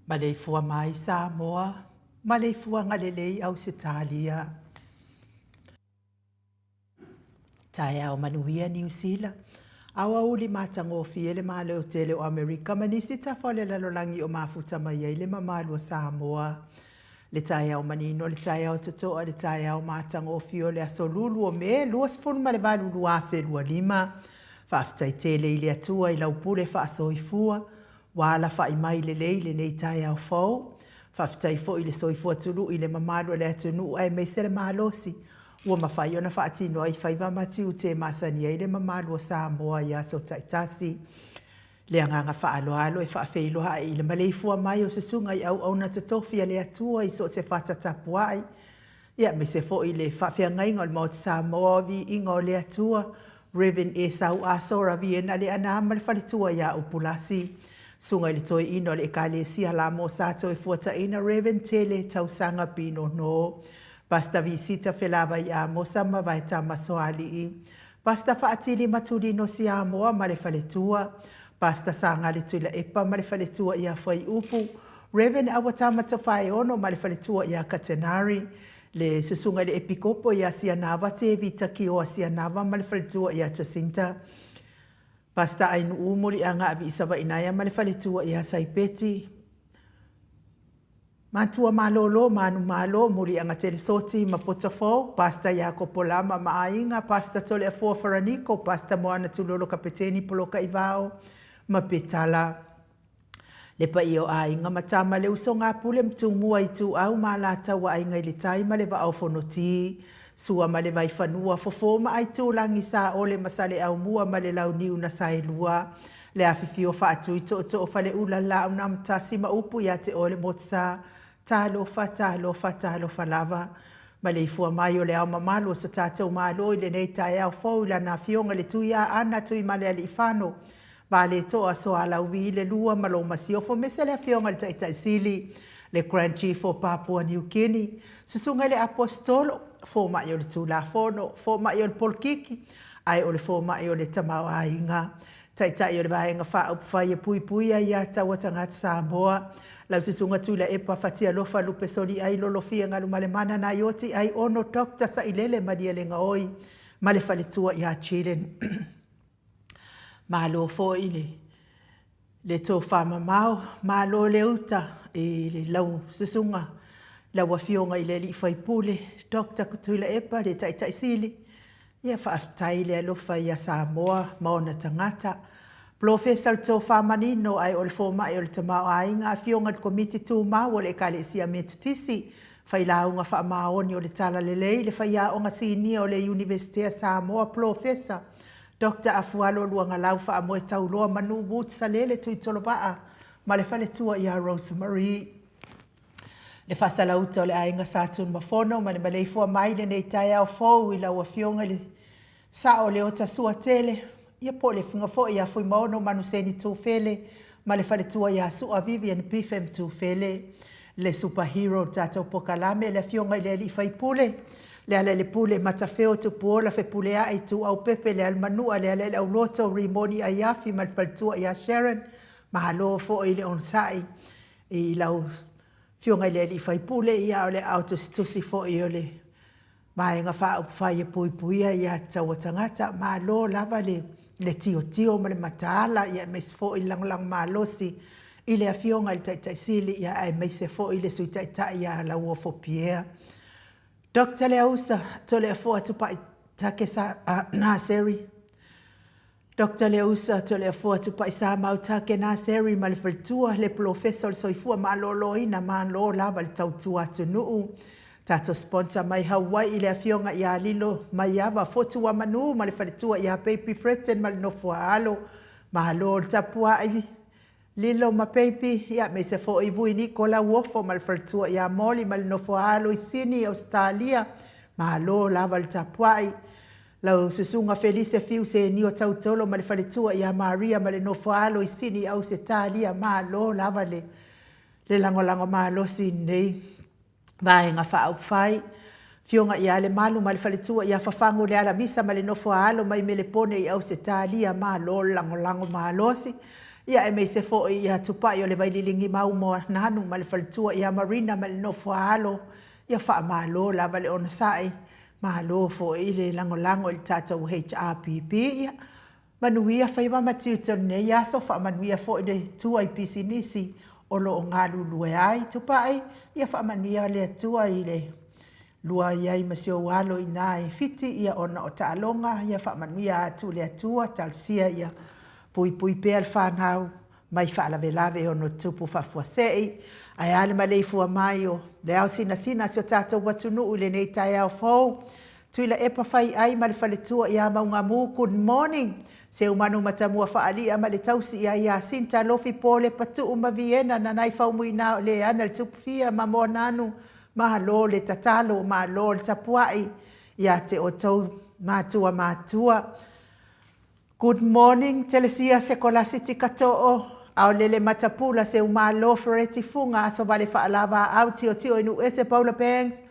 Maleifua mai Samoa, maleifuaga lelei Ausetalia. Taeao manuia Niu Sila, aoauli matagofie le Malo tele o Amerika ma nisi tafa o le lalolagi o mafuta mai ai le mamalu o Samoa. Le taeao manino, le taeao totoa, le taeao matagofie o le aso Lulu o Me 28 2025. Faafetai tele i le Atua i lau pule faasoifua, ua alafai mai lelei lenei taeao fou. Faafetai foi i le soifua tului i le mamalu o le atunuu aemaise le malosi ua mafai ona faatino ai faiva ma tiute e masani ai le mamalu o Samoa i aso taitasi. Le agaga faaaloalo e faafeiloai i le maleifua mai o Susuga i auauna totofi a le Atua i so o se fata tapuai, ia aemaise foi le faafeagaiga o le Maota Samoa o Viiga o le Atua, Rev. Esau Asora Viena Leaana ma le faletua ia Upulasi. Susuga i le Toeaina o le Ekalesia Lamo Sa Toefuataina Rev. Tele Tausaga Pinono. Pastor Visita Felavai Amosa ma Vaetama Soalii, Pastor Faatili Matulino Siamoa ma le faletua, Pastor Sagale Tuilaepa ma le faletua ia Fuaiupu, Rev. Awatama Tofaeono ma le faletua ia Katenari, le Susuga i le Epikopo ia Sianava Tevita Kioa Sianava ma le faletua ia Jacinta, Pastor Ainuu Muliaga Aviisavainaia ma le faletua ia Saipeti, Matua malolo, manumalo, Muliaga Telesoti ma Potafou, Pastor Iakopo Lama ma aiga, Pastor Toleafoa Faraniko, Pastor Moana Tulolo Kapeteni Poloka Ivao ma Petala. Le paia o aiga ma tama le usoga a Pule ma Tumua Ituau ma Alataua Aiga i le Tai ma le Vaa o Fonoti, Sua ma le Vaifanua, Fofo ma Aitulagi, Saole ma Saleaaumua ma le Launiu na Saelua, Le afifio faatui tootoo faleula Laaunaamatasi ma upu ia te oe le Motusa, Talofa, talofa, talofa lava. Maleifua mai o le ao mamalu o so tatou Malo i lenei taeao fou i lana Afioga i le Tuiaana Tuimalealiifano Vaaletoa Soalauvi i le Lua ma lou Masiofo mese le Afioga i le Taitai Sili, le Grand Chief o Papua New Guinea, Susuga i le Aposetolo, Fomai o le Tulafono, Fomai o le Polokiki, ae o le Fomai o le Tamaoaiga. Taitai o le Vaega Faaupufai e puipuia ia taua tagata Samoa. Lau Susuga Tuilaepa Fatialofa Lupe Soliai Lolofia Galumalemana Naioti Aiono Doctor Sailele Malielegaoi ma le faletua ia Jillian. Malo foi le le tofa mamao, malo le uta i le lau susuga, lau Afioga i le Alii Faipule, Doctor Tuilaepa, le Taitai Sili, ia faafetai le alofa ia Samoa ma ona tagata. Polofesa o le tofa manino ae o le fomai o le tamaoaiga, Afioga i le Komiti Tumau o le Ekalesia Metotisi, Failauga Faamaoni o le Talalelei, le Faiaoga Sinia o le Iunivesite a Samoa, Polofesa Doctor Afualo Luagalau Faamoe Tauloa Manu Woods Salele Tuitolovaa ma le faletua ia Rose Marie. Le faasalauta o le aiga Sa Tunumafono ma le maleifua mai lenei taeao fou i lau Afioga i le Sao Leota Suatele, ia po o le Afiga foi ia Fuimaono Manuseni Tufele ma le faletua ia Sua Vivian Pife Tufele, le super hero o le tatou pokalame, le Afioga i le Alii Faipule, Lealailepule, Matafeo, Tupuola, Fepuleai, Ituau Pepe, Lealamanua, Lealaileauloto, Rimoni Aiafi ma le faletua ia Sharon. Malo foi le onosai i lau Afioga i le Alii Faipule, ia o le aao tusitusi foi o le Vaega Faaupufai e puipuia ia taua tagata. Malo lava le le tiotio ma le mataala, ia aemaise foi le lagolago malosi i le Afioga i le Taitai Sili, ia aemaise foi le Sui Taitai ia Lauofo Pierre. Doctor Leausa Toleafoa Tupai Take Naseri Doctor Leausa Toleafoa Tupai Samau Take Naseri ma le faletua, le Polofesa o le Soifua Maloloina, malo lava le tautua atunuu. Tatou sponsor mai Hawaii le Afioga ia Lilo Maiava Fotuamanu ma le faletua ia Baby Fretton ma le nofo a alo. Malo le tapuai Lilo ma Baby, ia aemaise foi Vui Niko Lauofo ma le faletua ia Molly ma le nofo a alo i Sini, Ausetalia. Malo lava le tapuai. Lau Susuga Felise Fiu Senio Tautolo ma le faletua ia Maria ma le nofo a alo i Sini, Ausetalia. Malo lava le le lagolago malosi i lenei Vaega Faaupufai, Afioga ia Lemalu ma le faletua ia Fafagu Lealavisa ma le nofo a alo mai Melepone i Ausetalia, malo le lagolago malosi. Ia aemaise foi ia Tupai o le Vaililigi Maumoa Nanu ma le faletua ia Marina ma le nofo a alo, ia faamalo lava le onosai, malo foi le lagolago i le tatou HRPP. Ia Manuia faiva ma tiute o lenei aso, faamanuia foi le Atua i pisinisi o lo o galulue ai. Tupai, ia faamanuia le Atua i le lua i ai ma si ou alo i ina e Fiti, ia ona o taaloga, ia faamanuia atu le Atua, talosia ia puipui pea le fanau mai faalavelave e ono tupu faafuasei. Ae a le maleifua mai o le ao sinasina a si o tatou atunuu i lenei taeao fou. Tuilaepa Faiai ma le faletua ia Maugamu, good morning. Seumanu Matamua Faalia ma le tausi ia Iasinta Lofi Pole Patuu ma Viena Nanai Faumuina o Leana le Tupufia ma Moananu, malo le tatalo, malo le tapuai ia te outou matua matua. Good morning Telesia Sekolasi Tikatoo, Aolele Matapula Seumalo Fereti Fuga Asovale Faalavaau Tiotio i Nuuese Paula Banks.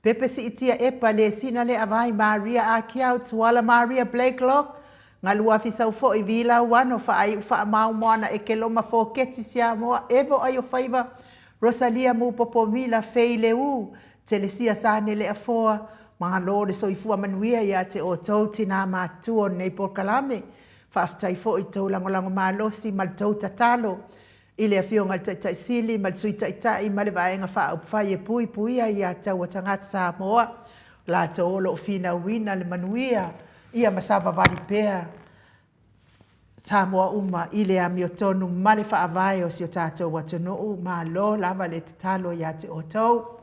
Pepe Siitia Epa Lesina Leavai Maria Akiau Tuala Maria Blakelock Galuafi Saufo'i Vila Uano Faaiu Faamau Moana Ekeloma Foketi Siamoa Evo Aiofaiva Rosalia Mupopo Mila Fei Leu Telesia Sane Leafoa Malo le soifua manuia ia te outou tinā matutua o lenei polokalame. Faafetai foi i tou lagolago malosi ma le tou tatalo i le Afioga i le Taitai Sili ma le Sui Taitai ma le Vaega Faaupufai e puipuia ia taua tagata Samoa, o latou o lo o finauina le manuia ia ma savavali pea Samoa uma i le amiotonu ma le Faavae o si o tatou atunuu. Malo lava le tatalo ia te outou.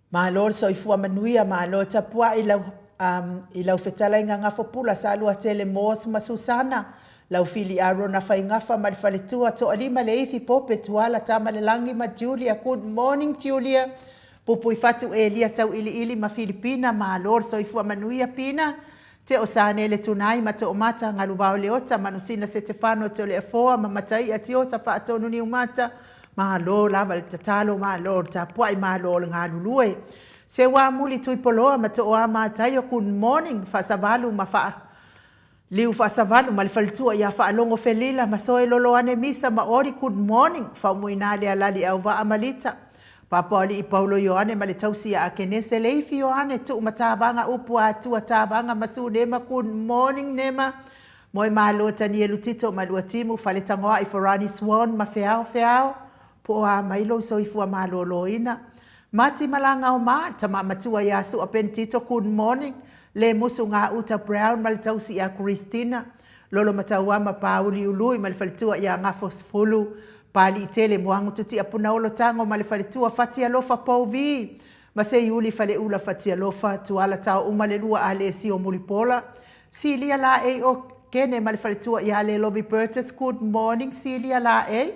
Malo le soifua manuia, malo tapuai i lau, um, i lau fetalaiga Gafopula Saluatele Moores ma Susana, lau fili Arona Faigafa ma le faletua Toalima Leifi Pope Tuala Tamalelagi ma Julia. Good morning Julia. Pupuifatu Elia Tauiliili ma Filipina, malo le soifua manuia Pina. Teo Sanele Tunai ma Toomata, Galuvao Leota, Manusina Setefano Toleafoa ma Mataia Tiosa Faatonu Niumata, Malo lava le tatalo, malo le tapuai, malo le galulue. Seuamuli Tuipoloa ma Tooa Mataio, good morning, Faasavalu ma Faa Liu Faasavalu ma le faletua ia Faalogo Felila ma Soe Loloane Misa ma Ori, good morning, Faumuina Lealali Auvaa ma Lita. Papaoalii Paulo Ioane ma le tausi ia Akenese Leifi Ioane Tuu ma Tavaga Upu Atua Tavaga ma Su Nema Good morning Nema Moemalo Tanielu Tito ma Luatimu Faletagoai Forani Swan ma Feao Feao Po o a mai lou soifua maloloina Mati Malagao ma Tama Matua ia Sua Ben Tito Good morning Lemusu Gauta Brown ma le tausi ia Christina Lolomatauama Pāuliului ma le faletua ia Gafosefulu, Paliitele Moagututia Punaolo Tago ma le faletua Fatialofa Pouvi ma Seiuli Faleula Fatialofa Tuala Taouma le lua Alesio Mulipola Silia Laei o Kene ma le faletua ia Lelovi Burgess Good morning Silia Laei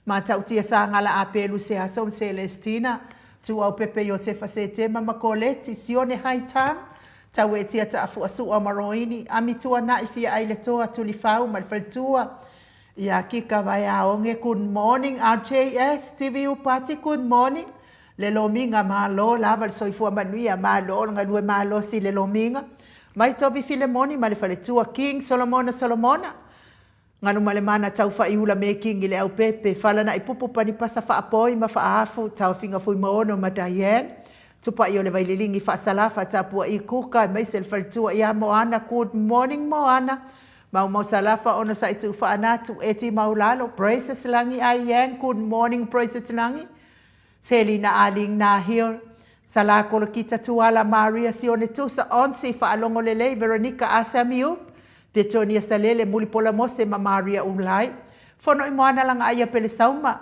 Matautia Sagala Apelu Seaso ma Celestina Tuaupepe Iosefa Setema ma Koleti Sione Haitang Tauetia Taafuasua ma Roini, Ami Tuanai Fia Ai le Toa Tulifau ma le Faletua ia Kika Vaeaoge Good morning RJS TV Upati Good morning Le Lomiga Malo lava le soifua manuia Malo le galue malosi Le Lomiga Mai Tovi Filemoni ma le Faletua King Solomona Solomona Galumalemana Taufa'iula Mekingi Le Aupepe, Falana'ipupu Panipasa Fa'apoi ma Fa'aafu, Taofiga Fuimaono ma Diane, Tupa'i o le Vaililigi Fa'asalafa Tapua'i Kuka aemaise le faletua ia Moana Good morning Moana Maumau Salafa Onosa'i Tu'ufa'anatu Eti Maulalo Praises Lagi Ai Yang Good morning Praises Lagi Selina Aling Nahil, Salah Kolokita Tuala Maria Sione Tusa Onsi Faalogo Lelei Veronica Asamiuk, Petonia Salele Mulipola Mose ma Maria Ulai, Fono i Moana Lagaaia Pelesauma,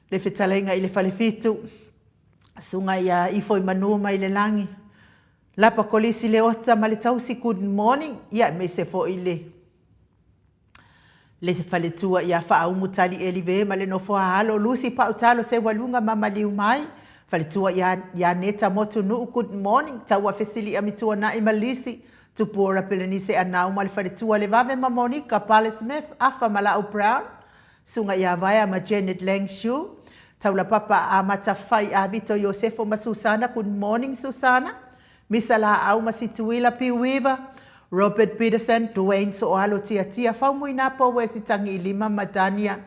Le Fetalaiga i le Falefitu, Susuga ia Ifo i Manu mai le Lagi, Lapa Kolisi Leota ma le Tausi Good morning, ia aemaise foi le. Le faletua ia Faaumu Tali Elive ma le nofo a alo Lucy Pautalo Seualuga ma Maliu Mai, faletua ia ia Neta Motunuu Good morning Taua Fesilia Mituana'i ma Lisi Tupuola Pelenise Anau ma le faletua Levave ma Monica Pale Smith Afa ma Lau Brown Suga ia Vaea ma Janet Lang Shu Taulapapa Amata Fai Avito Iosefo ma Susana Good morning Susana Misa Laau ma Situila Piuiva, Robert Peterson, Duane Sooalo Tiatia, Faumuina Powesi Tagiilima ma Dania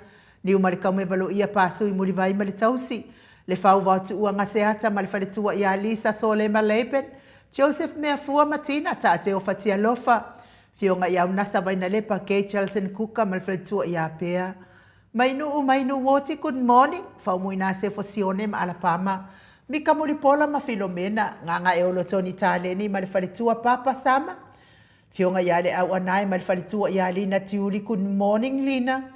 Niumalekaumevaloia Pasui Mulivai ma le Tausi, Le Fauvao Tuua Gaseata ma le Faletua ia Lisa Solema Laban, Joseph Meafua ma Tina Taateo Fatialofa, Fioga ia Unasa Vainalepa, Gay Chelson Kuka ma le Faletua ia Pea Mainuu Mainuu Oti Good morning Faumuina Sefo Sione ma Alapama Mika Mulipola ma Filomena Gagaeolo Tony Taleni ma le faletua Papa Sama Fioga ia Le Auanae ma le faletua ia Lina Tiuli Good morning Lina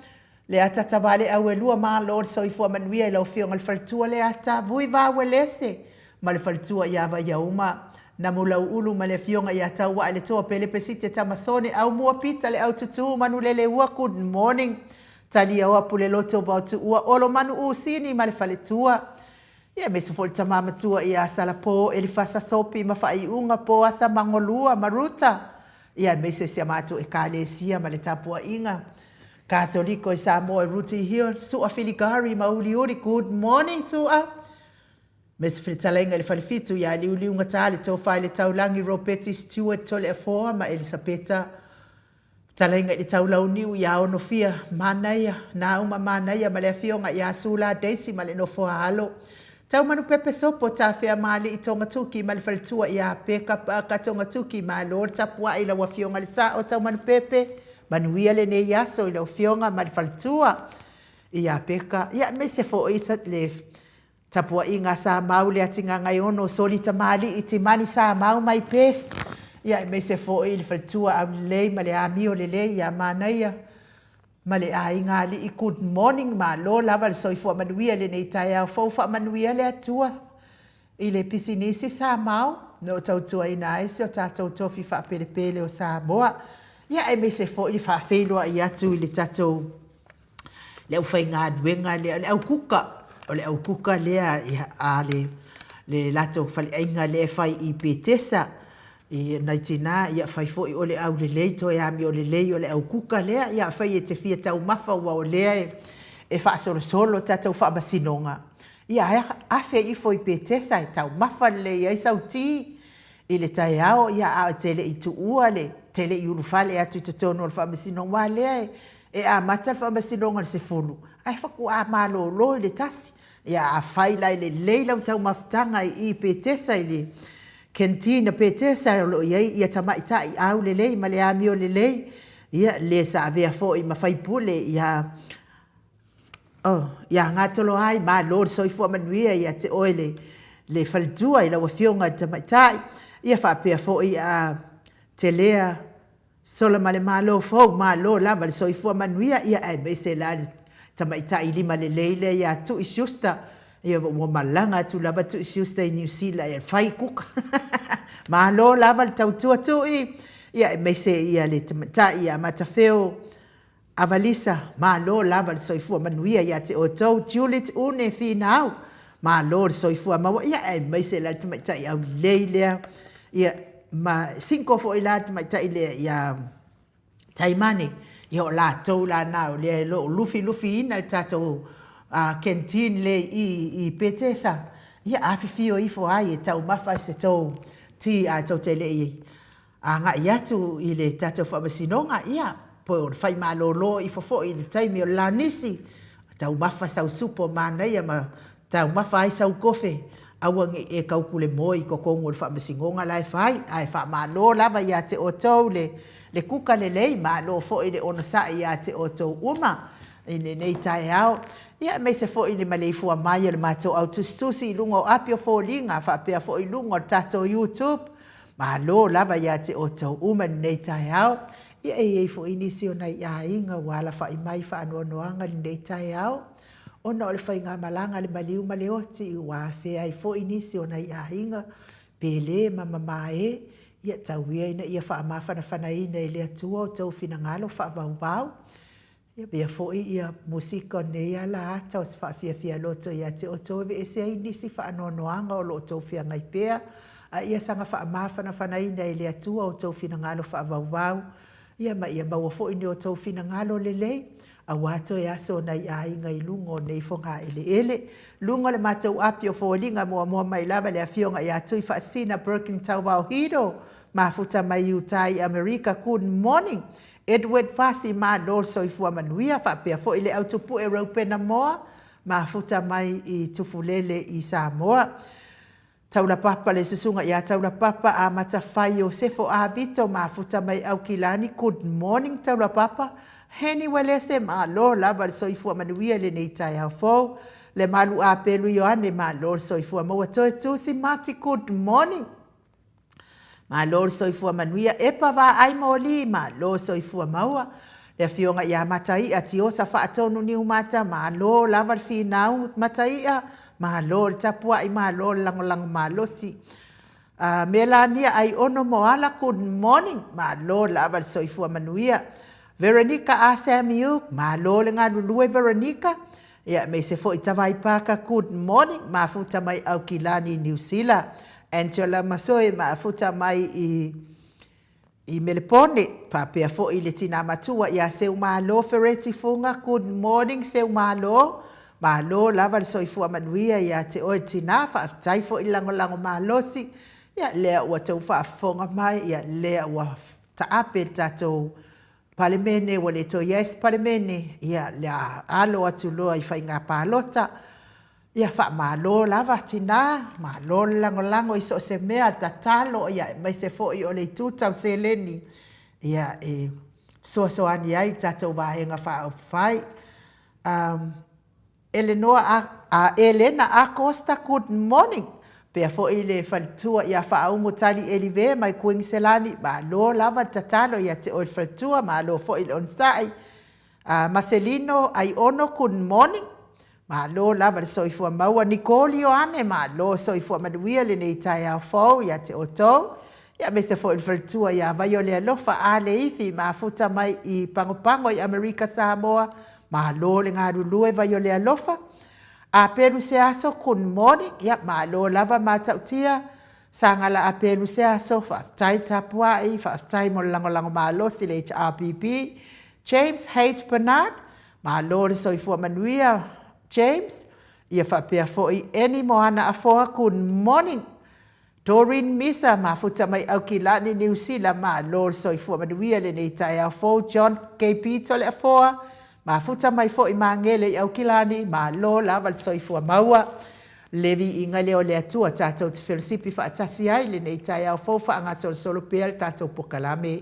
Leata Tavale Auelua Malo le soifua manuia i lau afioga le faletua Leata Vui Vauelese ma le faletua ia Vaiauma Namulauulu ma le afioga ia Tauaeletoa Pele Pesite Tamasone Aumua Pita Le Aututu Manuleleua Good morning Taliaoa Puleloto Vaotuua Olomanu Usini ma le faletua ia aemaise foi le tama matua ia Salapo Elifasa Sopi ma Faaiuga Poasa Magolua ma Ruta ia aemaise si a matou Ekalesia ma le tapuaiga Katoliko i Samoa Ruti Hill Sua Filigari ma Uliuli Good morning Sua. Me se fetalaiga i le Falefitu ia Liuliugata, le Tofa i le Taulagi Ropeti Stewart Toleafoa ma Elisapeta, Fetalaiga i le Taulauniu ia Onofia Manaia, Nauma Manaia ma le Afioga ia Sula Daisy ma le nofo a alo, Taumanupepe Sopo Tafeamaalii Togatuki ma le faletua ia Peka Paaka Togatuki, Malo le tapuai i lau Afioga i le Sao Taumanupepe, manuia lenei aso i lau Afioga ma le faletua ia Peka, ia aemaise foi le Tapuaiga a Samau le Atigagaiono Soli Tamalii Timani Samau my best ia aemaise foi le faletua aulelei ma le amio lelei ia Manaia ma le aiga alii good morning malo lava le soifua manuia i lenei taeao fou faamanuia le Atua i le pisinisi Samau no tautuaina ai si o tatou tofi faapelepele o Samoa ia aemaise foi le faafeiloai atu i le tatou le aufaigaluega lea, o le aukuka, o le aukuka lea a le, le latou faleaiga lea e fai i Petesa, i nai tina, ia fai foi o le aulelei, toe amio lelei o le aukuka lea, ia afai e te fia taumafa aua o lea e, e faasolosolo tatou faamasinoga, ia afe ifo i Petesa e taumafa lelei ai sau ti i le taeao, ia a e te le i tuua le, te le i ulufale atu i totonu o le faamasinoga, aua lea e, E amata le faamasinoga i le 10, ae faatoa malolo i le 1. Ia, afai la e lelei lau taumafataga i i Petesa i le canteen a Petesa o lo o i ai ia tamaitai aulelei ma le amio lelei, ia, le sa avea foi ma faipule ia, oh, ia Gatoloai, malo le soifua manuia ia te oe le, le faletua i lau Afioga i le Tamaitai, ia faapea foi a Telea Sola ma le Malo fou, malo lava le soifua manuia, ia aemaise la le tamaitai lima lelei lea ia Tui Schuster, ia ua malaga atu lava Tui Schuster i Niu Sila e fai kuka. Malo lava le tautua Tui, ia aemaise ia le tamaitai ia Matafeo Avalisa, malo lava le soifua manuia ia te outou Juliet Une Finau, malo le soifua maua, ia aemaise la le tamaitai aulelei lea, ia ma single foi la le tamaitai lea ia Taimane, ia o latou la na o lea e lo o lufilufiina le tatou canteen lea i i Petesa, ia afifio ifo ai e taumafa se tou tea ae tou te le i agai atu i le tatou faamasinoga, ia, po o le fai malolo ifo foi i le taimi o le lanisi, taumafa sau supo manaia ma taumafa ai sau kofe, aua ne i e taukulemoe i totonu o le faamasinoga la e fai, ae faamalo lava ia te outou le, le kuka lelei, malo foi le onosai ia te outou uma i lenei taeao, ia aemaise foi i le maleifua mai o le matou au tusitusi i luga o api o foliga faapea foi i luga o le tatou YouTube. Malo lava ia te outou uma i lenei taeao. Ia e i ai foi nisi o nai aiga ua alafai mai i faanoanoaga i lenei taeao, ona o le faigamalaga a le maliu ma le oti ua afea ai foi nisi o nai aiga pele ma mamae, ia tau ia ina ia faamafanafanaina e le Atua outou finagalo faavauvau. Ia avea foi ia musika o lenei ala ata o se faafiafia loto ia te outou e aveese ai nisi faanoanoaga o lo outou feagai pea, a ia saga faamafanafanaina e le Atua outou finagalo faavauvau, ia ma ia maua foi ni outou finagalo lelei, aua toe aso o nai aiga i luga o nei fogaeleele. Luga o le matou api o foliga muamua mai lava le Afioga ia Tuifaasisina Birkin Tauvao Hiro, mafuta mai Utah i Amerika, good morning! Edward Fasi, Malo le soifua manuia, faapea foi le au tupue Reupena Moa, mafuta mai i Tufulele i Samoa. Taulapapa le susuga ia Taulapapa Amata Fai Iosefo Avito, mafuta mai Aukilani, Good morning Taulapapa. Heni Uelese, malo lava le soifua manuia i lenei taeao fou. Lemalu Apelu Ioane, malo le soifua maua. Toetusi Mati, good morning. Malo le soifua manuia Epa Vaai Moli, malo soifua maua. Le afioga ia Mataia Tiosa Faatonu Niumata, malo lava le finau Mataia, malo le tapuai, malo le lagolago malosi. Uh, Melania Aiono Moala, good morning, malo lava le soifua manuia. Veronica A. Samiuk, malo le galulue Veronica, Ia aemaise foi Tavai Parker, good morning, mafuta mai Aukilani, Niu Sila. Angela Masoe, mafuta mai i i Melepone, faapea foi le tina matua ia Seumalo Fereti Fuga, good morning Seumalo, Malo lava le soifua manuia ia te oe tinā, faafetai foi le lagolago malosi, ia lea ua tou faafofoga mai, ia lea ua taape le tatou Palemene, ua le toe i ai se Palemene, ia le a alo atu loa i faiga palota. Ia faamalo lava tina, malo le lagolago i so o se mea, tatalo aemaise foi o le itu tau seleni e fesoasoani ai i le tatou Vaega Faaupufai. Elena Acosta, good morning. E faapea foi le faletua ia Faaumu Tali Elive mai Kuiniselani, malo lava le tatalo ia te oe le faletua, malo foi le onosai. Maselino Aiono, good morning. Malo lava le soifua maua. Nicole Ioane, malo le soifua manuia i lenei taeao fou ia te outou, aemaise foi le faletua ia Vaiolealofa Aleifi, mafuta mai i Pagopago i Amerika Samoa, malo le galulue Vaiolealofa. Apelu Seaso, good morning. Ia, malo lava Matautia, Sagala Apelu Seaso, faafetai tapuai, faafetai mo le lagolago malosi i le HRPP. James H. Bernard, malo le soifua manuia James. Ia faapea foi Eni Moana Afoa, good morning. Doreen Misa, mafuta mai Aukilani, Niu Sila, malo le soifua manuia i lenei taeao fou. John KP Toleafoa, mafuta mai foi Magele i Aukilani, malo lava le soifua maua. Le viiga lea o le Atua tatou te felosipi faatasi ai i lenei taeao fou, faagasolosolo pea le tatou pokalame.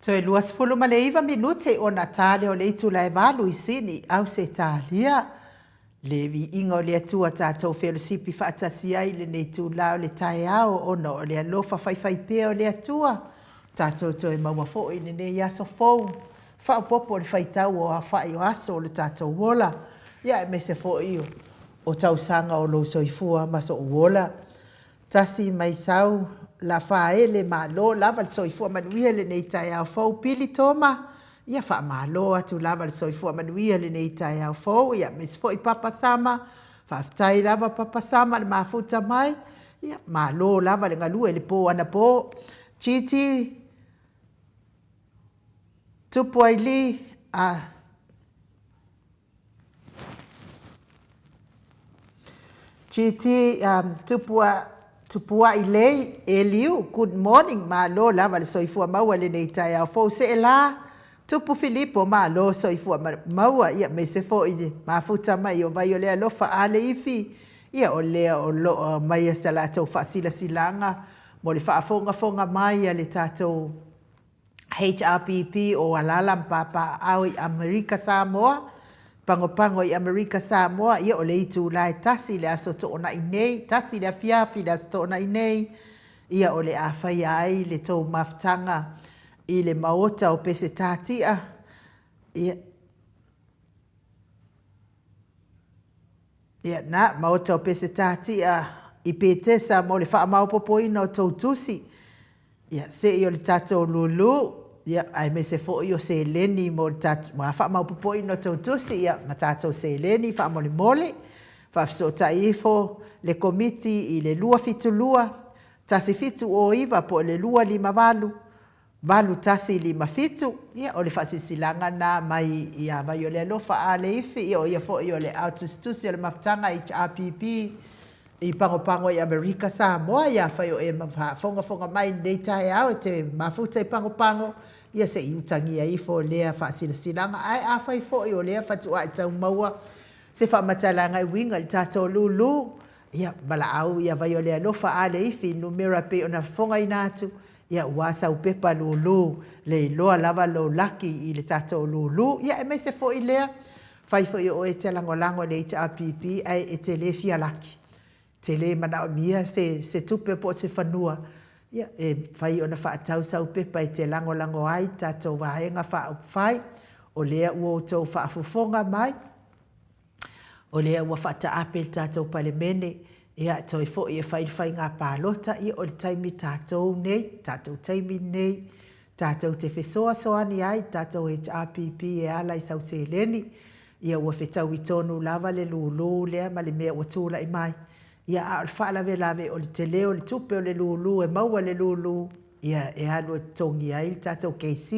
Toe 29 minute ona ta lea o le itula e valu i Sini, Ausetalia. Le viiga o le Atua tatou felosipi faatasi ai i lenei itula o le taeao ona o le alofa faifaipea o le Atua tatou toe maua foi i lenei aso fou faaopoopo le faitau o aofai o aso o le tatou ola, ia aemaise foi o tausaga o lou soifua ma sou ola. Tasi mai sau Lafaele, malo lava le soifua manuia i lenei taeao fou. Pili Toma, ia faamalo atu lava le soifua manuia i lenei taeao fou, ia aemaise foi Papa Sama, faafetai lava Papa Sama le mafuta mai, ia malo lava le galue i le po anapo. GT Tupuaili, a GT Tupua Tupuai Lei Eliu, good morning, malo lava le soifua maua i lenei taeao fou. Seelā Tupu Filipo, malo soifua maua, ia aemaise foi le mafuta mai o vai o le alofa a le ifi, ia o lea o lo o aumaia sa latou faasilasilaga mo le faafogafoga mai a le tatou HRPP o Alaala ma Papaaao i Amerika Samoa, Pagopago i Amerika Samoa, ia o le itula e tasi i le Aso Toonai nei, tasi i le afiafi i le Aso Toonai nei, ia o le a faia ai le tou mafutaga i le Maota o Pesetatia, ia, ia na, Maota o Pesetatia i Petesa mo le faamaopopoina o tou tusi. Ia, se i o le tatou lulu, ia, aemaise foi o seleni mo le tatou, mo faamaopopoina o tou tusi, ia, ma tatou seleni faamolemole. Faafesootai ifo le Komiti i le 272 1709 po o le 258 8157. Ia, o le faasilasilaga lena mai ia Vaiolealofa A. Leifi, ia, o ia foi o le Aotusitusi o le Mafutaga HRPP i Pagopago i Amerika Samoa, ia afai o e faafogafoga mai i lenei taeao e te mafuta i Pagopago, ia se i utagia ifo lea faasilasilaga. Ae afai foi o lea fatuai e tau maua se faamatalaga e uiga i le tatou lulu, ia valaau ia Vaiolealofa a le ifi i numera e pei ona fofogaina atu, ia ua sau pepa lulu, le iloa lava lou laki i le tatou lulu. Ia aemaise foi lea, Fai foi o oe e te lagolago i le HRPP ae e te le fia laki, te le manaomia se se tupe po o se fanua, ia e mafai ona faatau sau pepa e te lagolago ai i tatou Vaega Faaupufai, o lea ua outou faafofoga mai, o lea ua faataape le tatou Palemene, ia toe foi e fai le faiga palota, ia o le taimi tatou nei, tatou taimi lenei, Tatou te fesoasoani ai i tatou HRPP e ala i sau seleni, ia ua fetaui tonu lava le lulu lea ma le mea ua tulai mai. Ia a o le faalavelave o le tele o le tupe o le lulu e maua e le lulu, ia e alu e totogi ai le tatou KC.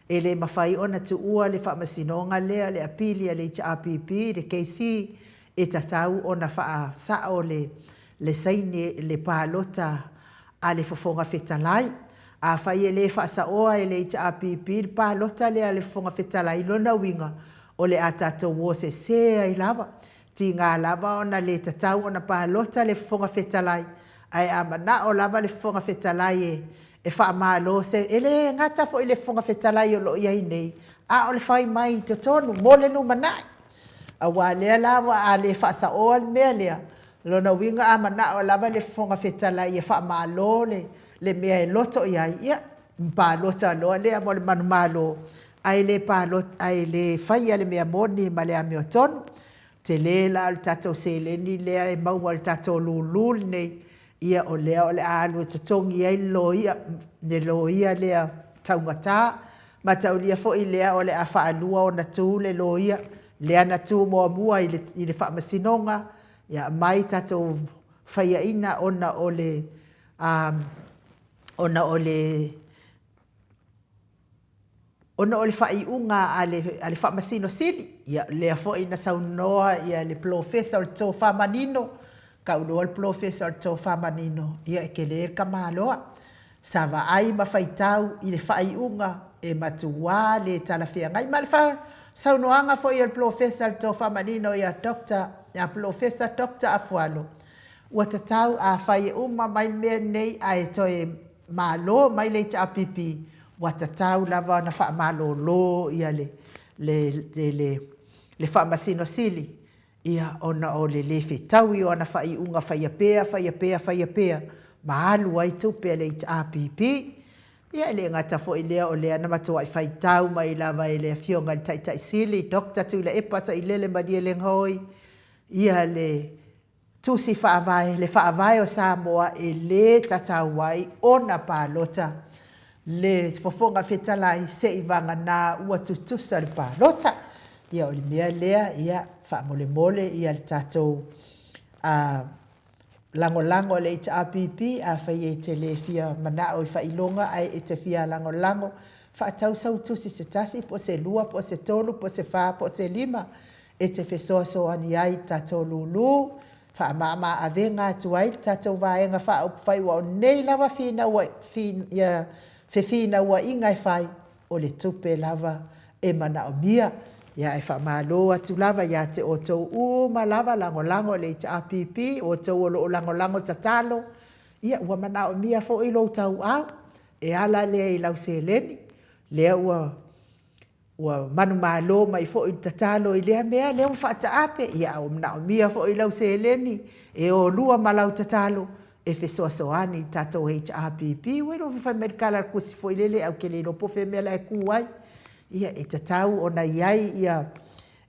E le mafai ona tuua le faamasinoga lea le apili a le HRPP i le KC e tatau ona faasao le le saini le palota a le Fofoga Fetalai. Afai e le faasaoa e le HRPP le palota lea a le Fofoga Fetalai, lona uiga, o le a tatou o sese ai lava. Tiga lava ona le tatau ona palota le Fofoga Fetalai, ae a manao lava le Fofoga Fetalai e e faamalo se, e le gata foi i le Fofoga Fetalai o lo o i ai nei, a o le fai mai i totonu mo le lumanai. Aua lea la a le faasaoa le mea lea, lona uiga a manao lava le Fofoga Fetalai e faamalo le le mea e loto i ai, ia, palota loa lea mo le manumalo, ae le palota, ae le faia le mea moni ma le amiotonu. Tele la o le tatou seleni lea e maua i le tatou lulu lenei, ia o lea o le a alu e totogi ai le loia, le loia lea taugata, Mataulia foi lea o le a faalua ona tu le loia lea na tu muamua i le, i le faamasinoga, ia aumai tatou faiaina ona o le, um, ona o le, ona o le faaiuga a le, a le Faamasino Sili. Ia, lea foi na saunoa ia le Polofesa o le Tofa Manino, tau loa le Polofesa o le Tofa Manino, ia e tele le tamaloa. Sa vaai ma faitau i le faaiuga e matuā le talafeagai ma le saunoaga foi a le Polofesa le Tofa Manino ia Doctor, ia Polofesa Doctor Afualo, ua tatau afai e uma mai le mea lenei ae toe malo mai le HRPP, Ua tatau lava ona faamalolo ia le, le, le, le, le Faamasino Sili, ia, ona o le le fetaui o ana faaiuga faia pea, faia pea, faia pea, ma alu ai tupe a le HRPP. Ia, e le gata foi i lea, o lea na matuai faitau mai lava e le Afioga i le Taitai Sili, Doctor Tuilaepa Sailele Malielegaoi, ia le Tusi Faavae, le Faavae o Samoa e le tatau ai ona palota le Fofoga Fetalai seivagana ua tutusa le palota. Ia o le mea lea, ia faamolemole ia le tatou a lagolago a le HRPP, afai e te le fia manao i faailoga ae e te fia lagolago, faatau sau tusi se tasi po o se lua po o se tolu po o se fa po o se lima e te fesoasoani ai i le tatou lulu, faamama avega atu ai le tatou Vaega Faaupufai aua o nei lava fefinauaiga e fai, o le tupe lava e manaomia. Ia ae faamalo atu lava ia te outou uma lava lagolago i le HRPP, o outou o lo o lagolago tatalo, ia ua manaomia foi lou tauau e ala lea i lau seleni, lea ua Ua manumalo mai foi le tatalo i lea mea lea ua faataape, ia a ua manaomia foi lau seleni e o lua ma lau tatalo e fesoasoani i le tatou HRPP. Ua iloa fai mai le tala a le tusi foi lele, ae ou te le iloa po o fea mea la e tu ai. Ia e tatau ona i ai ia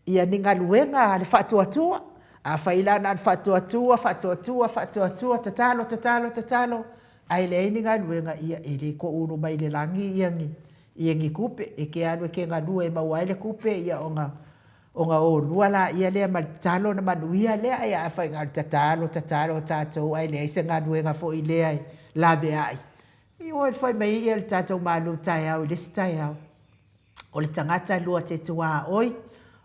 ia ni galuega a le faatuatua. Afai la na o le faatuatua, faatuatua, faatuatua, tatalo, tatalo, tatalo, ae leai ni galuega, ia e le toulu mai le lagi ia ni ia ni tupe, e te alu e te galue e maua ai le tupe, ia ona ona olua laia lea ma le tatalo ona manuia lea. Ia afai na o le tatalo, tatalo tatou ae leai se galuega foi lea e laveai, ia ua fai mai ia le tatou malu taeao i le isi taeao, o le tagata lua te tuaoi,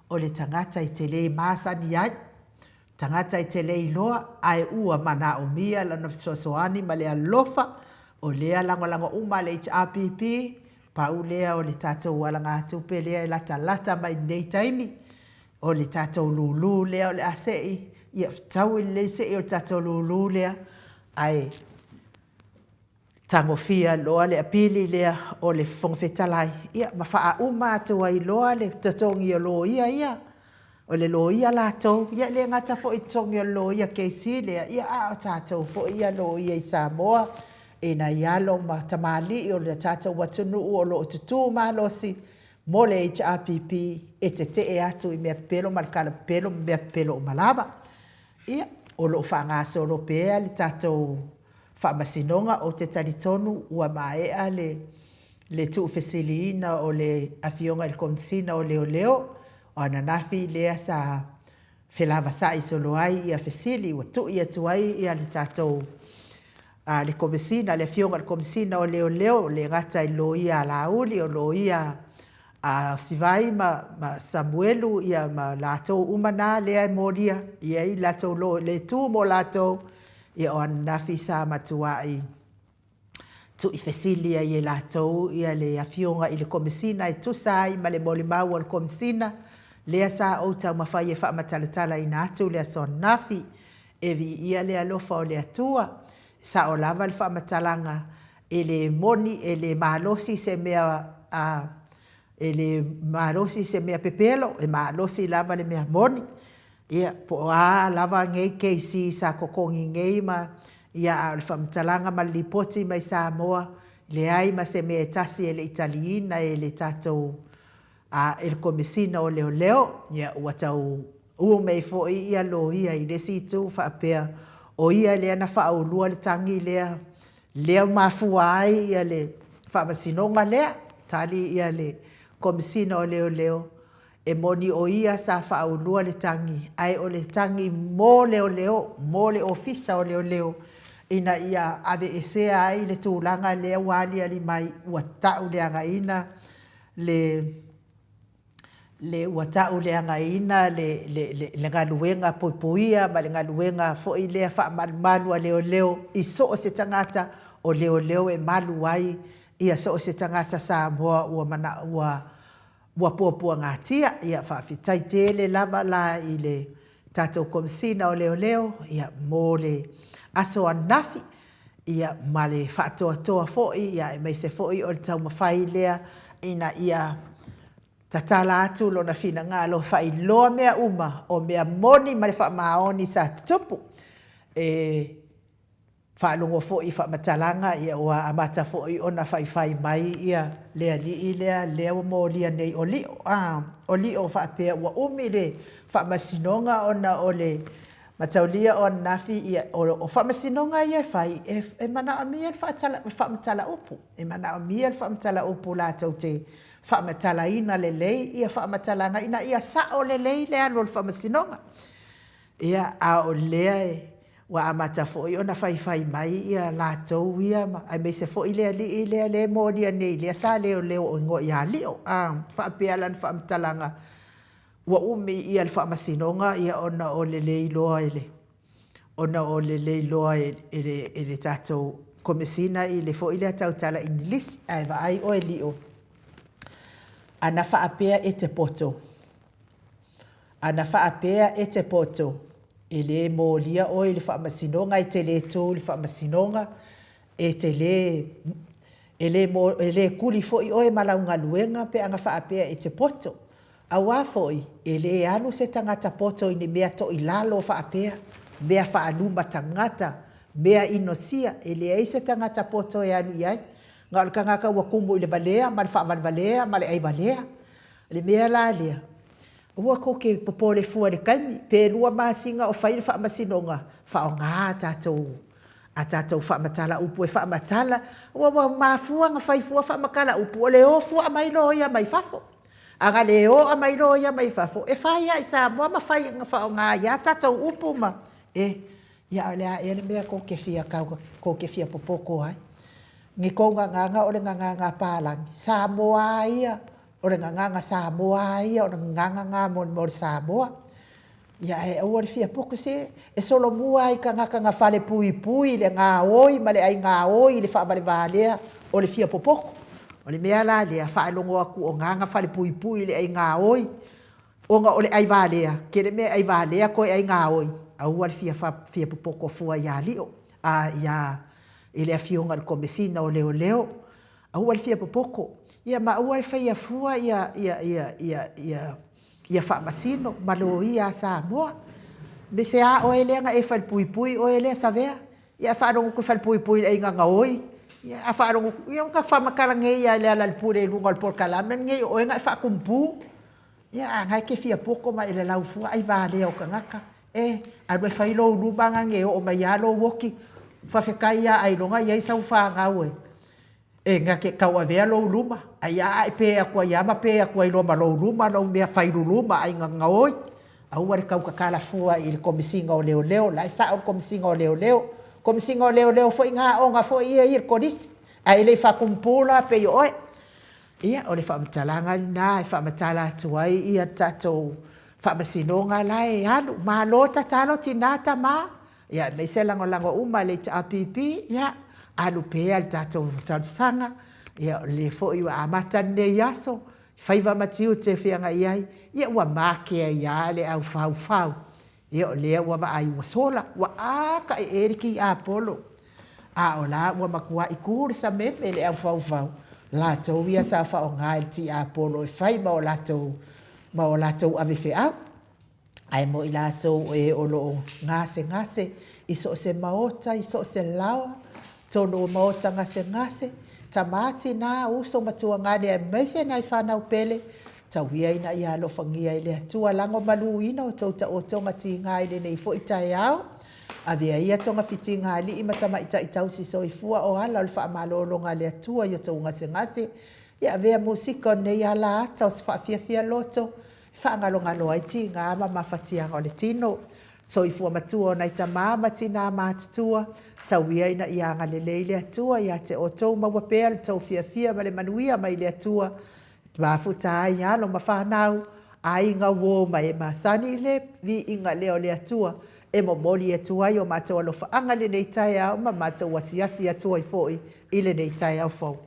o le tagata e te le masani ai, tagata e te le iloa ae ua manaomia lana fesoasoani ma le alofa, o lea lagolago uma a le HRPP, pau lea o le tatou alagatupe lea e latalata mai lenei taimi, o le tatou lulu lea o le a sei, ia fetaui lelei le sei o le tatou lulu lea, ae Tagofia loa le apili lea o le Fofoga Fetalai, ia ma faauma atu ai loa le totogi o loia ia, o le loia latou, ia e le gata foi i totogi o le loia KC lea, ia a o tatou foi ia loia i Samoa, i nai alo ma tamalii o le tatou atunuu o lo o tutu malosi mo le HRPP e tetee atu i mea pepelo ma le tala pepelo ma mea pepelo uma lava. Ia, o lo o faagasolo pea le tatou Faamasinoga, ou te talitonu ua maea le le tuufesiliina o le Afioga i le Komesina o Leoleo, o ananafi lea sa felavasa'i solo ai ia fesili ua tui atu ai ia le tatou a le Komesina, le Afioga i le Komesina o Leoleo, le gata i le Loia a Laauli, o Loia a Sivai ma ma Samuelu ia ma latou uma na lea e molia i ai latou lo le tu mo latou. Ia o ananafi sa matuai tuuifesili ai e latou ia le Afioga i le Komesina e tusa ai ma le molimau a le Komesina lea sa ou taumafai e faamatalatalaina atu le aso ananafi. E viia le alofa o le Atua. E sao lava le faamatalaga, e le moni, e le malosi se mea a, e le malosi se mea pepelo, e malosi lava le mea moni. Ia, po o a lava nei KC sa totogi nei ma, ia, a o le faamatalaga ma le lipoti mai Samoa, leai ma se mea e tasi e le i taliina e le tatou, a, e le Komesina o Leoleo. Ia, ua tau uu mai foi ia loia i le isi itu faapea, o ia lea na faaulua le tagi lea, lea ua mafua ai ia le faamasinoga lea, tali ia le Komesina o Leoleo, E moni o ia sa faaulua le tagi, ae o le tagi mo leoleo, mo le Ofisa o Leoleo, ina ia aveesea ai le tulaga lea ua aliali mai ua ta'uleagaina le, le, ua ta'uleagaina le, le, le, le galuega puipuia ma le galuega foi lea faamalumalu a leoleo i so o se tagata o leoleo e malu ai ia so o se tagata Samoa ua mana, ua Ua puapuagatia, ia faafetai tele lava la i le tatou Komesina o Leoleo ia mo le aso ananafi. Ia, ma le faatoatoa foi, ia, aemaise foi o le taumafai lea ina ia tatala atu lona finagalo e faailoa mea uma, o mea moni ma le faamaoni sa tutupu. E faalogo foi i faamatalaga, ia ua amata foi ona faifai mai ia le alii lea, lea ua molia nei o Lio, a, o Lio faapea ua umi le faamasinoga ona o le mataulia o ananafi, ia, o faamasinoga ia e fai, e manaomia le faamatala upu, e manaomia le faamatala upu latou te faamatalaina lelei ia faamatalaga ina ia sao lelei le alu o le faamasinoga. Ia, a o lea ua amata foi ona faifai mai ia latou ia, aemaise foi le alii lea lea e molia nei lea sa leoleo igoa ia Lio, a, faapea lana faamatalaga, ua umi ia le faamasinoga ia ona o le le iloa e le ona o le le iloa e le e le tatou Komesina i le foi lea tautala Igilisi. Ae vaai oe Lio, ana faapea e te poto, ana faapea e te poto, e le molia oe i le faamasinoga, e te le tu i le faamasinoga, e te le, e le, e le kuli foi oe ma lau galuega pe ana faapea e te poto. Aua foi, e le alu se tagata poto i ni mea toilalo faapea, mea faaluma tagata, mea inosia, e leai se tagata poto e alu i ai. Na o le tagata ua tumu i le valea ma le faavalevalea ma le aivalea. O le mea la lea, aua tou te popole fua i le taimi, pe 2 masina o fai le faamasinoga, faaaoga a tatou a tatou faamatala upu e faamatala, aua ua mafua ona fai fua faamatala upu, o le o fua aumai loia mai fafo. A na le o aumai loia mai fafo, e fai lava i Samoa ma fai ma faaaoga ai lava tatou upu ma e. Ia a o le a ea le mea tou te fia tau tou te fia popoto ai? Ni tou gagana o le gagana a palagi, Samoa lava ia, o le gagana Samoa lava ia, o le gagana lena mo le Samoa. Ia ae aua le fia poto, se e solomua lava i tagata na falepuipui le gaoi ma le aigaoi i le faavalevalea o le fia popoto. O le mea la lea, faalogo atu o na na falepuipui i le aigaoi, ona o le aivalea, tele mea e aivalea toe aigaoi, aua le fia fia popoto fua ia Lio, a ia i le Afioga i le Komesina o Leoleo, aua le fia popoto, ia ma aua le faia fua ia ia ia ia ia ia faamasino ma loia a Samoa. Aemaise a oe lea na e falepuipui oe lea Savea, ia a faalogo atu e falepuipui i le aiga gaoi, ia a faalogo atu, ia na faamatala nei lava e Lealailepule i luga o le polokalame lenei o oe na e faatumupu. Ia a na e te fia poto ma e lalau fua ai valea o tagata. E, alu e fai lou luma na ne oo mai lava lou oti. Faafetai lava ailoga e i ai sau fanau e E na te tauavea lou luma, ai a e pe atu ai a ma pe atu ai loa ma lou luma lou mea fai luluma ai gagaoi. Aua le tau tatala fua i le Komesina o Leoleo, la e sao le Komesina o Leoleo. Komesina o Leoleo foi na aoga foi ia i le Kolisi, ae le i faatumupu la pei o oe. Ia, o le faamatalaga lena e faamatala atu ai ia tatou faamasinoga la e alu. Malo tatalo tina tama, Ia, aemaise lagolago uma a le HRPP, ia, alu pea le tatou talosaga, ia, o lea foi ua amata lenei aso, faiva ma tiute e feagai ai, ia, ua make ai lava le au faufau. Ia, o lea ua vaai ua sola, ua a taeē le tiapolo, a o la ua matuai tu le sameme le au faufau, latou ia sa faaaoga i le tiapolo e fai ma o latou, ma o latou avefeau. Ae mo i latou o e o lo o gasegase i so o se maota, i so o se laoa, totonu o maota gasegase, tama, tina, uso ma tuagane aemaise nai fanau pele, tau ia ina ia alofagia e le Atua lagomaluina o tou taotoga tiga i lenei foi taeao. Avea ia togafitiga alii ma tamaitai tausi soifua o ala o le faamalologa a le Atua i o tou gasegase, ia avea musika o lenei ala ata o se faafiafia loto, E faagalogalo ai tiga ma mafatiaga o le tino. Soifua matua o nai tama ma tina matutua, tau ia ina ia agalelei le Atua ia te outou maua pea lo tou fiafia ma le manuia mai le Atua e mafuta ai alo ma fanau, aiga, uo ma e masani i le viiga lea o le Atua e momoli atu ai o matou alofaaga i lenei taeao ma matou asiasi atu ai foi i lenei taeao fou.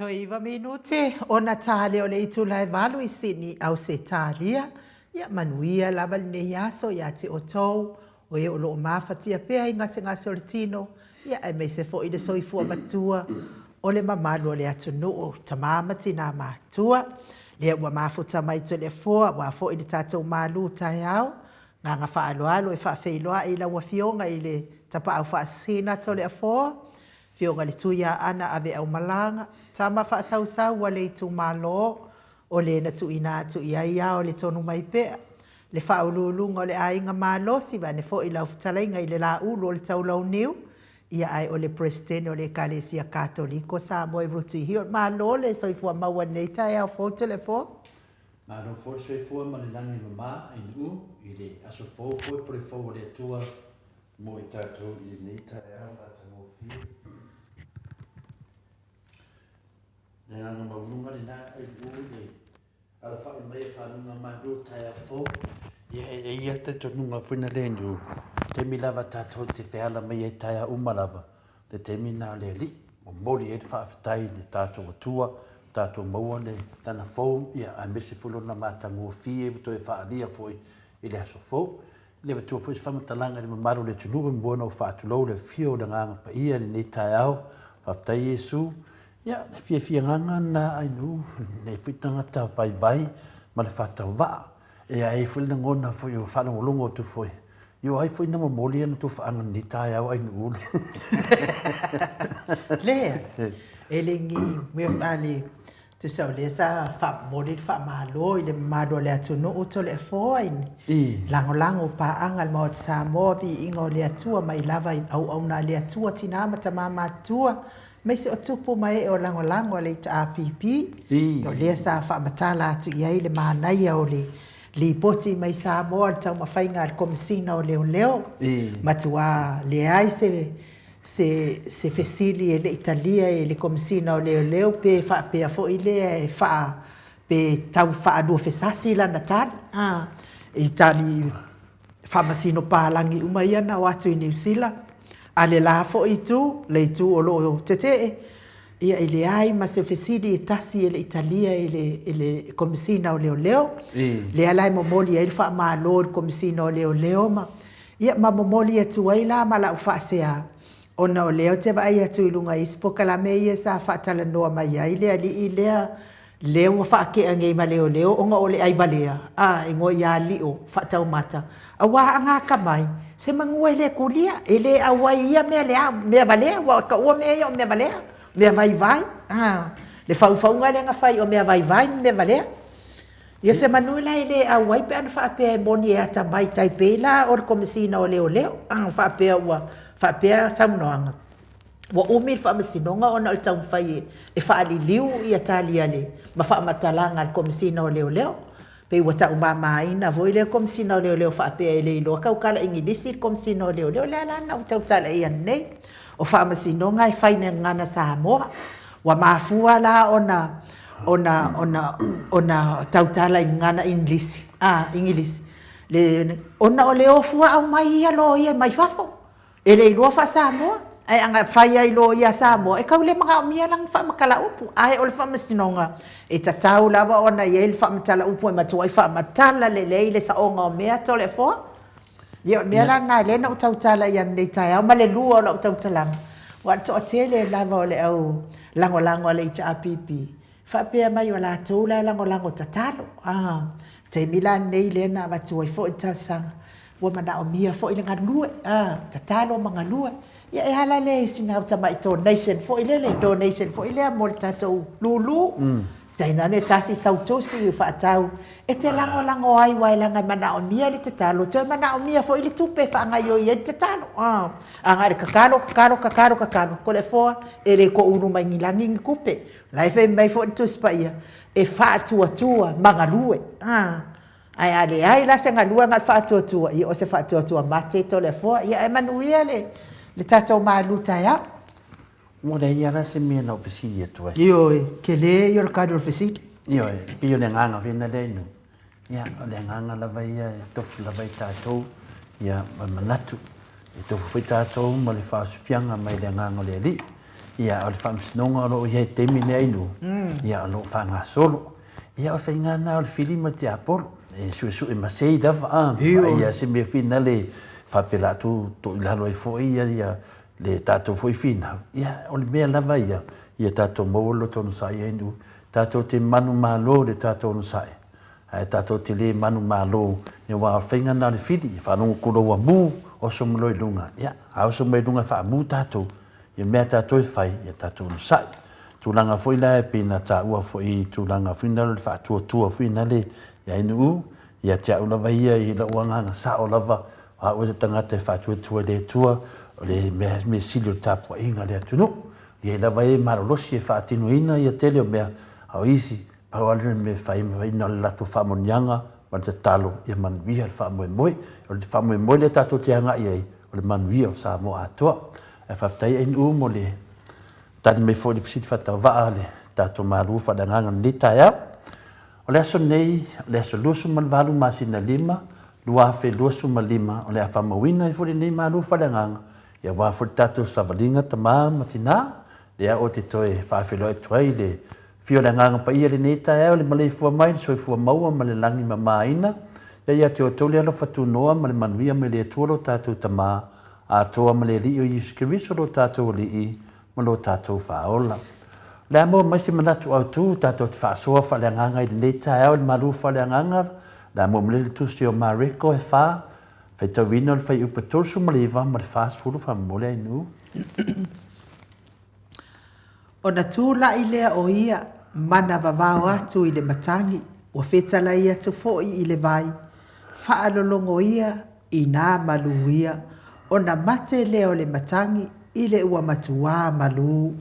Toe iva minute ona ta lea o le itula e valu i Sydney, Ausetalia. Ia manuia lava lenei aso ia te outou, o e o lo o mafatia pea i gasegase o le tino, ia aemaise foi le soifua matua o le mamalu o le atunuu, tama ma tina matutua. Lea ua mafuta mai Toleafoa aua foi le tatou malu taeao, agaga faaaloalo e faafeiloai i lau Afioga i le Tapaau Faasisina Toleafoa, Afioga i le Tuiaana Aveaumalaga, tama faasausau a le itumalo o le na tuuina atu i ai ao le tonu mai pea, le faauluuluga o le aiga malosi vaeane foi lau fetalaiga i le Laulu o le Taulauniu, ia ae o le Peresetene o le Ekalesia Katoliko Samoa i Rooty Hill. Malo le soifua maua i lenei taeao fou Toleafoa. Malo foi le soifua ma le lagi e mama i Nu'u i le aso fou foi po le fou o le Atua mo i tatou i lenei taeao matagofie. Le agaga maualuga lena e Nu'u i le alafai mai e faluga malo taeao fou. Ia e i ai le talitonuga foi na le Nu'u, taimi lava tatou te feala mai ai taeao uma lava, le taimi lena o le Alii, momoli ai le faafetai i le tatou Atua, tatou maua le lana fou, ia aemaise foi lona matagofie ua toe faaalia foi i le aso fou. E le avatua foi se faamatalaga i le mamalu o le atunuu e mua ona ou faatulou le afio o le Agaga Paia i lenei taeao. Faafetai Iesu. Ia, le fiafia agaga lena Ainuu, lenei foi tagata vaivai ma le faatauvaa. E ai foi le lagona foi o faalogologo atu foi, Io ai foi na momoli ana tou faaga lenei taeao Ainuu. Lea, e le ni mea a le Tusa o lea sa faamomoli le faamalo i le mamalu o le atunuu Toleafoa i lagolago paaga a le Maota Samoa, viiga o le Atua mai lava i auauna a le Atua, tina ma tama matutua, aemaise o tupu ma ee o lagolago a le HRPP. O lea sa faamatala atu i ai le manaia o le lipoti mai Samoa le taumafaiga a le Komesina o Leoleo. Matua leai se se se fesili e le i talia e le Komesina o Leoleo pe faapea foi lea e faa pe tau faaluafesasi lana tali a i tali faamasino palagi uma ia na o atu i Niu Sila a le la foi itu le itu o lo o tetee ia e leai ma se fesili e tasi e le i talia e le e le Komesina o Leoleo lea la e momoli ai le faamalo i le Komesina o Leoleo ma Ia, ma momoli atu ai la ma lau faasea, ona o lea ou te vaai atu i luga i isi polokalame ia sa faatalanoa mai ai le alii lea Lea ua faatea nei ma leoleo ona o le ai valea, a, e goa ia lio faataumata, auā a gata mai, se manua e le tulia, e le auai i ia mea lea, mea valea, ua taua mea ia o mea valea, mea vaivai, a, le faufauga lea na fai o mea vaivai ma mea valea. Ia se manu la e le auai pe ana faapea e moni e atamai tai pei la o le Komesina o Leoleo, a, faapea ua faapea saunoaga. Ua umi le Faamasinoga ona o le taumafai e faaliliu ia tali a le ma faamatalaga a le Komesina o Leoleo. Pei ua taumamaina foi lea le Komesina o Leoleo faapea e le iloa tautala Igilisi le Komesina o Leoleo. O lea la na ou tautala i ai nei, o Faamasinoga e fai i le gagana Samoa. Ua mafua la ona ona ona ona tautala i le gagana Igilisi, a, Igilisi, le, ona o le o fuaau mai ia loia mai fafo. E le iloa faa-Samoa, ae ana fai ai loia a Samoa, e tau le manaomia lana faamatala upu. Ae o le faamasinoga, e tatau lava ona i ai le faamatala upu e matuai faamatala lelei le saoga o mea Toleafoa. Ia, o le mea la lena lea na ou tautala i ai nei taeao ma le lua o lau tautalaga, aua o le toatele lava o le au lagolago a le HRPP, faapea mai o latou la e lagolago tatalo. A, taimi la lenei lea na avatu ai foi le talosaga, ua manaomia foi le galue, a, tatalo ma galue. Ia e ala lea i sina au tamai donation foi lele, donation foi lea mo le tatou lulu, tainane tasi sau tusi e faatau e te lagolago ai aua leaga e manaomia le tatalo, toe manaomia foi le tupe e faagaoioi ai le tatalo. A, agai le tatalo, tatalo, tatalo, tatalo, Toleafoa, e le toulu mai ni lagi ni tupe. La e fai mai foi le Tusi Paia, e faatuatua ma galue. A, ae a leai la se galuega o le faatuatua, ia o se faatuatua mate Toleafoa. Ia ae manuia le, le tatou malu taeao. Ua leai lava la se mea na ou fesili atu ai. Ioe, tele ia o le tali o le fesili. Ioe, e pei o le agaga foi lena lea inu. Ia, o le agaga lava ia e tofu lava i tatou, ia, ma le manatu. E tofu foi tatou ma le faaosofiaga mai le agaga o le Alii. Ia, o le faamasinoga o lo o i ai i le taimi lenei inu, ia, o lo o faagasolo. Ia, o le faiga lena o le fili ma le tiapolo, e suesue masei lava, a, vaai se mea finale faapela atu toilalo ai foi ia, ia le tatou foi finau. Ia, o le mea lava ia, ia tatou maua le loto onosai ai nu, tatou te manumalo i le tatou onosai, ae tatou te le manumalo, aua o le faiga lena o le fili, e faalogo atu loa ua mu, oso mai loa i luga, ia, a oso mai i luga e faamu tatou, ia mea tatou e fai, ia tatou onosai. Tulaga foi la e pei ona taua foi i tulaga foi na o le faatuatua foi na le ia Ainuu, ia te au lava ia i lou agaga sao lava, o au o se tagata e faatuatua i le Atua, o le mea sili o le tapuaiga a le atunuu. Ia i lava e malolosi e faatinoina ia tele o mea, a o isi, pau lava le mea e fai, e na o le latou faamanuiaga ma le tatalo ia manuia le faamoemoe. O le faamoemoe lea tatou te agai ai, o le manuia o Samoa atoa. Ae faafetai Ainuu mo le tali mai foi i le fesili faatauvaa a le tatou Malo faaleagaga i lenei taeao. O le aso nei, o le aso 28 masina 5, 2025, o le a faamauina ai foi lenei Malo faaleagaga, ia aua foi le tatou savaliga tama ma tina, lea ou te toe faafeiloai atu ai le Afio o le Agaga Paia i lenei taeao, le maleifua mai, le soifua maua ma le lagi mamaina, ia ia te outou le alofa tunoa ma le manuia mai le Atua lo tatou Tama, atoa ma le Alii o Iesu Keriso lo tatou Alii ma lo tatou Faaola. O le a maua mai se manatu autu tatou te faasoa faaleagaga i lenei taeao i le malu faaleagaga, o le a maua mai le Tusi o Mareko e fa, faitauina o le fuaiupu e 39 ma le 40 faamolemole Ainuu. Ona tulai lea o ia mana vavao atu i le matagi, ua fetalai atu foi i le vai, faalologo ia i nā malū ia, ona mate lea o le matagi i le ua matuā malū.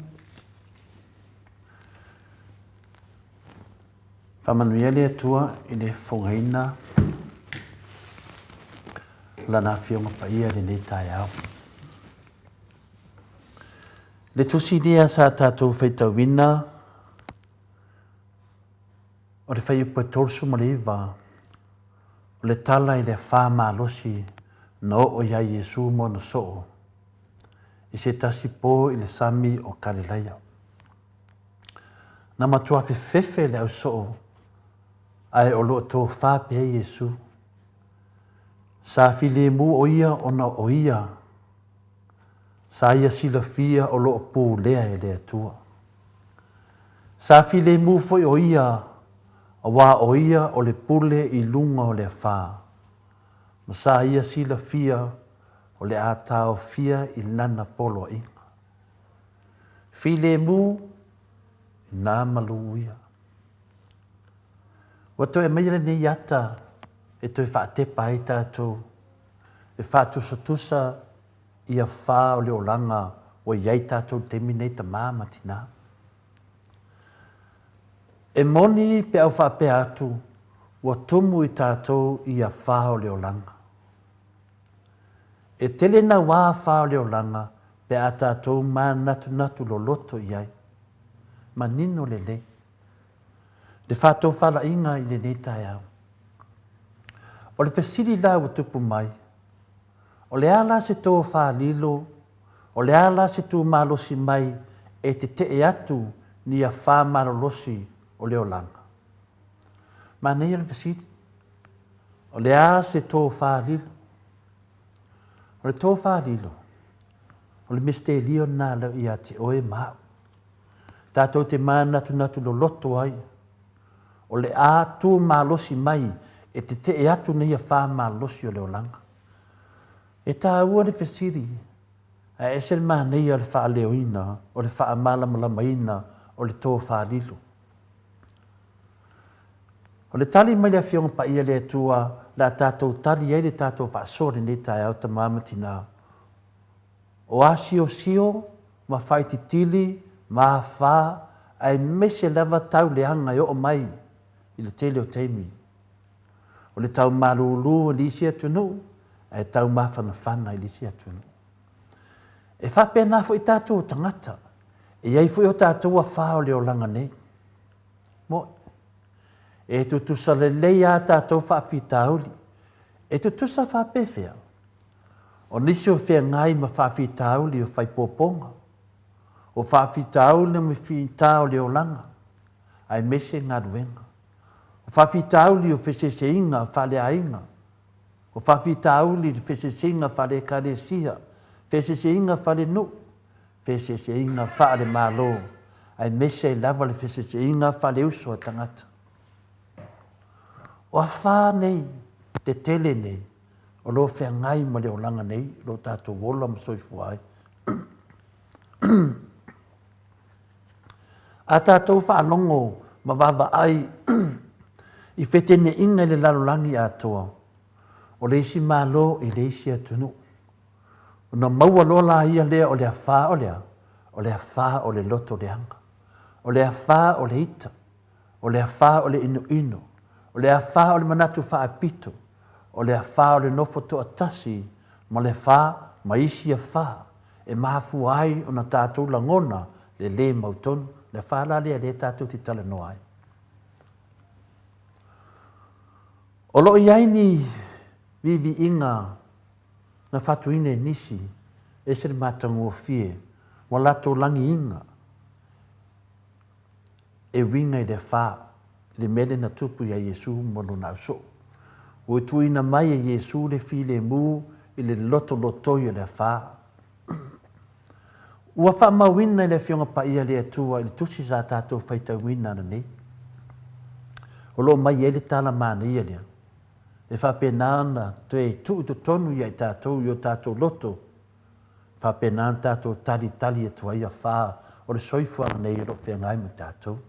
Faamanuia le Atua i le fofogaina o Lana Afioga Paia i lenei taeao. Le tusi lea sa tatou faitauina o le fuaiupu e 39, o le tala i le afa malosi na oo iā Iesu ma ona soo i se tasi po i le sami o Kalilaia. Na matua fefefe le ausoo ae o lo o tofa pea Iesu. Sa filemu o ia ona o ia Sa ia silafia o lo o pulea e le Atua. Sa filemu foi ʻo ia, auā ʻo ia o le pule i luga o le afā, ma sa ia silafia o le a taofia i lana poloaiga. Filemu i nā malū ia. Ua toe aumaia lenei ata e toe faatepa ai tatou, e faatusatusa i afā o le olaga ua i ai tatou i le taimi nei tamā ma tinā. E moni pe au faapea atu ua tumu i tatou i afā o le olaga. E tele nauā afā o le olaga pe a tatou manatunatu loloto i ai. Manino lelei le faatofalaiga i lenei taeao. O le fesili la ua tupu mai, O le a la se tofa lilo, o le a la se tu malosi mai e tetee atu ni afā malolosi o le olaga? Manaia le fesili, O le a se tofa lilo? O le tofa lilo, o le misitelio lena leo ia te oe ma au. Tatou te manatunatu loloto ai, o le a tu malosi mai e tetee atu nei afā malosi o le olaga. E tāua le fesili, ae ese le manaia o le faaleoina, o le faamalamalamaina o le tofa lilo. O le tali mai le Afioga Paia le Atua, le a tatou tali ai le tatou faasoa lenei taeao tama ma tinā. O asiosio ma faititili ma afā aemaise lava tau leaga e oo mai i le tele o taimi. O le tau malūlū i le isi atunuu ae tau mafanafana i le isi atunuu. E faapena foi tatou o tagata, e i ai foi o tatou afā o le olaga nei. Moe. E tutusa lelei a tatou faafitauli. E tutusa faapefea? O nisi o feagai ma faafitauli o faipopoga, o faafitauli ma fita o le olaga, aemaise galuega. O faafitauli o feseseaiga faaleaiga, o faafitauli i le feseseaiga faale-Ekalesia, feseseaiga faale-nuu, feseseaiga faale-Malo, aemaise ai lava le feseseaiga faale-uso a tagata. O afā nei, tetele nei, o lo o feagai ma le olaga nei, o lo o tatou ola ma soifua ai. A tatou faalogo ma vaavaai i feteneiga i le lalolagi atoa, o le isi Malo i le isi atunuu, ona maua loa laia lea o le afā o le a? O le afā o le loto leaga, o le afā o le ita, o le afā o le inoino, o le afā o le manatu faapito, o le afā o le nofo toatasi ma le afā ma isi afā e mafua ai ona tatou lagona le lē mautonu, le afā la lea lea tatou te talanoa ai. O lo o i ai ni viiviiga na fatuina e nisi, ese le matagofie ua latou lagiina e uiga i le afā, i le mea lea na tupu iā Iesu ma Lona ausoo. Ua tuuina mai e Iesu le filemu i le lotolotoi o le afā. Ua faamauina e le Afioga Paia le Atua i le tusi sa tatou faitauina ananei. O lo o mai ai le tala manaia lea, e faapena ona toe tuu i totonu ia i tatou i o tatou loto, faapena ona tatou talitali atu ai afā o le soifuaga nei o lo o feagai ma tatou.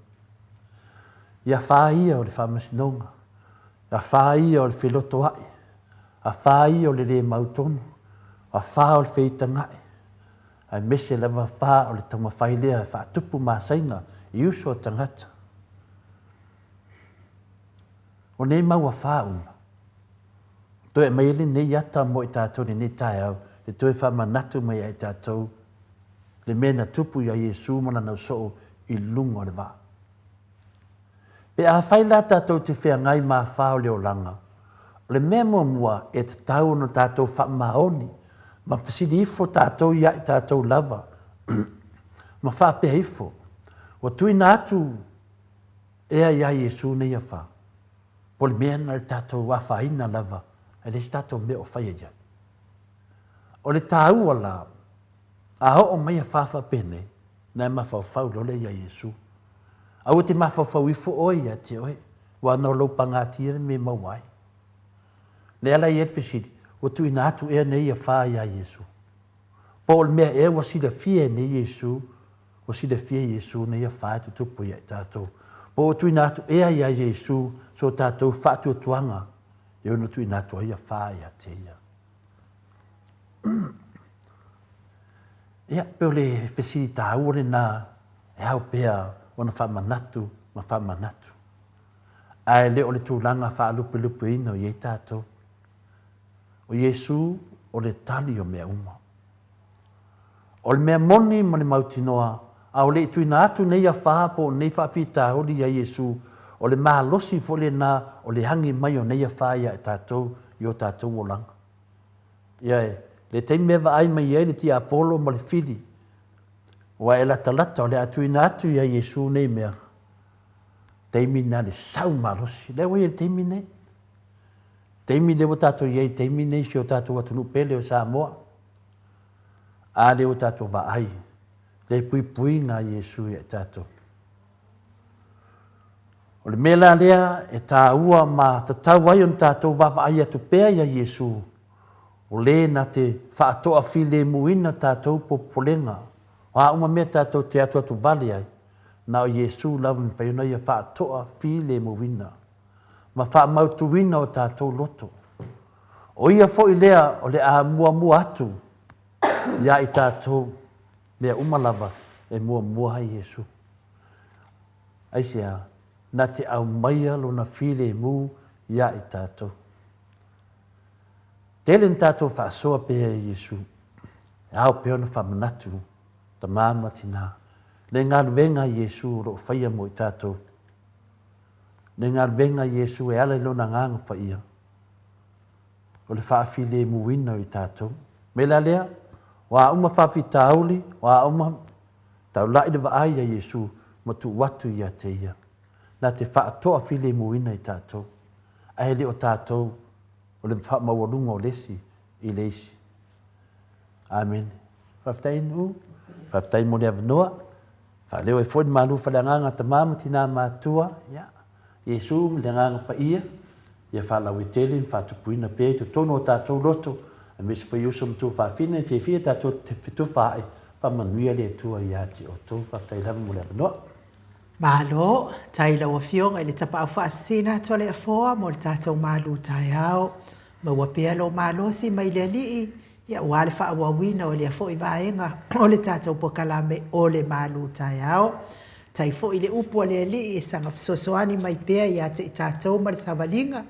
I afā ia o le faamasinoga, afā ia o le felotoa'i, afā ia o le lē mautonu, afā o le feitaga'i, aemaise lava afā o le taumafai lea e faatupu masaiga i uso a tagata. O nei mau afā uma, Toe aumai ai lenei ata mo i tatou i lenei taeao, e toe faamanatu mai ia i tatou le mea na tupu iā Iesu ma Lana soo i luga o le vaa. Pe afai la tatou te feagai ma afā o le olaga, o le mea muamua e tatau ona tatou faamaoni ma fesili ifo tatou ia i tatou lava ma faapea ifo, Ua tuuina atu ea iā Iesu nei afā? Po o le mea lena o le tatou afaina lava, ae leai se tatou mea o faia i ai. O le taua la, a oo mai afā faapenei, na e mafaufau loa lea ia Iesu. Aua e te mafaufau ifo oe ia te oe, aua na o lou pagatia le mea e maua ai. Lea la e i ai le fesili, ua tuuina atu ea nei afa iā Iesu? Po o le mea ea ua silafia e nei Iesu, ua silafia e Iesu nei afa e tutupu ia i tatou? Po ua tuuina atu ea iā Iesu so tatou faatuatuaga e ono tuuina atu ai afa ia te ia? Ia, pei o le fesili taua lena e ao pea ona faamanatu ma faamanatu. Ae le o le tulaga faalupelupeina o i ai tatou. O Iesu o le tali o mea uma. O le mea moni ma le mautinoa, a o le i tuuina atu nei afa po o nei faafitauli ia Iesu, o le malosi foi lena o le agi mai o nei afa ia i tatou i o tatou olaga. Ia, le taimi e vaai mai ai le tiapolo ma le fili, ua e latalata o le a tuuina atu ia Iesu nei mea, taimi lena le sau malosi. Lea ua i ai le taimi nei. Taimi lea ua tatou i ai i taimi nei si o tatou atunuu pele o Samoa. A lea ua tatou vaai le puipuiga a Iesu ia i tatou. O le mea la lea e tāua ma tatau ai ona tatou vaavaai atu pea ia Iesu, o le na te faatoafilemuina tatou popolega, o a uma mea tatou te atuatu vale ai, na o Iesu lava e mafai ona ia faatoafilemuina ma faamautuina o tatou loto. O ia foi lea o le a muamua atu ia i tatou mea uma lava e muamua ai Iesu. Aisea? Na te aumaia Lona filemu ia i tatou. Tele na tatou faasoa pea e Iesu, e ao pea ona faamanatu, tama ma tina, le galuega a Iesu o lo o faia mo i tatou. Le galuega a Iesu e ala i Lona Agaga Paia, o le faafilemuina o i tatou. Mea la lea, o a uma faafitauli, o a uma Taulai le vaai ia Iesu ma tuu atu ia te ia, na te faatoafilemuina i tatou, ae le o tatou o le faamaualuga o le isi i le isi. Amene. Faafetai Nu'u, faafetai mo le avanoa. Faaleo ai foi le malu faleagaga tama ma tina matua, ia, Iesu ma le Agaga Paia, ia faalauaitele ma faatupuina pea i totonu o tatou loto, aemaise foi uso ma tuafafine e fiafia tatou te fetufaai, faamanuia le Atua ia te outou. Faafetai lava mo le avanoa. Malo, tai lau Afioga i le Tapaau Faasisina atu a le Afoa mo le tatou malu taeao. Maua pea lou malosi mai le Alii, ia aua le faaauauina o lea foi vaega o le tatou polokalame o le malu taeao. Tai foi le upu a le Alii e saga fesoasoani mai pea ia te i tatou ma le savaliga,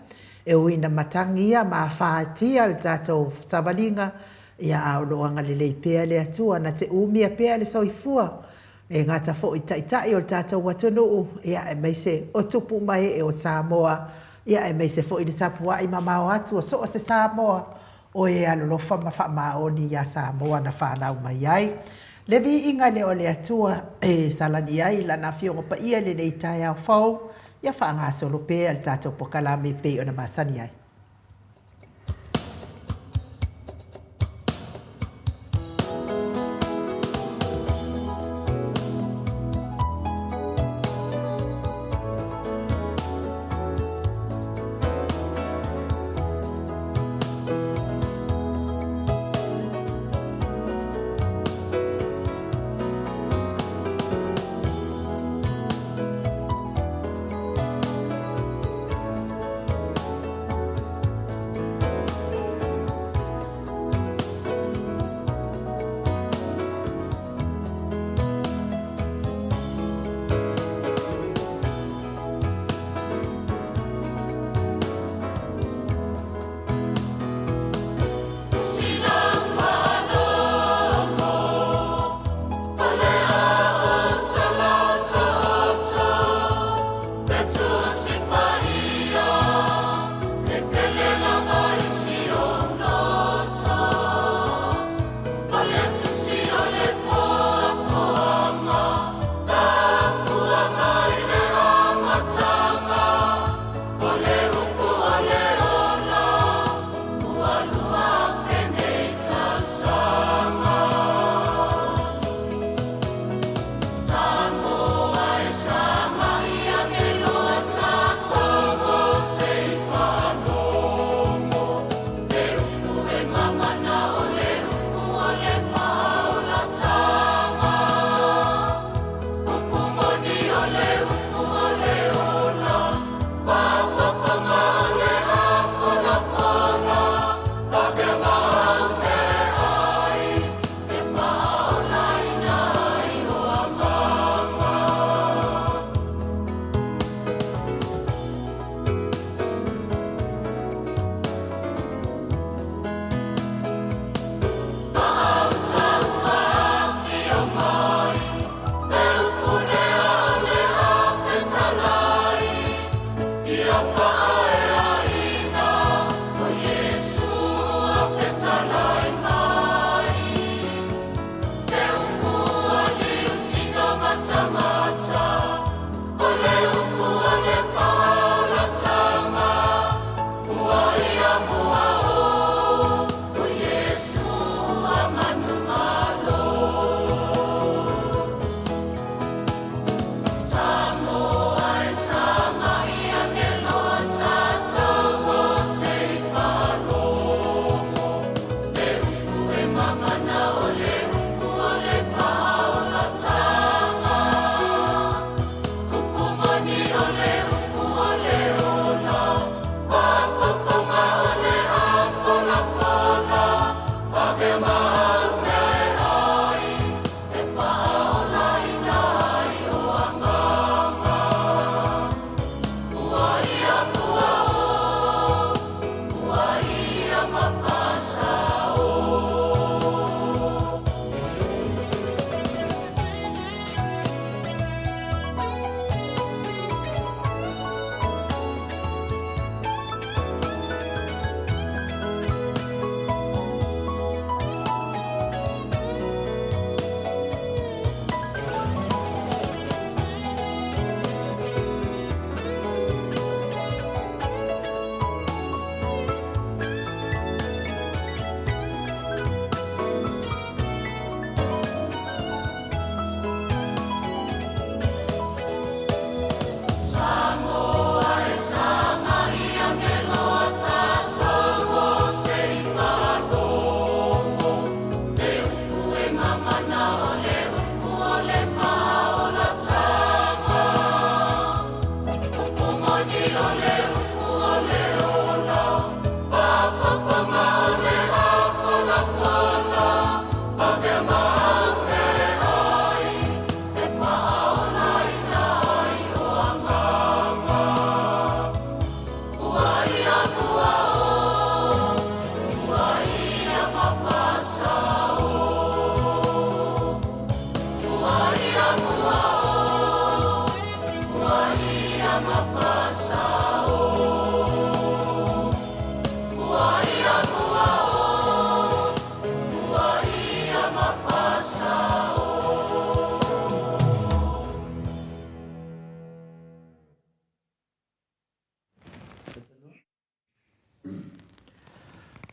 e ui ina matagia ma afatia le tatou savaliga, ia a o lo o agalelei pea le Atua na te umia pea le soifua, e gata foi i Taitai o le tatou atunuu, ia aemaise o tupu ma ee o Samoa, ia aemaise foi le tapuai mamao atu o so o se Samoa o e alolofa ma faamaoni iā Samoa na fanau mai ai. Le viiga lea o le Atua e salani ai Lana Afioga Paia i lenei taeao fou, ia faagasolo pea le tatou pokalame e pei ona masani ai.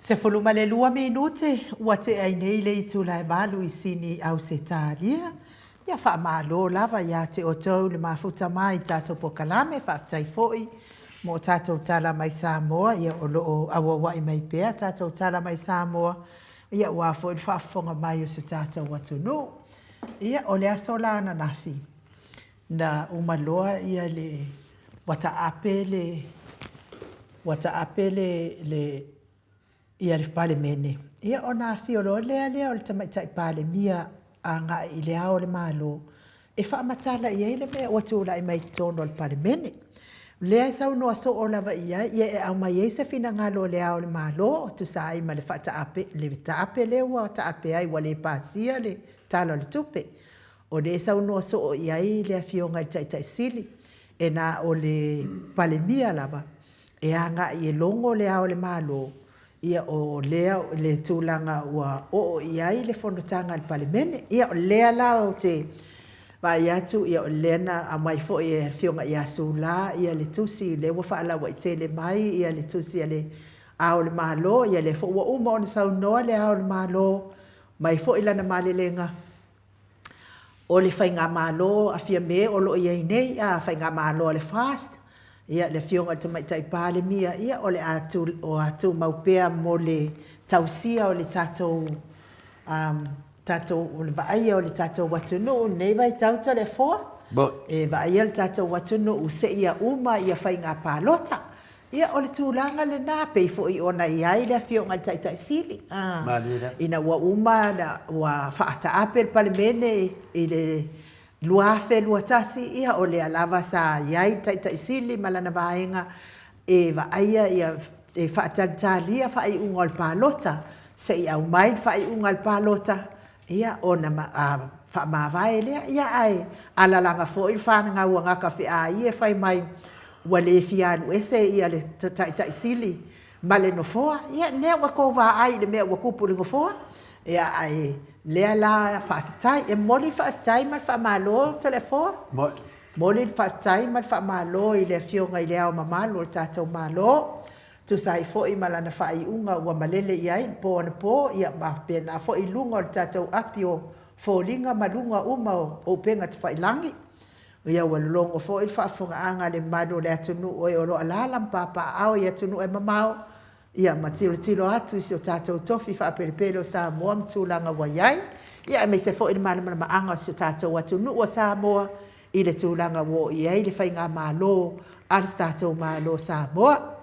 12 minute ua tea ai nei le itula e 8 i Sini, Ausetalia. Ia faamalo lava ia te outou le mafuta mai tatou polokalame, faafetai foi mo tatou tala mai Samoa, ia o lo o auauai mai pea tatou tala mai Samoa, ia aua foi le faafofoga mai o si o tatou atunuu. Ia o le aso la ananafi, na uma loa ia le ua taape le ua taape le le ia le Palemene, ia ona afio loa lea lea o le Tamaitai Palemia agai i Le Ao o le Malo e faamatala i ai le mea ua tulai mai i totonu o le Palemene. O lea e saunoa soo lava i ai, ia e aumai ai se finagalo o Le Ao o le Malo e tusa ai ma le faataape, le taape lea ua taape ai ua le pasia le Tala o le Tupe. O lea e saunoa soo i ai le Afioga i le Taitai Sili, e na o le Palemia lava e agai e logo Le Ao o le Malo, ia o lea le tulaga ua oo i ai le fonotaga a le Palemene. Ia o lea la ou te vaai atu, ia o lea na aumai foi e le Afioga ia Sula ia le tusi, lea ua faalauaitele mai ia le tusi a Le Ao o le Malo, ia lea foi ua uma ona saunoa Le Ao o le Malo mai foi lana malelega, O le Faigamalo a Fiame o lo o i ai nei, a Faigamalo a le FAST, ia, le Afioga i le Tamaitai Palemia, ia, o le a o a tumau pea mo le tausia o le tatou, um, tatou, o le vaaia o le tatou atunuu i lenei vaitau Toleafoa, e vaaia le tatou atunuu seia uma ia faiga palota. Ia, o le tulaga lena, pei foi ona i ai le Afioga i le Taitai Sili, a, ina ua uma ua faataape le Palemene i le 2021, ia, o lea lava sa i ai le Taitai Sili ma lana vaega e vaaia ia, e faatalitalia faaiuga o le palota, se i aumai le faaiuga a le palota, ia, ona faamavae lea. Ia, ae alalaga foi le fanagau a Gata Feaai e fai mai. ua le fia alu ese ia le Taitai Sili ma le Nofoa, ia lea ua tou vaai i le mea ua tupu i le Nofoa, ia ae lea la faafetai. E momoli le faafetai ma le faamalo Toleafoa. Momoli le faafetai ma le faamalo i le Afioga i Le Ao Mamalu o le tatou Malo, tusa ai foi ma lana faaiuga ua malele i ai le po anapo, ia ma faapena foi i luga o le tatou api o foliga ma luga uma o upega tafailagi. Ia ua lologo foi le faafofogaaga a le mamalu o le atunuu e o lo o alaala ma papaaao i atunuu e mamao, ia ma tilotilo atu i si o tatou tofi faapelepele o Samoa ma tulaga ua i ai, ia aemaise foi le malamalamaaga o si o tatou atunuu o Samoa i le tulaga ua oo i ai le faigamalo a le tatou Malo o Samoa.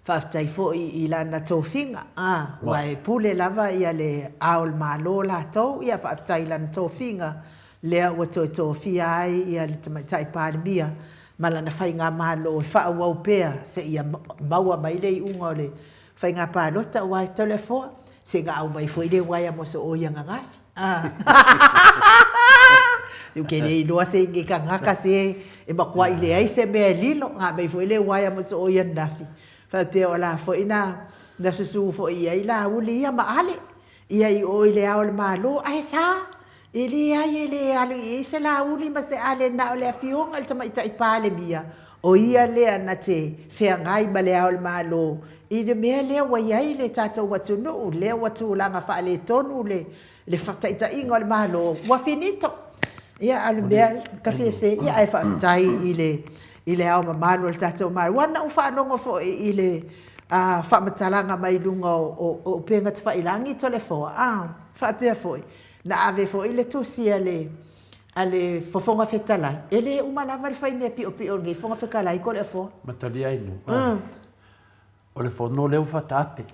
Faafetai foi i lana tofiga, aua e pule lava le Ao o le Malo latou, ia faafetai i lana tofiga lea ua toe tofia ai le Tamaitai Palemia ma lana faigamalo e faaauau pea seia maua mai le iuga o le faiga palota, aua e Toleafoa, se na aumai foi le uaea mo sooi ananafi. Ou te le iloa se ni tagata se e matuai leai se mea e lilo, na aumai foi le uaea mo sooi ananafi, faapea o la foi na na susu foi i ai Laauli ia ma Ale, ia i o i Le Ao o le Malo, ae sa, e leai e le alu i ai se Laauli ma se Ale na o le Afioga i le Tamaitai Palemia, o ia lea na te feagai ma Le Ao o le Malo i le mea lea ua i ai le tatou atunuu, lea ua tulaga faaletonu le le taitaiga o le Malo, ua finito. Ia, a o le mea ka fefe, ia ae faafetai i le i le Ao Mamalu o le tatou Malo. Aua na ou faalogo foi i le faamatalaga mai luga o upega tafailagi Toleafoa, a faapea foi, na ave foi le tusi a le a le Fofoga Fetalai, e le uma lava le fai mea piopio o lenei Fofoga Fetalai Toleafoa. Matalia ai nuu. O le fono lea ua faataape.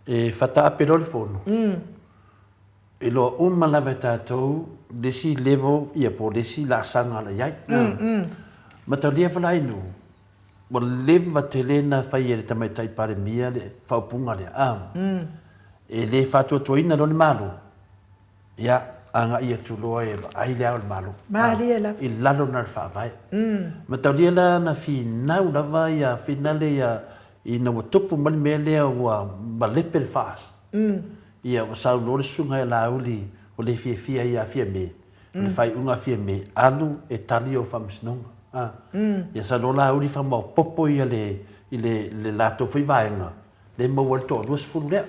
E faataape loa le fono, iloa uma lava e tatou le isi level ia po o le isi laasaga la i ai. Mataulia Falainu, ua leva tele na fai e le Tamaitai Palemia le faaupuga lea, e le faatuatuaina loa le Malo, Ia, agai atu loa e vaai le Ao o le Malo. Malie lava. I lalo na o le Faavae. Mataulia la na finau lava ia finale ia ina ua tupu mai le mea lea ua malepe le FAST. Ia ua sau loa le susuga ia Laauli ua le fiafia ia Fiame, o le faaiuga a Fiame, alu e tali ou faamasinoga. Ia sau loa Laauli faamaopopo ia le i le latou foi vaega lea e maua ai le toa 20 lea.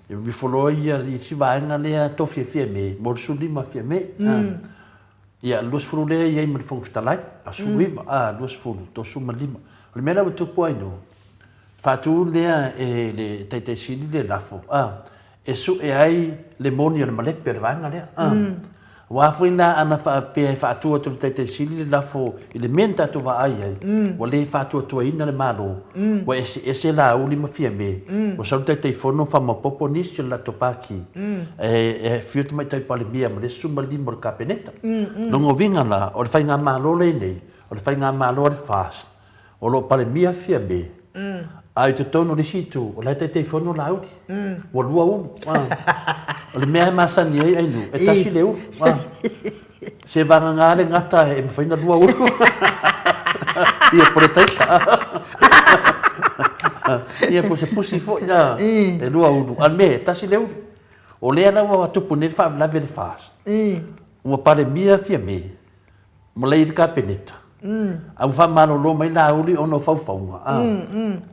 E ifo loa ia i isi vaega lea tofi e Fiame, mo le 15 Fiame. Ia, 20 lea e i ai ma le Fofoga Fetalai, a 19, a 20, 35. O le mea la ua tupu ai no, faatu lea e le Taitai Sili le lafo, a, e sue ai le moni o le malepe o le vaega lea. Aua foi la ana faapea e faatu atu e le Taitai Sili le lafo i le mea na tatou vaai ai, ua le faatuatuaina le Malo, ua eseese Laauli ma Fiame, ua sau le Taitaifono faamaopoopo nisi o le latou Pati, e afio le Tamaitai Palemia ma le isi 15 o le Kapeneta. Lona uiga la, o le Faigamalo lenei, o le Faigamalo a le FAST, O lo o Palemia Fiame, a i totonu o le isi itu, o la e Taitaifono Laauli. Ua lua ulu. O le mea e masani ai Ainu, e tasi le ulu. Se vagana le gata e mafai ona lua ulu. Ia po o le taika. Ia po o se pusi foi, e lua ulu. A o le mea, e tasi le ulu. O lea la ua tupu nei le faalavelave i le FAST, ua Palemia Fiame, Malai i le Kapeneta, a ua faamalolo mai Laauli ona o faufauga, a,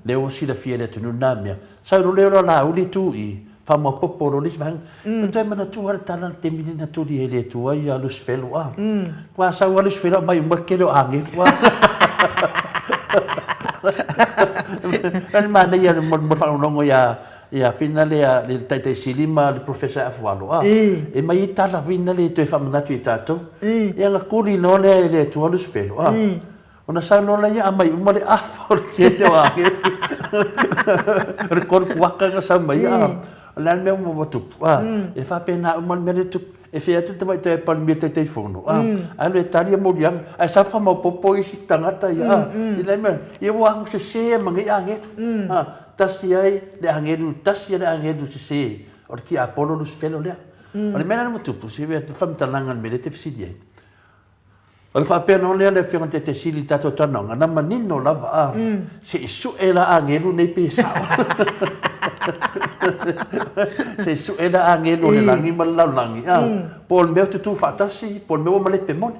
lea ua silafia e le atunuu lena mea. Sau loa lea o Laauli tu i, faamaopoopo loa le isi vaega. Ua toe manatua le tala i le taimi lea na tuli ai e le Atua ia Lusifelo, a. Ua sau lava Lusifelo aumai uma le tele o agelu, a. O le manaia mo le faalogologo ia Ia fina lea le Taitai Sili ma le Professor Afualo a e mai ai tala fina le toe faamanatu ia tatou. Ia na kuli loa lea e le Atua Lusifelo a ona sau loa lea aumai uma le afa o le tele o agelu. O le kolu kuaka na sau mai a o le a le mea ua tupu a e faapena uma le mea lea e tupu. E fia atu le tamaitai a Palemia Taitaifono, a, alu e tali ia moliaga, ae sau faamaopoopo isi tagata ia, a, i le mea, ia ua agu sese ma nei agelu, a, tasi ai le agelu, tasi ai le agelu sese, o le tiapolo Lusifelo lea. O le mea la lea ua tupu, se faamatalaga i le mea lea e te fesili ai. O le faapea nō lea le Afioga i le Taitai Sili i le tatou talanoaga, na manino lava, a, se i sue la agelu nei pe sao. Se i sue la agelu o le lagi ma le lalolagi, a, po o le mea ua tutū faatasi, po o le mea ua malepe moni.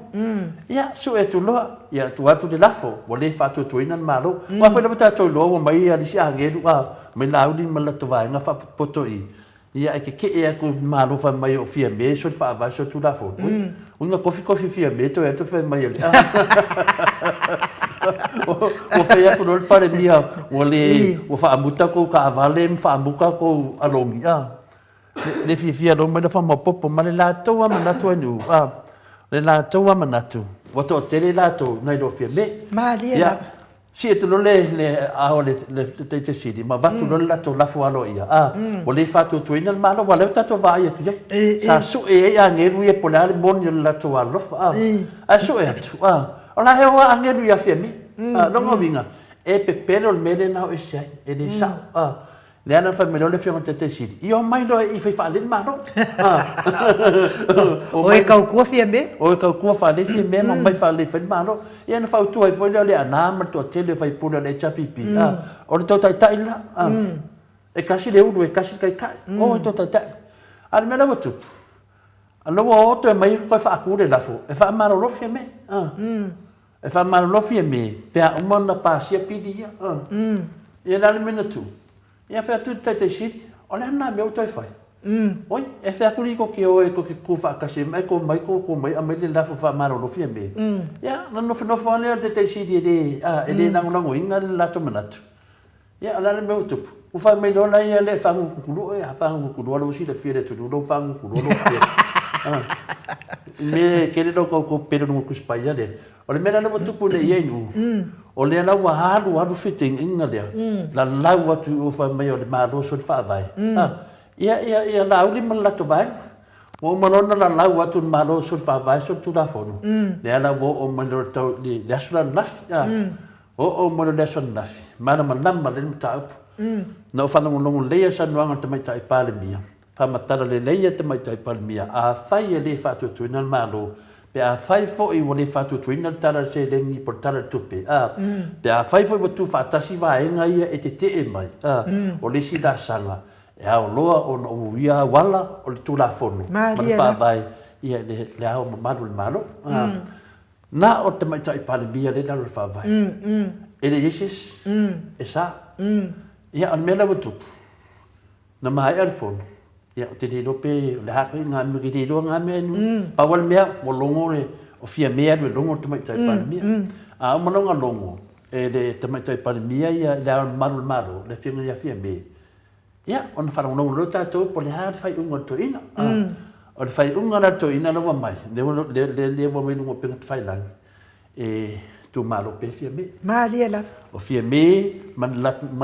Ia, sue atu loa, ia tuu atu le lafo, ua le faatuatuaina le Malo. Aua foi lava tatou iloa ua omai le isi agelu, a, mai Laauli ma le latou vaega faapotopoto i Ia ae keke'e atu i le Malo fai mai o Fiame soli faavae soli Tulafono. Ui, ui na kofi kofi Fiame toe atu fai mai o le Ua fai atu loa le Palemia ua le ua faamuta kou taavale ma faamuta kou alongi a. Le fiafia loa mai le faamaopopo ma le latou a manatu ai nuu a. Le latou a manatu ua toatele latou nai lo Fiame. Malie lava. Sii atu loa le, le ao a le, le, le Taitai Sili ma avatu loa le latou lafo aloaia, a, ua le faatuatuaina le Malo, aua o lea ua tatou vaai atu i ai. Sa sue ai agelu ia po o le a le moni o le latou alolofa, a, ae sue atu, a, o la e o lava agelu ia Fiame. A, lona uiga, e pepelo le mea lea na o ese ai, e le sao, a. Lea na fai mai loa le Afioga i le Taitai Sili, ia omai loa i fai faalelei le Malo. O e tautua Fiame. O e tautua faalelei Fiame ma omai faalelei fai le Malo. Ia ona fautua ai foi lea o Leaana ma le toatele o faipule o le HRPP, o le tou taitai le la. E tasi le ulu, e tasi le taitai. O e tou taitai. A o le mea la ua tupu, o lea ua o toe mai toe faatu le lafo e faamalolo Fiame. E faamalolo Fiame pe a uma ona pasia pili ia. Ia o le a le mea na tuu? Ia fai atu le Taitai Sili, o le a lena mea ua toe fai? Oi, e fai atu likoki o e tou te tutu faatasi ai ma e tou omai tou tuu mai aumai le lafo faamalolo Fiame. Ia, ona nofonofo lava lea o le Taitai Sili e le, a, e le lagolagoina le latou manatu. Ia, o le a le mea ua tupu? Ua fai mai loa la ia le faagutukulua, ia faagutukulua lou silafia i le atunuu, lou faagutukulua lou pele. I mea e tele lou tautau pele i luga o le Tusi Paia lea. O le mea la lea ua tupu nei i ai nuu, o lea la ua alu alu feteiniga lea, lalau atu i o fai mai o le Malo soli faavae. Ia, ia, ia Laauli ma le latou vaega. Ua uma loa ona lalau atu le Malo soli faavae soli Tulafono, lea la ua oo mai loa i le aso la ananafi. Oo mai loa i le aso ananafi, malamalama lelei le mataupu. Na ou faalogologo lelei lava i le saunoaga a le Tamaitai Palemia, faamatala lelei e le Tamaitai Palemia, afai e le faatuatuaina le Malo, pe afai foi ua le faatuatuaina le Tala o le Seleni po o le Tala o le Tupe, a, pe afai foi ua tuufaatasi vaega ia e tetee mai, a, o le isi laasaga e ao loa ona uia auala o le Tulafono ma le Faavae i le Ao Mamalu o le Malo. A. Na o le Tamaitai Palemia lea e i lalo o le Faavae. E le i ai se isi e sa. Ia, o le mea la ua tupu, na maea le fono, ia, ou te le iloa pe o le a foi ngā mea, ke le iloa ngā mea e nui. Pau lava le mea, ua logo le, o Fiame alu e logo le Tamaitai Palemia. A uma loa ona logo e le Tamaitai Palemia ia Le Ao Mamalu o le Malo, le Afioga ia Fiame, Ia, ona faalogologo loa tatou po o le a le faaiuga o le toeaina. O le faaiuga la a le toeaina la ua aumai, lea ua aumai i luga o upega tafailagi, e itumalo pea Fiame. Malie lava. O Fiame ma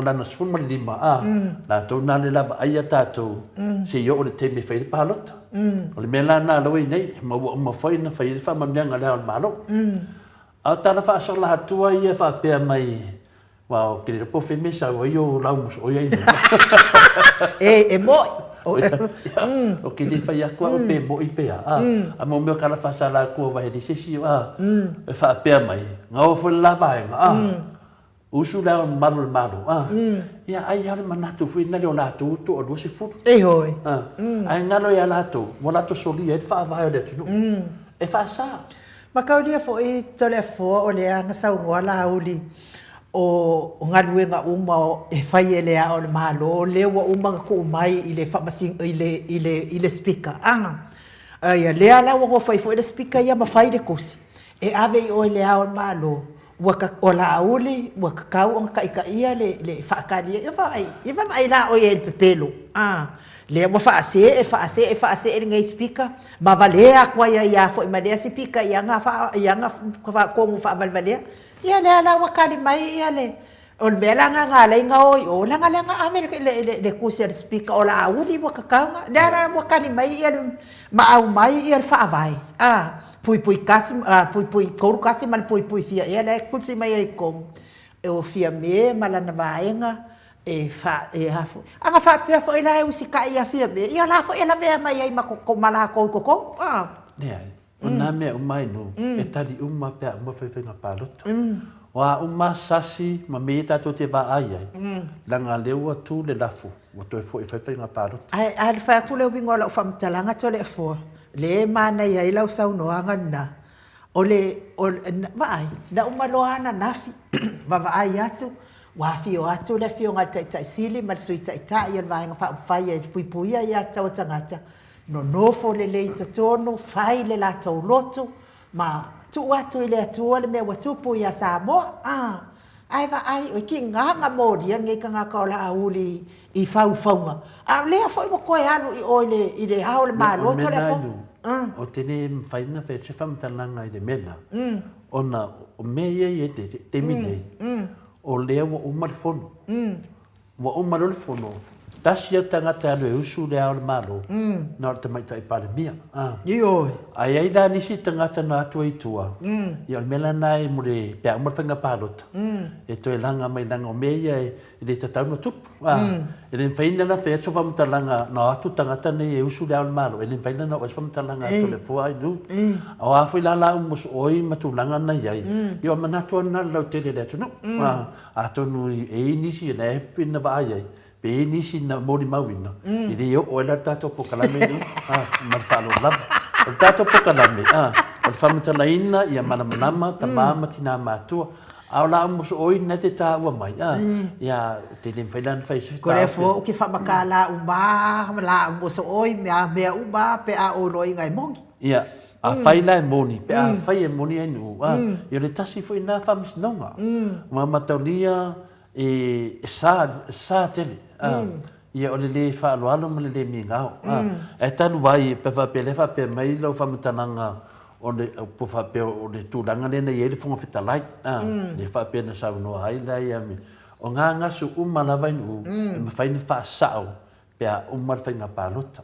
lana 15, a, latou na le vaavaai ia tatou se i oo i le taimi e fai ai le palota. O le mea la lena la ua i ai nei, ma ua uma foi ona fai ai le faamanuiaga a Le Ao o le Malo. A o tala faasalatua ia faapea mai, Aua ou te le iloa po o fea mea e sau ai ou lau mosooi ai nei. E, e mo'i. Ou te le fai atu au pe mo'i pe a. A mo mea o tala faasalatua aua e leai se isi e faapea mai, na oo foi le la vaega, a, usu le ao mamalu o le Malo, a, ia ai lava le manatu foi lea o latou e toalua sefulu. Ioe. Ae galo ia latou, ua latou solia ai le faavae o le atunuu. E faasa. Mataulia foi Toleafoa o lea na saunoa Laauli o galuega uma e fai e le Ao o le Malo lea ua uma ona tuu mai i le i le i le i le Speaker a ia lea la ua nofo ai foi le Speaker ia ma fai le tusi e ave i o i le Ao o le Malo ua o Laauli ua tatau ona taitaia le le faatali ia vaai ia vaai la oe i le pepelo a lea ua faasee faasee faasee lenei Speaker ma valea atu ai ai lava foi ma lea Sipika i ana i ana tonu faavalevalea. Ia lea la ua tali mai ia le, o le mea la lena na ala ai ona o i o, leaga lea na ave le le tusi a le Sipika o Laauli ua tatau ona, lea la ua tali mai ia le, ma aumai ia le faavae, a, puipui tasi, puipui tolu tasi ma le puipui fia ea la e tusi mai ai i totonu, o Fiame ma lana vaega E fa, e a foi. Ana faapea foi la e usitai ia Fiame, ia o la foi e lavea mai ai ma, ma latou i totonu, a. Leai. O nā mea uma ai nō, e tali uma pe a uma whaiwhainga pālota. O a uma sasi ma me ia tātou te vaai ai, langa lea ua tū le lafo, ua toe foʻi whaiwhainga pālota. Ae a fai atu le uiga o lau faamatalaga Toleafoa, le e manaia ai lau saunoaga lena, o le, o, vaai, na uma loa ananafi, vaavaai atu, ua afio atu le Afioga i le Taitai Sili ma le Sui Taitai o le Vaega Faaupufai e puipuia ia tatau a tagata, Nonofo lelei i totonu, fai le latou lotu, ma tuu atu i le Atua le mea ua tupu ia Samoa. A, ae vaai oe, kigaga molia lenei tagata o Laauli i faufauga, a o lea foi ua toe alu i o i le Ao o le Malo, Toleafoa. Ou te le mafai ona fai atu se faamatalaga i le mea lena, ona o mea ia e i ai i le taimi nei, o lea ua uma le fono. Ua uma loa le fono, tasi lava le tagata e alu e usu le Ao o le Malo, na o le Tamaitai Palemia. Ioe. Ae i ai la nisi tagata na atu ai i tua, ia o le mea la lena e mo le, pe a uma le faiga palota, e toe laga mai leaga o mea ia e le tatau ona tupu. E le mafai ona fai atu se faamatalaga na o atu tagata nei e usu le Ao o le Malo, e le mafai la ona oo i ai se faamatalaga a Toleafoa Ainuu. O a foi la la mosooi ma tulaga na i ai, ia o le manatu lava lena o le lautele o le atunuu. Atonu e i ai nisi o lena e na vaai ai, pe i ai nisi na molimauina, e le oo ai la le tatou polokalame lenei, ma le faaaloalo lava. O le tatou polokalame, o le faamatalaina ia malamalama tama ma tina matutua, a o la mosooi lena e te taua mai, ia, te le mafai la ona fai se Ko le fua uki whamakā la uma, la mosooi, mea mea uma, pe a o loa inga e moni. Ia, Afai la e moni, pe afai e moni ai nuu, a, ia o le tasi foi lena faamasinoga. Ua mataulia e sa, sa tele, a, ia o le le faaaloalo ma le le migao, a. Ae talu ai, pe faapea lea faapea mai lau faamatalaga o le, po faapea o le tulaga lea na i ai le Fofoga Fetalai, a, lea faapea na saunoa ai la ia, o gagasu uma lava i nuu, e mafai ona faasao pe a uma le faiga palota.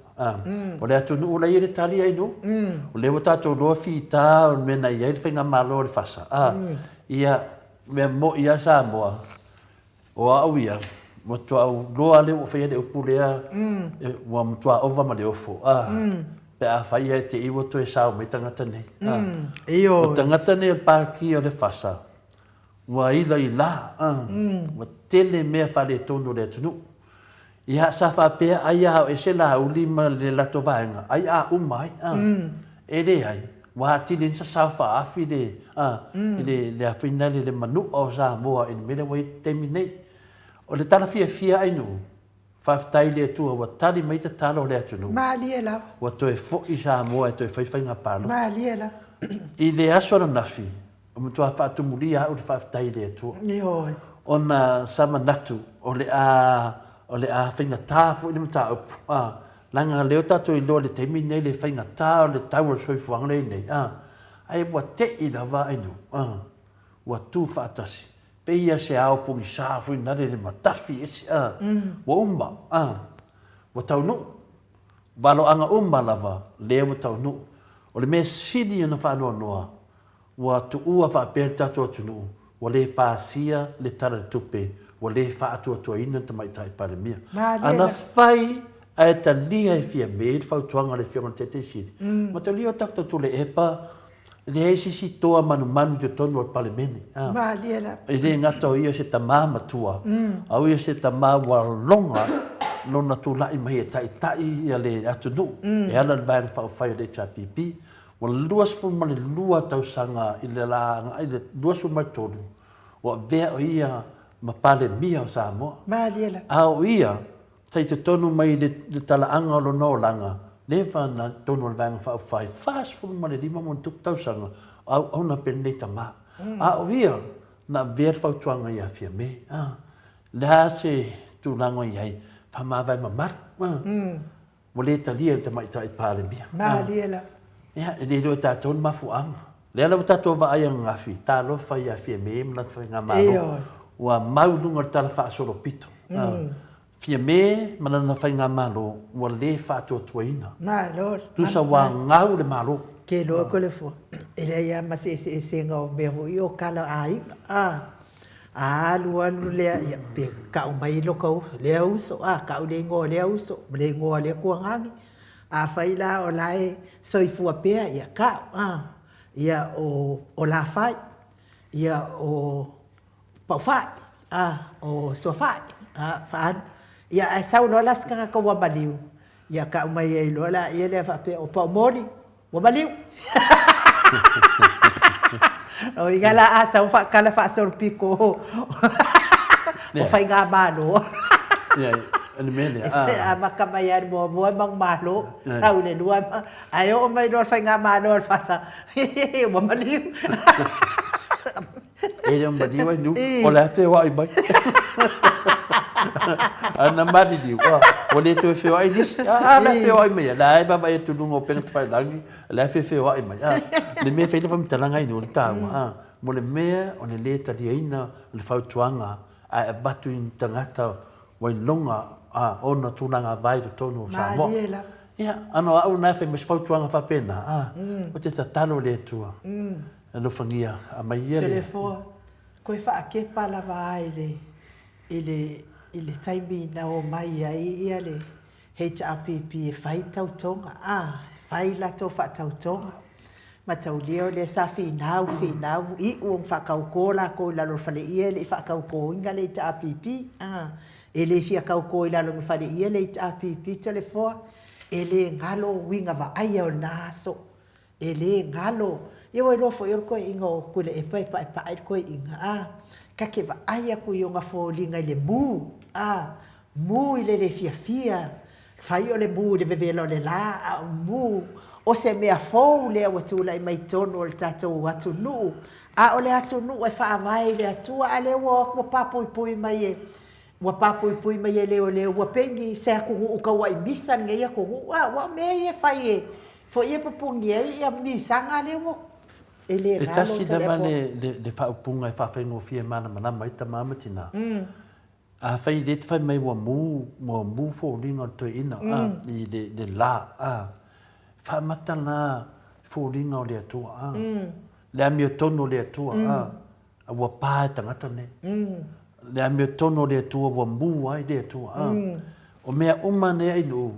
O le atunuu la e i ai le tali ai nuu. O lea ua tatou iloa fita o le mea na i ai le faigamalo a le FASA. Ia, mea moi lava Samoa, o au ia, matua ou iloa lea ua faia le upu lea, ua matua ova ma le ofo. Pe a fai ia te i ua toe sao mai tagata nei. O tagata nei o le Pāti o le FASA, Ua ila i la, ua tele mea faaletonu o le atunuu. Ia, sa faapea ai a o ese Laauli ma le latou vaega, ai a uma ai, a. E leai, ua atili ai sasao faaafi le, a, i le, le afina le, le manua o Samoa i le mea lea ua i ai i le taimi nei. O le tala fiafia ai nuu, faafetai i le Atua ua tali mai tatalo a le atunuu. Malie lava. Ua toe foi Samoa e toe fai faiga palota. Malie lava. I le aso ananafi, Ua matua faatumulia au i le faafetai i le Atua. Ioe. Ona sa manatu o le a, o le a faigata foi le mataupu, a, leaga lea ua tatou iloa i le taimi lenei le faigata o le tau o le soifuaga lea e i ai nei, a, ae ua tei lava Ainuu, a, ua tu faatasi, pei lava se ao pogisa foi nale le matafi ese, a, ua uma, a, ua taunuu, valoaga uma lava lea ua taunuu. O le mea sili ona faanoanoa, Ua tuua faapea le tatou atunuu, ua le pasia le Tala o le Tupe, ua le faatuatuaina le Tamaitai Palemia. Ana fai ae talia e Fiame le fautuaga a le Afioga i le Taitai Sili, matalia o tatou Tuilaepa, e leai se isi toa manumanu i totonu o le Palemene. E le gata o ia o se tama matua, a o ia se tama ua loga lona tulai mai e taitai le atunuu e ala i le Vaega Faaupufai o le HRPP. Ua 22 tausaga i le la agai i le 23 ua avea o ia ma Palemia o Samoa. Malie la. A o ia sa i totonu mai i le talaaga o lona olaga, leva na i totonu o le Vaega Faaupufai, 45 ma ona tupu tausaga o auauna pea lenei tama. A o ia na avea le fautuaga ia Fiame. A, le a se tulaga o i ai, faamavae mamalu. Ua le talia e le Tamaitai Palemia. Malie la. Ia, e le iloa e tatou le mafuaaga. Lea la ua tatou vaai ananafi, talofa ia Fiame ma lana faigamalo. Ua mau i luga o le tala faasolopito. Fiame ma lana faigamalo ua le faatuatuaina. Malo. Tusa ua gau le Malo. Ke iloa koe le fua, e leai lava ma se eseesega o mea foi ia o kala aiga. A alu alu lea, ia, pe kau mai lota uso, lea uso, a, kau le igoa o lea uso, ma le igoa o lea tuagage. Afai la o la e soifua pea, ia ka'u, a. Ia o, o Lafai, ia o Paufai, a, o Suafai, a, faaalu. Ia ae sau loa la se tagata ua maliu, ia ka'u mai ai loa laia lea faapea, o Paumoli, Ua maliu! O uiga la a sau faatala faasolopito o Faigamalo. Ia, o le mea lea. E amata mai lava i le muamua e manumalo, sau i le lua, ae oo mai loa i le Faigamalo a le FASA, ua maliu! E le o maliu ai nu, o le a feoai mai. A na maliliu, ua le toe feoai nisi. A la feoai mai, la e vaavaai atu i luga o upega tafailagi, la e feoai mai. Le mea e fai ai le faamatalaga ai nu, o le taua, mo le mea o le lē taliaina o le fautuaga ae avatu i ni tagata ua iloga ona tulaga vae i totonu o Samoa. Malie lava. Ia, ano au na e fai mai se fautuaga faapena, ou te tatalo i le Atua. Alofagia aumai ia le. Toleafoa, koe faakepa lava a i le, i le, i le taimi na omai ai ia le HRPP e fai tautoga, a, e fai latou faatautoga. Mataulia o lea sa finau, finau, iu ona faatauto latou i lalo o le faleie e le i faatautoina le HRPP, a. E le fia tauto i lalo o ni faleie le HRPP Toleafoa, e le galo uiga vaaia o lena aso. E le galo. Ia ua iloa foi o le toeaina o Tuilaepa e paepae le toeaina, a. Ta te vaai atu i ona foliga i le mu, a, mu i le le fiafia, fai o le mu i le vevela o le la, a o mu o se mea fou lea ua tulai mai i totonu o le tatou atunuu, a o le atunuu e faavae i le Atua, a lea ua o atu ua papuipui mai e Ua papuipui mai e leoleo, ua pei ni se atunuu tauai misa lenei atunuu. A, aua o mea ia e fai e foi e pupuni ai ia misaga lea ua e le E galo tasi lava telefono. le faaupuga e faafaigofie e malamalama ai tama ma tina. Afai le te fai mai ua mu, ua mu foliga o le toeaina a, i le la, a, faamata la foliga o le Atua, a, le amiotonu o le Atua, a, A ua pa e tagata nei. Le amiotonu o le Atua ua mū ai le Atua. A. O mea uma nei ai nuu,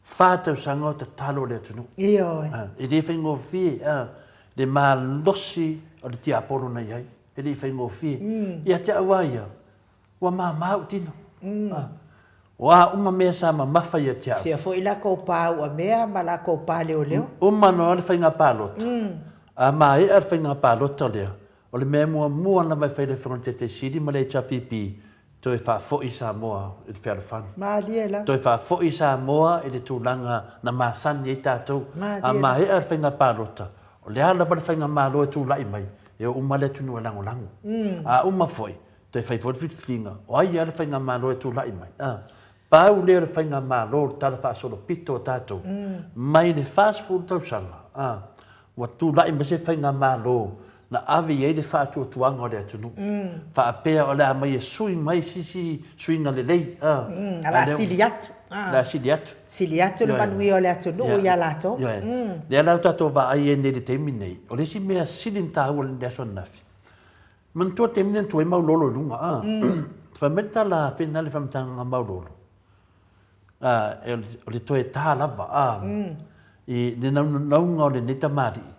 fa tausaga o tatalo le atunuu. Ioe. A, e le faigofie, a, le malosi o le tiapolo na i ai. E le i faigofie. Ia te au a ia, ua mama ou tino. A, o a uma mea sa mamafa ia te au. Fia foi lakou pa uamea ma lakou pa leoleo. Uma noa le faiga palota. A maea le faiga palota lea, O le mea muamua lava e fai le Afioga i le Taitai Sili ma le HRPP, toe faafoi Samoa i le fealofani. Malie lava. Toe faafoi Samoa i le tulaga na masani ai tatou. Malie A lava. maea le faiga palota, o le a lava le faigamalo e tulai mai, e o uma le atunuu e lagolago. A uma foi, toe fai foi le filifiliga, o ai lava le faigamalo e tulai mai. A pau lea o le faigamalo o le tala faasolopito a tatou, mai le 40 tausaga, a, Ua tulai mai se faigamalo na ave i ai le faatuatuaga o le atunuu, faapea o le a aumai e sui mai se isi suiga lelei. A o le a sili atu. O le a sili atu. Sili atu le manuia o le atunuu ia latou. Ioe. Lea la ua tatou vaai ai nei i le taimi nei, o le isi mea sili ona taua i le aso ananafi, manatua le taimi lea na tuai Maulolo i luga, a. Fai mai le tala a Fena le faamatalaga Maulolo, o le toe tā lava a, i le naunauga o lenei tamalii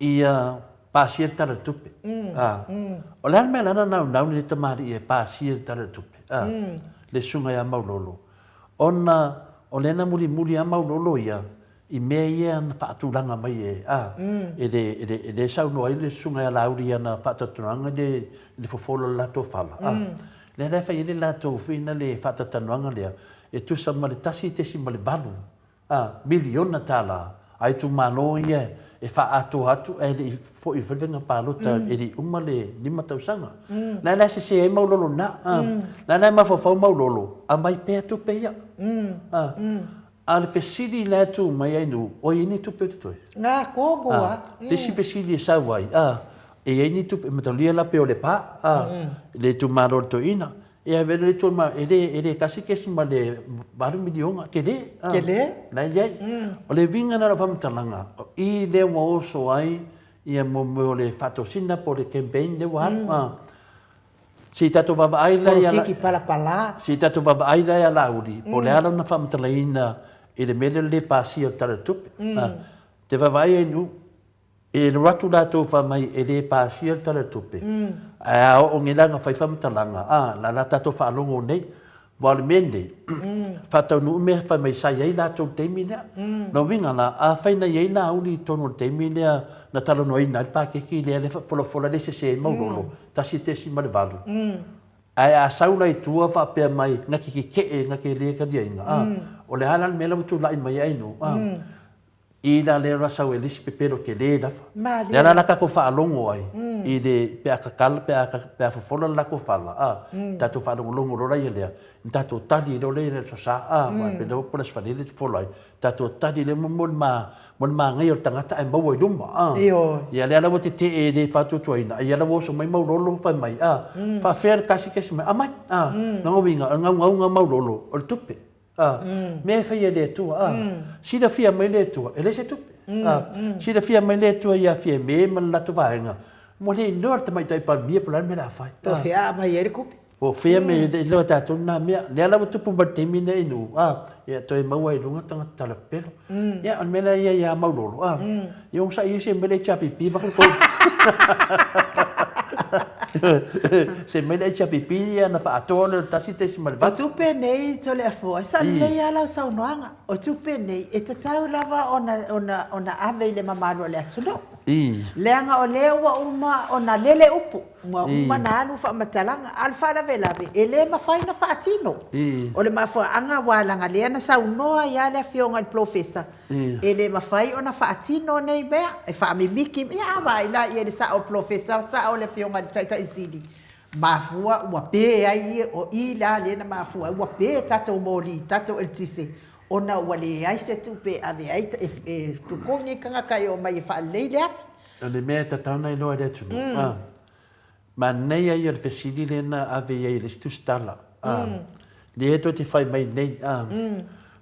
ia pasia le Tala o le Tupe. A, o le a le mea la na naunau lenei tamalii e pasia le Tala o le Tupe, a, le susuga ia Maulolo, ona o lea na mulimuli lava Maulolo ia i mea ia na faatulaga mai e, a, e le, e le, e le saunoa ai le Susuga ia Laauli i ana faatalatalanoaga i le, i le fofolo o le latou fala, a. Lea la e fai ai le latou foi na le faatalatalanoaga lea, e tusa ma le 1.8, a, miliona tala a itumalo ia e faaatoa atu ae le i foi foi le faiga palota e le i uma le 5 tausaga. La la e sese ai Maulolo na, a. La la e mafaufau Maulolo, aumai pea tupe ia, a. A o le fesili la e tu mai ai nuu, o i ai ni tupe o totoe? Nga tonu a. Le isi fesili e sau ai, a, e i ai ni tupe, mataulia la pei o Lepa, a, le itumalo o le toeaina, e ave le itumalo, e le, e le 1.8 miliona, tele, a, Tele. la e i ai. O le uiga lena o lau faamatalaga, o i lea ua oso ai ia mea o le faatosina po o le campaign lea ua alu, a. Se i tatou vaavaai la ia Polokiki palapala. Se i tatou vaavaai la ia Laauli, po o le a lona faamatalaina I le mea lea o le lē pasia o le Tala o le Tupe. A, te vaavaai ai nu, e alu atu latou fai mai e lē pasia le Tala o le Tupe, ae a oo nei la ina fai faamatalaga, a, la la tatou faalogo nei. Aua o le mea lenei, faataunuu mea fai mai sa i ai latou i le taimi lea. Lona uiga la, afai na i ai Laauli i totonu o le taimi lea na talanoaina ai le paketi lea e folafola le sese ai Maulolo, 1.8, ae a sau la i tua faapea mai na te tetee na te le taliaina, a, o le a la le mea la ua tulai mai ai nuu, a? I la lea la sau e le isi pepelo tele lava. Malie. Lea la la tatou faalogo ai i le pe a tatala pe a pe a fofola le latou fala a, tatou faalogologo loa la ia lea, ona tatou tali loa lea i le Aso Sa a, aua pe le po o le Aso Faraile e fofola ai, tatou tali lea mo le ma mo le manaia o le tagata ae maua i luma a. Ioe. Ia lea la ua tetee e le faatuatuaina, a ia la ua oso mai Maulolo fai mai a, faafefea le 1.8, aumai a. Lona uiga o le naunauga Maulolo o le tupe. A, mea e faia e le Atua, a, silafia mai le Atua, e leai se tupe. A, silafia mai le Atua ia Fiame ma le latou vaega, ua le iloa le Tamaitai Palemia po o le a le mea o le a fai. Po o fea a aumai ai le tupe. Po o fea me e iloa e tatou lena mea. Lea la ua tupu mai le taimi lenei i nuu, a, ia toe maua ai i luga tagata talapelo. Ia, o le mea lea ia ia Maulolo, a, ia onosai ia se mea le HRPP vaku tou. Se mea le HRPP ia na faatoa lea o le 1.8. O tupe nei Toleafoa, e sao lelei lava lau saunoaga. O tupe nei e tatau lava ona, ona, ona ave i le mamalu o le atunuu. Leaga o lea ua uma ona lele upu. Ua uma ona alu faamatalaga, a o le faalavelave, e le mafai ona faatino. O le mafuaaga aua leaga lea na saunoa ai lava le Afioga i le Polofesa, e le mafai ona faatino nei mea, e faamimiki, ia a vaai la i ai i le sao o le Polofesa, sao le Afioga i le Taitai Sili, mafua ua pe ai, o i la lea na mafua ai ua pe tatou moli, tatou eletise, ona ua leai se tupe e ave ai, e totogi ai tagata e omai e faalelei le afi. O le mea e tatau ona iloa e le atunuu, a, manaia ia o le fesili lea na ave i ai e le isi tusitala, a, lea tou te fai mai nei, a,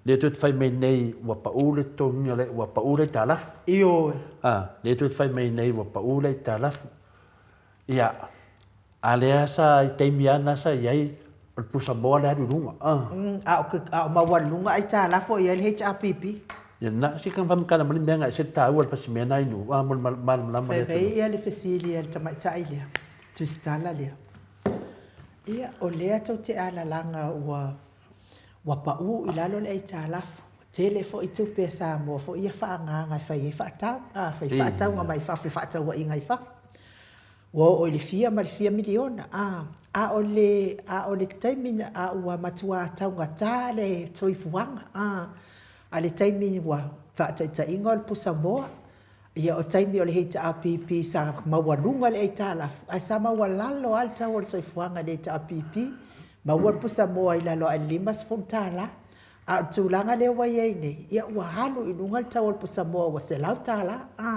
lea tou te fai mai nei ua pau le totogiina o le, ua pau le aitalafu. Ioe. A, lea tou te fai mai nei ua pau le aitalafu. Ia, a lea sa i taimi lava na sa i ai, o le pusamoa le alu i luga, a. A o ke, a o maualuluga aitalafu o i ai le HRPP. Ia na, se ka faamatala mai le mea na ese le taua o le fasimea na inu, a, mo le malamalama o le atunuu. Fai mai ia le fesili a le tamaitai lea, tusitala lea, ia, o lea tou te alalaga ua, ua pau i lalo le aitalafu, tele foi tupe a Samoa foi ia faaagaaga e fai ai faatau, a, fai faatauga mai fafo, fefaatauaiga i fafo. Ua oo i le fia ma le fia miliona, a, a o le, a o le taimi na, a ua matuā taugata le soifuaga, a, a le taimi ua faataitaiga o le pusa moa, ia o taimi o le HRPP sa maualuga le aitalafu, ae sa maualalo lava le tau o le soifuaga i le HRPP, maua le pusa moa i lalo ae le $50. A o le tulaga lea ua i ai nei, ia ua alu i luga le tau o le pusa moa ua $100, a.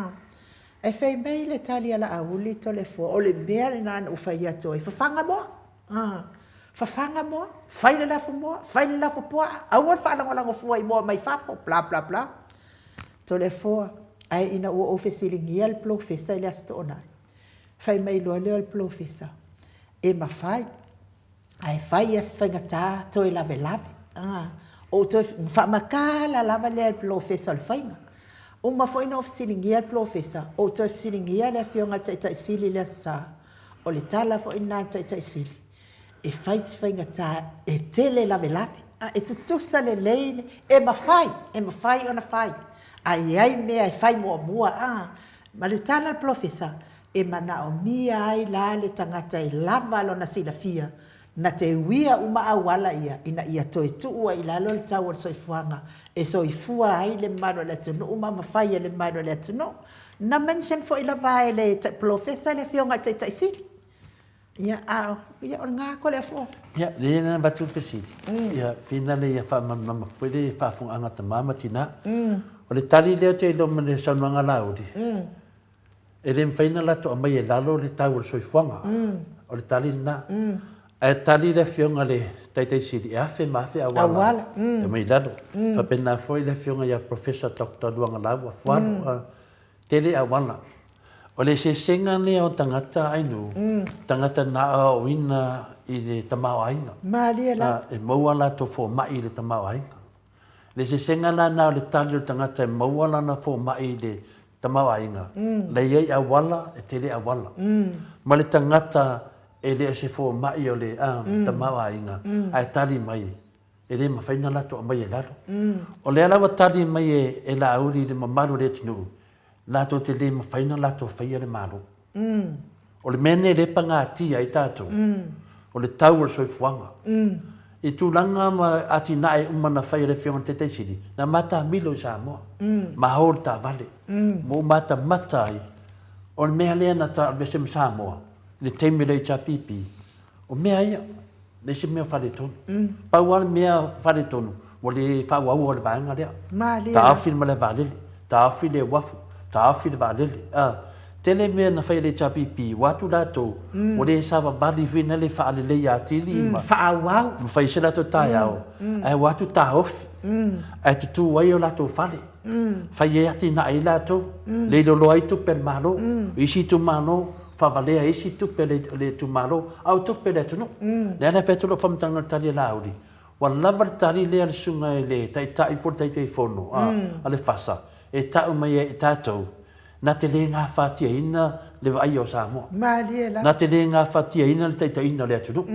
Ae fai mai le tali a Laauli Toleafoa, o le mea lena na ou fai atu ai, fafaga moa, a, fafaga moa, fai le lafo moa, fai le lafo puaa, aua le faalagolago fua i moa mai fafo, bla bla bla. Toleafoa, ae ina ua ou fesiligia le polofesa i le Aso Toonai, fai mai loa lea o le polofesa, e mafai. Ae fai lava si faigata toe lavelave. Ou toe faamatala lava lea i le polofesa o le faiga. Uma foi ona ou fesiligia le polofesa, ou toe fesiligia le afioga i le Taitai Sili i le Aso Sa, o le tala foi lena a le Taitai Sili, e fai si faigata e tele lavelave, e tutusa lelei, e mafai, e mafai ona fai, ae i ai mea e fai muamua. Ma le tala a le polofesa, E manaomia ai la le tagata e lava lona silafia na te uia uma auala ia ina ia toe tuu ai i lalo le tau o le soifuaga e soifua ai le mamalu o le atunuu ma mafai e le mamalu o le atunuu. Na mention foi lava e le Polofesa le Afioga i le Taitai Sili. Ia, a o, ia, o lena Toleafoa. Ia, lea na avatu le fesili, ia, finale ia faamalamalama foi le faafofogaaga a tama ma tina. O le tali lea ou te iloa ma le saunoaga a Laauli, E le mafai ona latou aumaia i lalo le tau o le soifuaga. O le tali lena. Ae tali le Afioga i le Taitai Sili e afe ma afe auala e aumai i lalo. Faapena foi le Afioga ia Professor Doctor Luagalau Afualo. Tele auala. O le eseesega lea o tagata Ainu, tagata na aoaoina i le tamaoaiga. Malie lava. E maua a latou fomai i le tamaoaiga. Le eseesega la lena o le tali o le tagata e maua lana fomai i le tamaoaiga, la e i ai auala, e tele auala. Ma le tagata e le o se fomai o le tamaoaiga, ae tali mai, e le mafai ona latou aumaia i lalo. O lea la ua tali mai e Laauli i le mamalu o le atunuu, latou te le mafai ona latou faia le Malo. O le mea lenei lea e pagatia ai tatou, o le tau o le soifuaga. I tulaga ma atinae uma na fai e le Afioga i le Taitai Sili, na matamilo i Samoa, ma o le taavale, ma ou matamata ai, o le mea lea na aveese ma Samoa i le taimi o le HRPP, o mea ia. Leai se mea o faaletonu. Pau lava le mea faaletonu, ua le faaauaua le vaega lea. Malie la. Taofi le malae vaalele, taofi le uafu, taofi le vaalele. A, tele mea na fai e le HRPP, ua atu latou, ua le savavali foi na le faaleleia atili ma Faaauau. ma fai se latou taeao, ae ua atu taofi, ae tutu ai o latou fale, fai ai atinae ai latou, le iloiloa ai tupe a le Malo. O isi itumalo, faavalea isi tupe a le itumalo, a o tupe a le atunuu. Lea la e fai atu lau faamatalaga i le tali a Laauli, ua lava le tali lea a le susuga i le Taitai po o le Taitaifono a le FASA e tau mai ai i tatou, na te le gafatiaina le vaaia o Samoa. Malie la. Na te le gafatiaina le taitaiina o le atunuu.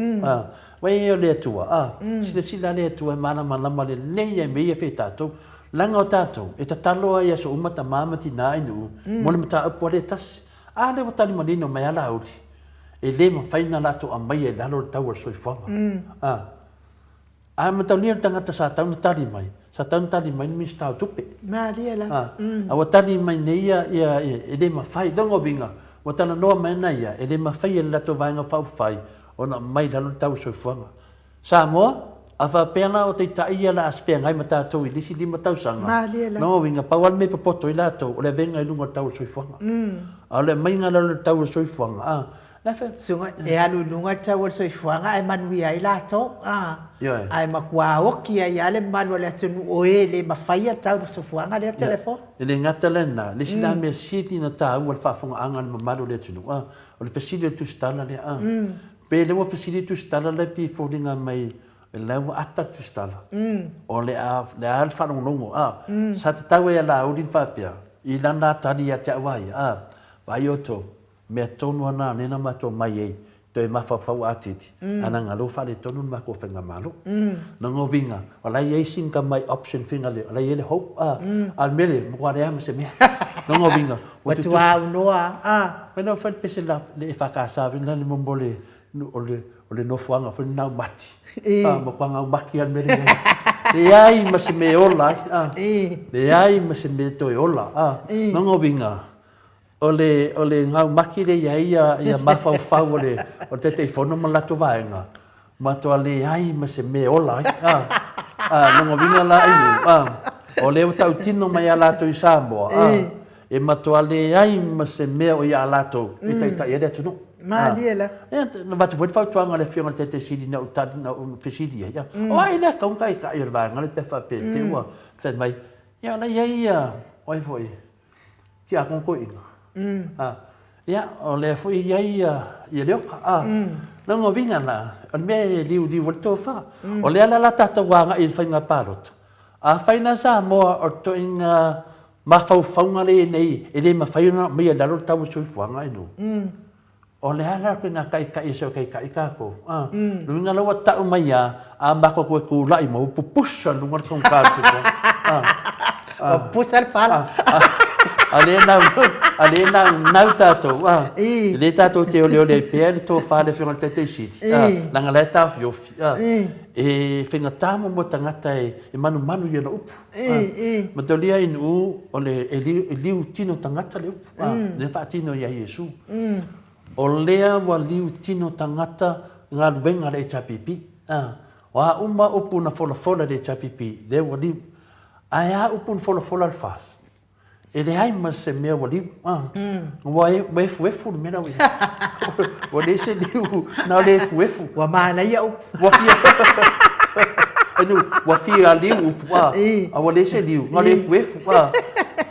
Vaai o le Atua, silasila le Atua e malamalama lelei lava i mea ia e fai e tatou. Leaga o tatou, e tatalo lava i aso uma tama ma tina i nuu mo le mataupu lava lea e tasi. A lea ua tali manino mai a Laauli, e le mafai ona latou aumaia i lalo le tau o le soifuaga. A, a mataulia le tagata sa tau na tali mai, sa tau na tali mai le Minisita o Tupe. Malie la. A, a ua tali mai nei ia, ia, e le mafai. Lona uiga, ua talanoa mai ana ia, e le mafai e le latou Vaega Faaupufai ona aumai i lalo le tau o le soifuaga. Samoa, a faapea la o taitai ia la a feagai ma tatou i le isi 5 tausaga, lona uiga, pau lava le mea e popoto ai latou, o le avega i luga o le tau o le soifuaga. A o le aumaiga i lalo o le tau o le soifuaga, a, la e fai. Susuga, e alu i luga le tau o le soifuaga ae manuia ai latou, a, ae matua oti ai lava le mamalu o le atunuu o e le mafaia le tau o le soifuaga lea telefoni. E le gata lena, le isi la mea sili ona taua i le faafofogaaga a le mamalu o le atunuu, a, o le fesili o le tusitala lea, a. Pe lea ua fesili le tusitala lea pei e foliga mai o la ua ata le tusitala. O le a le a le faalogologo a. Sa tatau ai a Laauli ona faapea i lana tali ia te au a ia a, vaai outou, mea tonu a na lea na matou mai ai toe mafaufau atili, a leaga lea ua faaletonu le matou faigamalo. Lona uiga, o la e i ai sina tamai option fina lea, o la e i ai le hope a, a o le mea lea, matua leai lava ma se mea. Lona uiga, ua tutusa. Ua aunoa a. Mai lau fai le pese la le EFKS vena le mo le o le o le nofoaga foi le naumati. A matua naumati lava le mea lea. Leai ma se mea e ola ai. A. Leai ma se mea e toe ola. A. Lona uiga, o le o le naumati lea e i ai ia mafaufau o le o le Taitaifono ma le latou vaega, Matua leai ma se mea e ola ai. A, a, lona uiga la Inu, a, o lea ua tautino mai a latou i Samoa, a, e matua leai ma se mea o ia a latou e taitai ai le atunuu. Malie la. Ia, na avatu foi le fautuaga a le Afioga i le Taitai Sili na ou tali, na ou fesili ai, a, o ai lea tau taitai o le vaega lea pe a faapea te i ua fai mai, ia o la e i ai ia, o ai foi, Tiakono Toeaina. Ia, o lea foi e i ai ia Leota. Lona uiga la, o le mea e liuliu ai le tofa. O lea la o le a tatou agai i le faiga palota. Afai la Samoa o le ituaiga mafaufauga lea e i ai nei, e le mafai ona aumaia i lalo le tau o le soifuaga i nuu. O le a la le ituaiga taitai e sau taitai tatou? A, lona uiga la ua tau mai lava, a matou toe tulai mai ua pupusa i luga le togata o le soifuaga. A, a. Ua pupusa le fala. A, a lea e naunau, a lea e naunau tatou, a, e le tatou te oleole ai pea le tofa a le Afioga i le Taitai Sili, a, leaga o la e taofiofi, a, e faigata mo tagata e manumanu i ana upu. A, matalia i nuu o le, e liu tino tagata le upu. Lea faatino ia Iesu. O lea ua liu tino tagata galuega a le HRPP. O a uma upu na folafola e le HRPP, lea ua liu. Ae a upu na folafola a le FAST? E leai ma se mea ua liu. Ua efuefu le mea la ua i ai. Ua leai se liu, na o le efuefu. Ua manaia upu. Ua fia Ua fia liu upu a, a ua leai se liu, na o le efuefu a.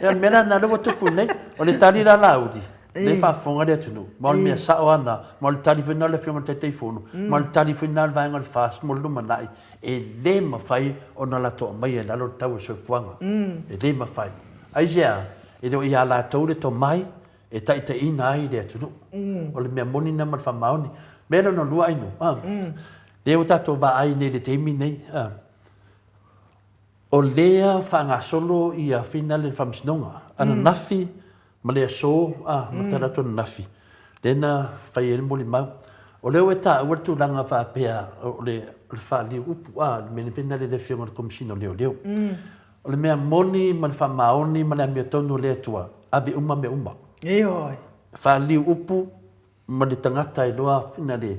Ia o le mea la lena lea ua tupu nei. O le tali la Laauli, Lea e faafofoga le atunuu, ma o le mea sao lava lena, ma o le tali foi lena a le Afioga i le Taitaifono, ma o le tali foi lena a le vaega o le FAST mo le lumanai, e le mafai ona latou aumaia i lalo le tau o le soifuaga. E le mafai. Aisea? E le o ia latou le tomai e taitaiina ai le atunuu. O le mea moni lena ma le faamaoni. Mea lona lua Aino, lea ua tatou vaai nei i le taimi nei, O lea faagasolo ia finale le Faamasinoga ananafi ma le aso a ma talaatu ananafi lea na fai ai le molimau. O lea ua e taua le tulaga faapea o le faaliu upu a le mea finale le Afioga i le Komesina o Leoleo. O le mea moni ma le faamaoni ma le amiotonu o le Atua, ave uma mea uma. Ioe. Faaliu upu ma le tagata e loa afina le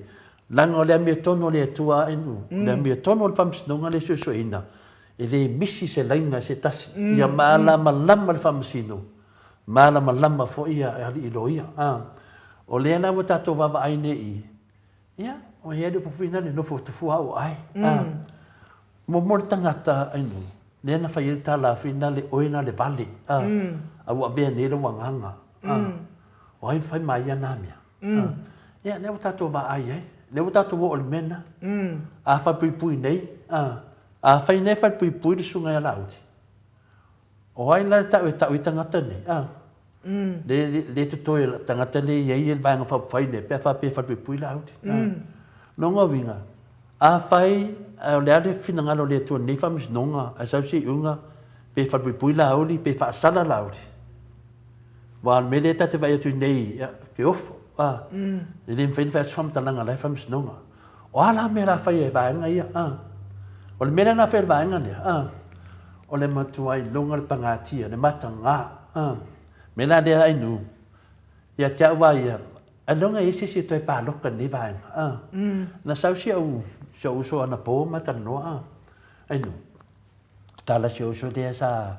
leaga o le amiotonu o le Atua ae nu, o le amiotonu o le faamasinoga le suesueina, e le misi se laina se tasi, ia malamalama le faamasino, malamalama foi ia alii loia. A, o lea la ua tatou vaavaai nei i, ia, o i ai le upu foi lena, le nofo tufua au ai. A, mo le tagata ainu, lea na fai ai le tala foi lena, le oe na le vale, a, a ua avea nei lou agaga. A, o ai fai ma ia nā mea. A, ia, lea ua tatou vaai ai, lea ua tatou oo i le mea lena. A falepuipui nei, a, a fai nei falepuipui le susuga ia Laauli, o ai la le tau e tau i tagata nei, a? Le, le, le totoe o tagata le i ai le vaega faaupufai nei, pe a faapea e falepuipui Laauli. A. Lona uiga, afai o le a le finagalo o le Atua i lenei faamasinoga, ae sau se iuga, pe falepuipui Laauli, pe faasala Laauli, Aua o le mea lea ta te vaai atu i nei, ia, ke ofo, a, e le mafai ona fai atu se faamatalaga o la e faamasinoga. O a la mea la faia e vaega ia, a? O le mea lea na faia e le vaega lea, a, o le matua iloga le pagatia, le mataga, a. Mea la lea Ainu, ia te au lava ia, ailoga e i ai se isi e toe paloka i lenei vaega, a. Na sau si au, si ou uso anapo ma talanoa, a, Ainu, Tala si ou uso lea sa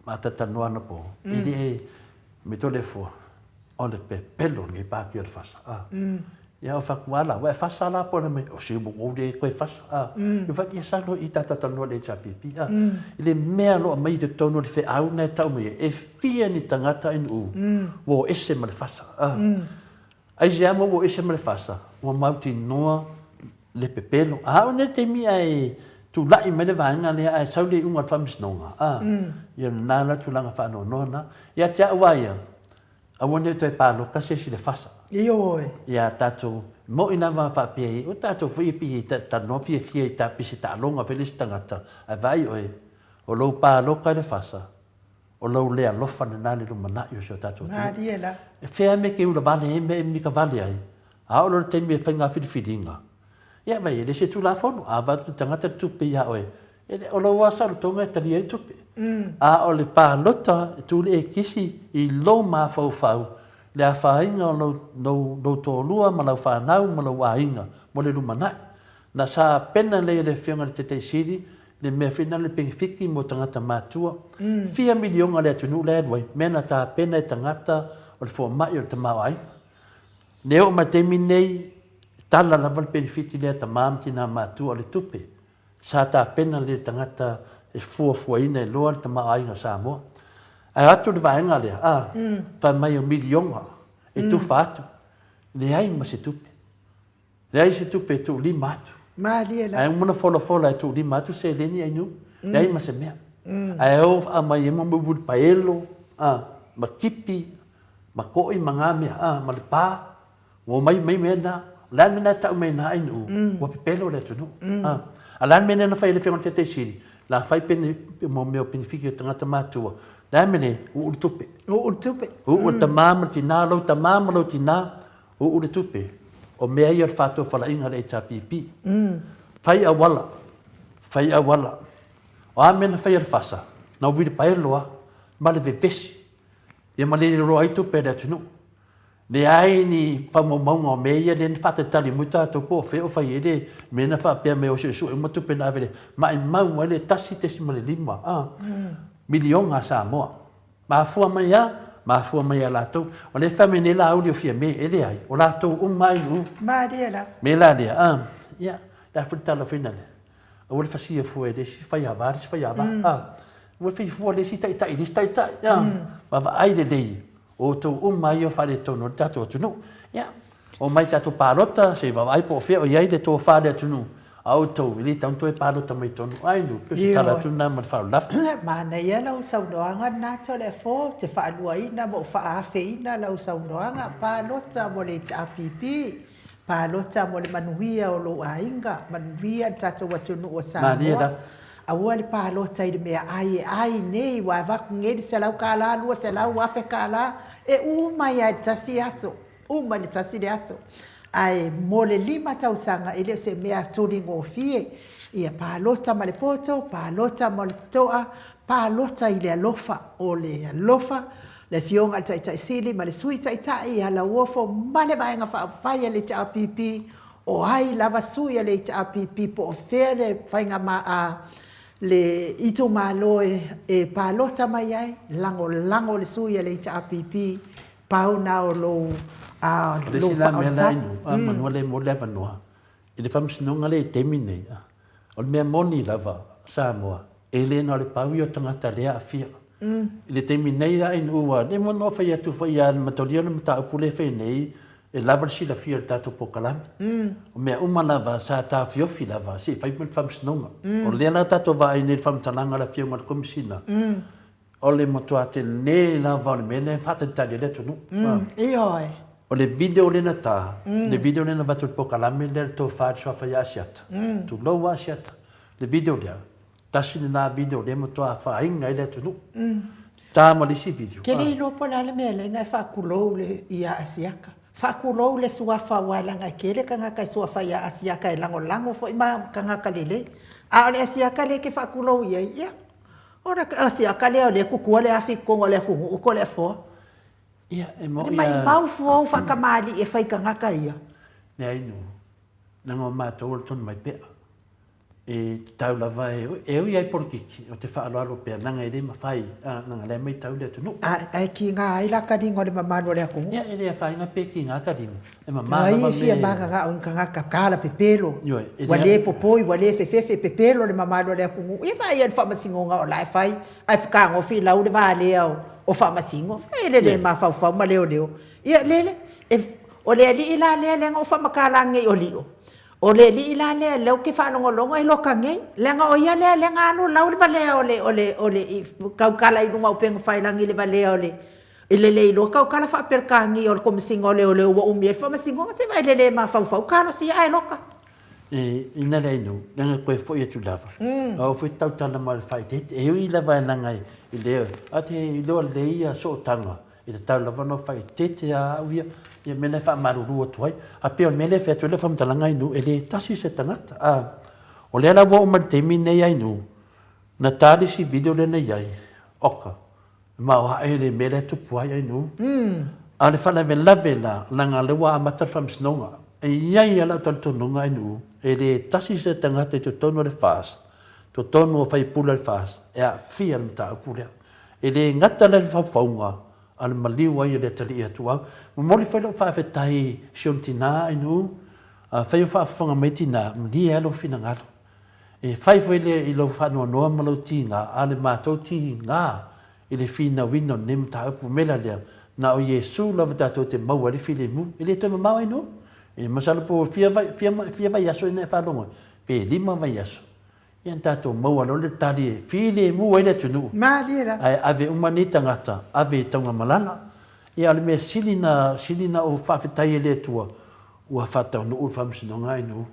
matatanoa anapo, e le me to le fua, o le pepelo lenei pāki o le fasa. A. Ia o fatu ala, ua e fasa la po mai, o se mo le koe fasa. A. I fa ia salo i tata tanoa le HRPP. A. I le mea loa mai te tonu le wheau na e tau mai e fia ni tangata i nuu, ua o ese ma le fasa. A. Aisea ma ua o ese ma le fasa, ua mautinoa le pepelo. A o nei taimi ae tulai mai le vaega lea ae sau le iuga o le faamasinoga, a, ia lena la tulaga faanoanoa lena. Ia te au lava ia, aua ne i toe paloka se isi i le fasa. Ioe. Ia tatou, mo'i lava faapea i, o tatou foi e pei e talanoa fiafia i ta pese taaloga foi le isi tagata, ae vaai oe, o lou paloka i le fasa, O lou le alofa lena i le lumanai o si o tatou atunuu. Malie la. E fea mea e te ula vale ai mea e mika vale ai, a oo loa i le taimi e fai ngā filifiliga, ia vaai, e le se Tulafono, a avatu le tagata le tupe iā oe, e le, o lou lava saolotoga e talia ai le tupe. A o le palota e tu le ekisi i lou mafaufau, le afaina o lou, lou, lou toalua ma lau fanau ma lou aiga mo le lumanai. Na sa pena lelei e le Afioga i le Taitai Sili le mea foi lena le penefiti mo tagata matua. Fia miliona le atunuu la e alu ai, mea na tapena e tagata o le fomai o le tamaoaiga. Ne oo mai le taimi nei, tala lava le penefiti lea a tama ma tina matua o le tupe. Sa tapena lelei e tagata e fuafuaina e loa le tamaoaiga o Samoa. Ae o atu le vaega lea, a, fai mai o miliona e tufa atu, leai ma se tupe. Leai se tupe e tuulima atu. Malie la. Ae uma ona folafola e tuulima atu seleni ai nu. Leai ma se mea. Ae o aumai ai mo uilipaelo, a, ma tipi, ma koi ma nga mea, a, ma le pa. Ua omai mai mea na. O le a le mea na e tau mai na ai nu, ua pepelo le atunuu. A, a le a le mea lea na fai e le Afioga i le Taitai Sili, la fai pene, mo mea o penefiti o tagata matua. Le a le mea nei, uu le tupe. Uu le tupe. Uu le tama ma le tina, lou tama ma lou tina, Uu le tupe, o mea ia o le faatofalaiga a le HRPP. Fai auala, fai auala. O a mea na faia e le FASA? Na uilipaelo lava ma le vevesi, ia ma le loloa ai tupe a le atunuu. Leai ni faamaumauga o mea ia lea na faatalitali mai tatou po o fea o fai ai le mea na faapea mai o suesue uma tupe na ave i le maimau ai le 1.5 miliona a Samoa. Mafua mai a? Mafua mai ia latou. O lea e fai mai nei Laauli o Fiame, e leai, o latou uma lava i nuu. Malie lava. Me la lea, a, ia, le a foi le tala foi lea, aua le fasia fua e le isi faiava le isi faiava, a, aua le fai fua le isi taitai i le isi taitai, a, vaavaai lelei. O outou uma ia o faaletonu o le tatou atunuu. Ia, omai tatou palota, se i vaavaai po o fea o i ai le tofa a le atunuu, a outou, e le tatau ona toe palota mai totonu. Ai nu, pei o se tala atu lena ma le faaaloalo. Manaia lau saunoaga lena Toleafoa, ou te faaluaina ma ou faaafeina lau saunoaga, palota mo le HRPP. Palota mo le manuia o lou aiga, manuia le tatou atunuu o Samoa. Aua le palota i le mea ai e ai nei, ua avatu nei le $100, 200, $1000, e uma ai lava i le tasi aso, uma i le tasi le aso. Ae mo le 5 tausaga, e le o se mea tuligofie. Ia palota ma le poto, palota ma le toa, palota i le alofa. O le alofa, le Afioga i le Taitai Sili ma le Sui Taitai ia Lauofo ma le Vaega Faaupufai a le HRPP, o ai lava sui a le HRPP po o fea le faiga le itumalo e palota mai ai, lagolago le sui a le HRPP, pau na o lou faaolotala. O le isi la mea la inu, manu lea mo le avanoa, i le faamasinoga lea i le taimi nei, o le mea moni lava Samoa, e le na o le pau ia o tagata lea e aafia. I le taimi nei a inu ua leva ona fai atu foi ia Matalia le mataupu lea e fai nei, e lava le silafia o le tatou polokalame. O mea uma lava sa taofiofi lava se i fai mai le faamasinoga. O lea la tatou vaai nei i le faamatalaga a le Afioga i le Komesina, O le matua tele lava o le mea lea e faatalitali ai le atunuu. Ioe. O le video lea na ta, le video lea na avatu i le polokalame lea le tofa i le suafa ia Asiata, tulou Asiata, le video lea, tasi lena video lea e matua afaina ai le atunuu. Ta ma le isi video. Ke le iloa po o le a le mea lea na e faatulou ia Asiata. Faatulou le suafa aua leaga e tele tagata e suafa ia Asiata e lagolago foi ma tagata lelei. A o le Asiata lea e te faatulou i ai, ia, O le asiaka lea o lea e tutua le afi i totonu o le atunuu Toleafoa. Ia, e moni a. Maimau fua ou faatamalii e fai tagata ia. Leai nuu, leaga o matou o le tonu mai pea. E tatau lava e, e ui ai polokiki, ou te faaaloalo pea, leaga e le mafai, leaga o lea e matau le atunuu. Ae tiga ai la taliga o le mamalu o le atunuu. Ia, e le afaina pe tiga taliga. E mama lava me. Ai e fia mananao i ni tagata tala pepelo, ua le popoi, ua le fefefe, pepelo le mamalu o le atunuu. Ia vaai i le faamasinoga o la e fai, ae fetagofi lau le valea o faamasino. E le le mafaufau ma leoleo. Ia lele, o le alii la lea lea na ou faamatala nei o Lio, o le alii la lea lea ou te faalogologo e loka nei, leaga o ia lea lea na alu lau le valea o le, o le, o le, tautala i luga o upega tafailagi i le valea o le I le le iloa tautala faa-Peretania o le Komesina o Leoleo ua umi ai le faamasinoga, se vaai i le le mafaufau, talosia ae loka. E ina le ainu, leaga e toe foi atu lava. A oo foi tautala ma le faaeteete. E ui lava leaga i le, a te iloa lelei ia sootaga, e tatau lava ona faaeteete a au ia, ia mea na e faamalulu atu ai. A pei o le mea lea e fai atu ai lau faamatalaga Ainu, e le tasi se tagata. A, o lea la ua oo mai i le taimi lenei Ainu, na ta le isi video lea na i ai, oka, Ma o ae le mea lea e tupu ai ai nuu. A o le faalavelave la, leaga o lea ua amata le faamasinoga. E i ai lava lau talitonuga ai nuu, e le tasi se tagata i totonu o le FAST, totonu o faipule o le FAST e aafia i le mataupu lea. E le gata la i le faufauga, a o le maliu ai o le atalii atu au. Momoli foi lau faafetai i si ona tina ai nuu, afai o faafofoga mai tina, malie lava lou finagalo. E fai foi lea i lou faanoanoa ma lou tiga, a o le matou tiga i le finauina o lenei mataupu. Mea la lea, na o Iesu lava tatou te maua ai le filemu. E le toe mamao ai nuu. E masalo po o fia vai, fia, fia vaiaso ina e faalogo ai, pe lima vaiaso, ia ona tatou maua loa le tali e filemu ai le atunuu. Malie lava. Ae ave uma nei tagata, ave i Taugamalala. Ia, o le mea sili na, sili na ou faafetai ai i le Atua, ua faataunuu le faamasinoga ai nuu.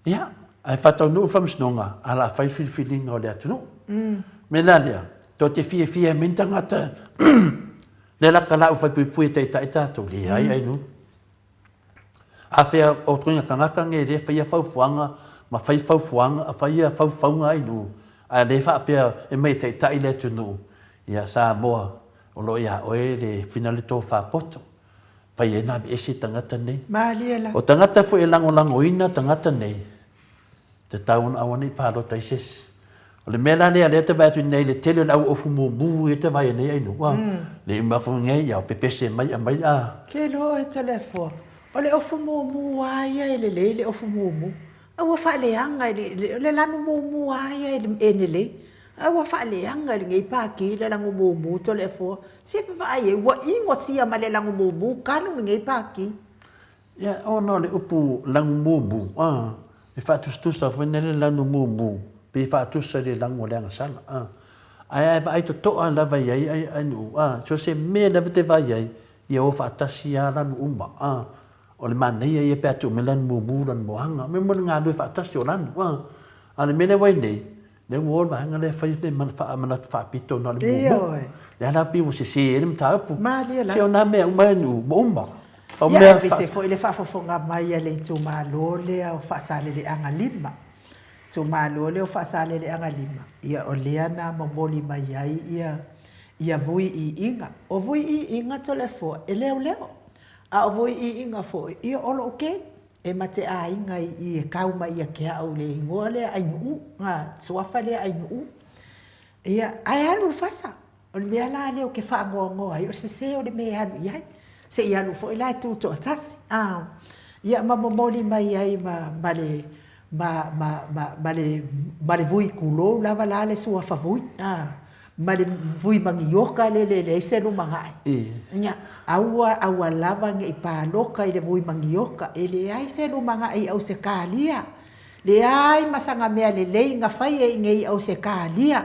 Ia, ae faataunuu le faamasinoga, a o le a fai le filifiliga o le atunuu. O le mea la lea, tou te fiafia e aumai ni tagata lea la talau faipuipui e taitai tatou, leai ai nuu. Afea o ituaiga tagata nei lea e faia faufuaga ma fai faufuaga, faia faufauga ai nuu, a o lea e faapea e aumai e taitai le atunuu, ia Samoa, o lo o ia oe le fina le tofa poto. Fai ai na aveese tagata nei. Malie la. O tagata foi e lagolagoina tagata nei, tatau ona aua ne i palota ai se isi. O le mea la lea, lea te vaai atu nei i le tele o le au ofu mumu ia te vaai nei ai nuu, a. Le uma atu nei, ia pepese mai aumai a. Ke loa e Toleafoa, o le ofu mumu lava ia e lelei le ofu mumu. A ua faaleaga i le, o le lanu mumu lava ia e lelei. Ae ua faaleaga e lenei Pati le lagumumu Toleafoa. Se vaai ai, ua inosia ma le lagumumu talu lenei Pati. Ia, ona o le upu lagumumu, a, e faatusatusa foi lea le lanumumu, pei e faatusa i le lagu o le agasala, a. Ae a e vaai totoa lava i ai ainuu, a, so o se mea lava e te vaai ai, ia o faatasi lava lanu uma, a. O le manaia ia pe a tuu mai lanumumu, lanumoaga, mea uma le galulue faatasi o lanu, a. A o le mea lea ua i ai nei, Lea ua o le vaega lea e fai le manatu faapito na o le mumu. Lea la pei ua sese ai le mataupu. Malie la. Se o nā mea uma e nuu ua uma. Pau mea. Ia aemaise foi le faafofoga mai a le itumalo lea o Faasaleleaga 5. Itumalo lea o Faasaleleaga 5, ia o lea na momoli mai ai ia ia vuiiiga. O vuiiiga Toleafoa, e leoleo. A o vuiiiga foi, ia o lou kei. E ma te aiga i i e kau mai ia te au le igoa lea Ainuu, a, suafa lea Ainuu. Ia, ae alu i le fasa. O le mea la lea ou te faanoanoa ai, o le sese o le mea e alu i ai. Se i alu foi la e tutoatasi, a. Ia ma momoli mai ai ma, ma le, ma, ma, ma, ma le, ma le vui tulou lava la le suafa vui, a. Ma le vui manioka lea e leai se lumanai. Ia, aua, aua lava ne i paloka i le vui manioka, e leai se lumanai i Ausetalia. Leai ma sana mea lelei na fai e i nei i Ausetalia.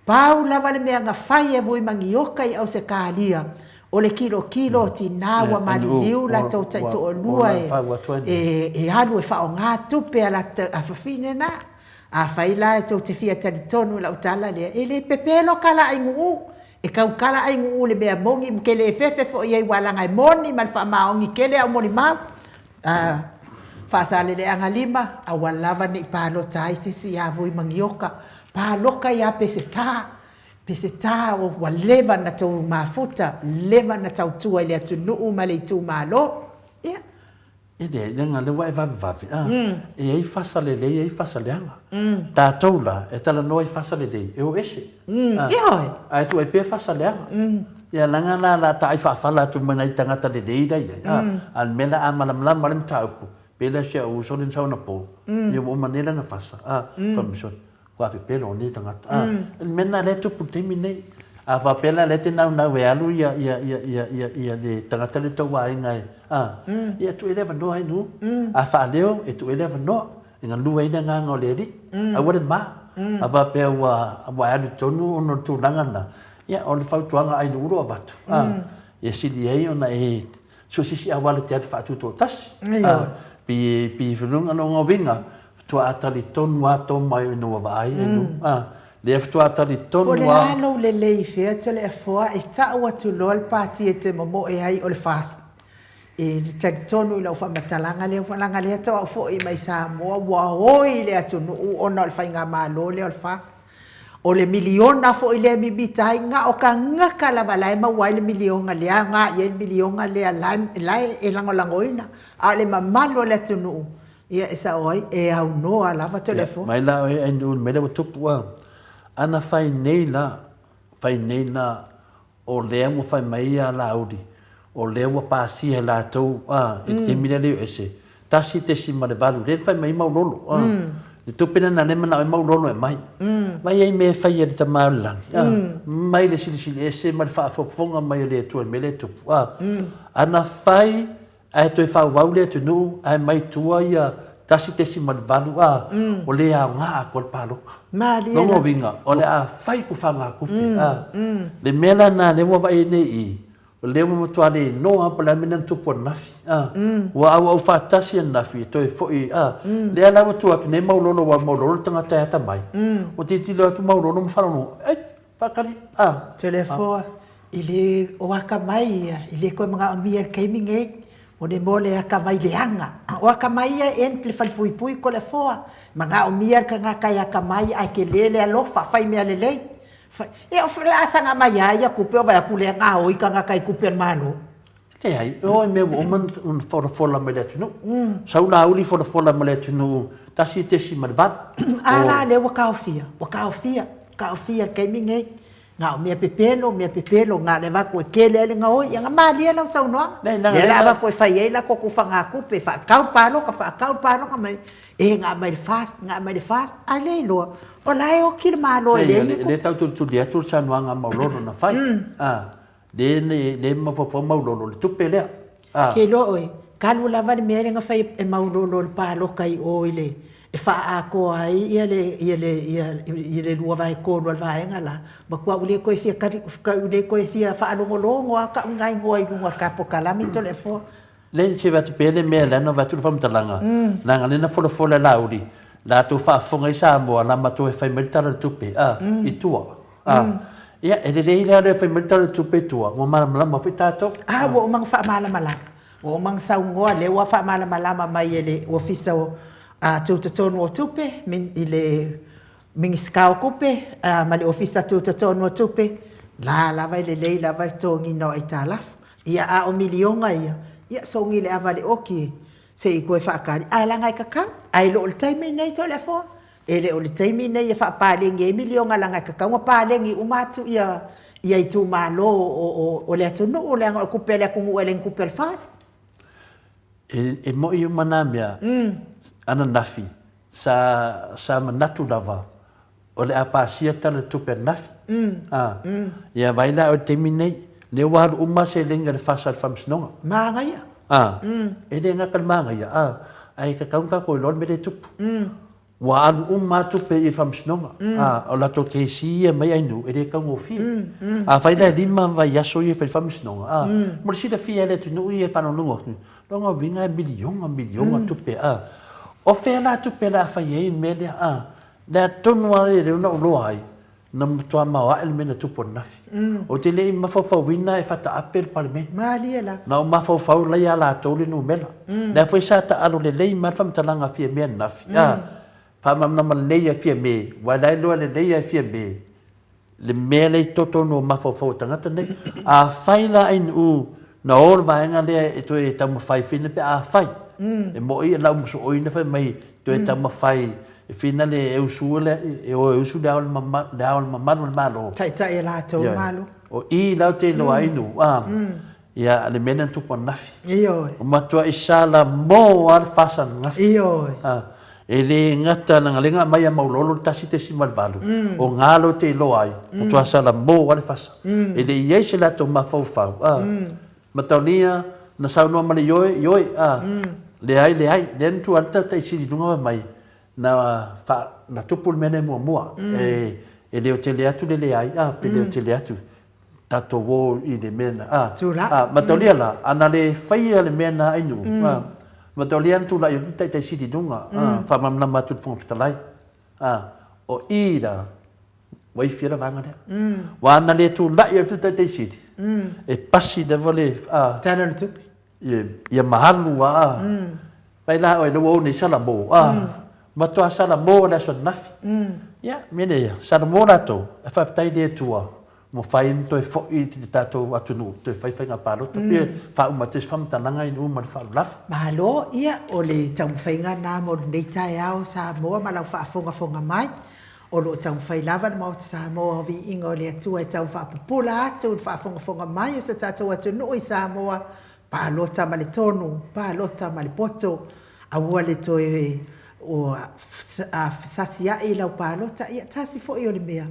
Pau lava le mea na fai e vui manioka i Ausetalia, o le kilokilo o tinā ua maliliu latou taitoalua e, e alu e faaaoga tupe a latou, a fafine na. Afai la e tou te fia talitonu i lau tala lea, e le pepelo kala ainuu, e kau kala ainuu le mea moni, ma ke le fefe foi i ai ua laga e moni ma le faamaoni tele au molimau. A Faasaleleaga 5, aua lava ne i palota ai se isi ia Vui Manioka, paloka ia Peseta, Peseta ua leva na tou mafuta, leva na tautua i le atunuu ma le itumalo. Ia. E leai, leaga lea ua e vavevave, a, e i ai fasa lelei, e i ai fasa leaga. Tatou la, e talanoa i fasa lelei, e o ese. A, ae tuu ai pea fasa leaga. Ia, leaga la, la taai faafala atu ma nai tagata lelei la i ai, a, a o le mea la a malamalama le mataupu, pei la si au uso lea na sau anapo, ia ua uma nei lana fasa, a, fai mai sole, Kua pepelo o nei tagata. A, le mea lena lea e tupu i le taimi nei. A faapea la lea e te naunau e alu ia, ia, ia, ia, ia, ia le tagata lea i tou aiga e, a, ia e tuu i ai le avanoa ai nuu. A faaleo, e tuu i ai le avanoa e galue ai le agaga o le Alii. Aua le ma. A faapea ua, ua e alu i totonu ona o le tulaga lena, ia o le fautuaga a nuu o lo o avatu, a, ia sili ai ona e so se isi auala e te alu faatutoatasi. Ioe. Pi, pi i luga o uiga, faatoa talitonu lava tō mai ina ua vaai e nuu. Lea faatoa talitonu lava. Po o le a lou lelei i fea Toleafoa e tau atu loa le pati e te momoe ai o le FAST. E talitonu i lau faamatalaga lea, leaga lea tau au foi mai Samoa ua oi le atunuu ona o le faigamalo lea o le FAST. O le miliona foi lea e mimita ai, na o tagata lava la e maua ai le miliona, le aoga i ai le miliona lea la e, e lagolagoina. A o le mamalu o le atunuu, ia e sao ai, e aunoa lava Toleafoa. Mai la oe ai nuu le mea lea ua tupu a. Ana fai nei la, fai nei la O lea ua fai mai ia Laauli, o lea ua pasia e latou a, i le taimi lea le o ese, 1.8, lea na fai mai ai Maulolo a, le tupe lena lea e manao ai Maulolo e aumai. Mai ai mea e fai e le Tama o le Lagi a, mai le silisili ese ma le faafofoga mai a le Atua i le mea lea e tupu a. Ana fai Ae toe faaauau le atunuu ae mai tua ia 1.8 a, o le aoga atoa le paloka. Malie la. Lona uiga, o le a fai ku fagatupe a. Le mea la na lea ua vaai ai nei i, o lea ua matua le iloa po o le a le mea na tupu ananafi a. Ua auau faatasi ananafi e toe foi a. Lea la ua tua atu nei Maulolo aua o Maulolo le tagata e atamai. Ua tilotilo atu Maulolo ma faalogologo, ai, Faatali, a. Toleafoa, e le o akamai ia, e le toe manaomia i le taimi nei, o le mo le akamai leaga. O akamai ia e end le falepuipui Toleafoa, manaomia le tagata e akamai ae tele le alofa, fai mea lelei. Ia o le a saga mai lava ia tupe o vaai atu lea gaoi tagata i tupe a le Malo. Leai, e oo i mea ua uma ona folafola mai le atunuu. Sau Laauli folafola mai le atunuu 1.8. A la lea ua taofia, ua taofia, taofia i le taimi lenei. Na o mea pepelo, mea pepelo, na o le avatu e tele ai le gaoi. Ia na malie lau saunoaga. Lea la avatu e fai ai la tatou fagatupe, faatau le palota, faatau le palota mai. E na aumai le FAST, na aumai le FAST, a le iloa, o la e oti le Malo e leai ni tupe. Lea tau tulituli atu le saunoaga a Maulolo na fai. A, lea lea mafaufau Maulolo i le tupe lea. A. Ke iloa oe, talu lava le mea lea na fai e Maulolo i le paloka i o i le, e faaatoa ai ia le, ia le, ia le 2/3 a le vaega la, matua ou le toe fia tali, ou le toe fia faalogologo lava tau ina igoa i luga o le ta polokalame Toleafoa. Leai, se avatu pea le mea lea na avatu le faamatalaga, leaga lea na folafola e Laauli, latou faafofoga ai Samoa, la matou e fai mai le Tala o le Tupe, a, i tua. A, ia, e lelei la le fai mai le Tala o le Tupe i tua, ua malamalama foi tatou. A, ua uma ona faamalamalama, ua uma ona saunoa, lea ua faamalamalama mai e le Ofisa o Tutotonu o Tupe, i le Minisita o Tupe ma le Ofisa Tutotonu o Tupe, la lava e lelei lava le totogiina o aitalafu. Ia, a o miliona ia, ia sogi le ava i le oti se i toe faatali, ae leaga e tatau. Ae le o le taimi lenei Toleafoa, e le o le taimi lenei e faapaleni ai miliona leaga e tatau ona paleni uma atu ia ia itumalo o le atunuu leaga o le tupe a le atunuu e le o ni tupe a le FAST. E moi uma nā mea ananafi Sa, sa manatu lava, o le a pasia Tala o le Tupe ananafi. A, ia vaai la oe i le taimi lenei, lea ua alu uma seleni a le FASA i le Faamasinoga. Manaia. A, e le gata i le manaia, a, ae tatau ona tatou iloa le mea lea e tupu. Ua alu uma lava tupe i le Faamasinoga. A, o latou kesi ia mai Ainuu, e le taugofie. Afai la e lima vaiaso ia e fai ai le Faamasinoga, a, mo le silafia e le atunuu ia e faalogologo atu, Lona uiga e miliona miliona tupe a. O fea la tupe o le a fai ai le mea lea a? Le a tonu lava lea na ou iloa ai, na matua maoae le mea na tupu ananafi. Ou te le i mafaufauina e fataape le Palemene. Malie lava. Na ou mafaufau la ia latou le numera. Lea foi sa taalo lelei mai le faamatalaga a Fiamē ananafi a. Faamalamalama lelei e Fiamē, aua la e iloa lelei lava e Fiamē le mea lea i totonu o mafaufau o tagata nei. Afai la ainu na o le vaega lea e toe taumafai fina pe afai, e moi e lau mosooi na fai mai toe taumafai e fina le e usu le e o e usu le ao le ao le mamalu o le Malo. Taitai e latou le Malo. O i la ou te iloa ai nu a ia le mea lea na tupu ananafi. Ioe. Ua matuai salamo lava le fasa ananafi. Ioe. E le gata leaga lea na aumai ia Maulolo le 1.8, o ga lea ou te iloa ai, matua salamo lava le fasa. E le i i ai se latou mafaufau, a. Mataonia, na saunoa ma le ioe, ioe, a. Leai, leai, lea na tuu atu le taitai sili i luga fai mai, na fa, na tupu le mea lea muamua, e leotele atu le leai, a, pe leotele atu. Tatou o i le mea na, a, Tulaʻi. a, mataulia la, a na le faia le mea na ainu, a, mataulia na tulaʻi atu le taitai sili i luga, a, faamalamalama atu i le Fofoga Fetalai, a, o i la, ua ifia le vaega lea. Ua na le tulaʻi atu le taitai sili, e pasi lava le, a, Tala o le tupe. Ia malu a, mai la oe lea ua ou nei Salamo, a, matua Salamo le aso ananafi. Ia, mea lea, Salamo latou, ae faafetai i le Atua ua mafai ona toe foi i le tatou atunuu, toe fai faiga palota, pe faauma atu ai se faamatalaga i nuu ma le faalavelave. Malo, ia, o le taumafaiga lena mo lenei taeao Samoa ma lau faafogafoga mai. O lo o taumafai lava le Maota Samoa o Viiga o le Atua e tau faapupula atu le faafogafoga mai o so tatou atunuu i Samoa, palota ma le tonu, palota ma le poto, aua le toe sasia'i lau palota, ia tasi foi o le mea.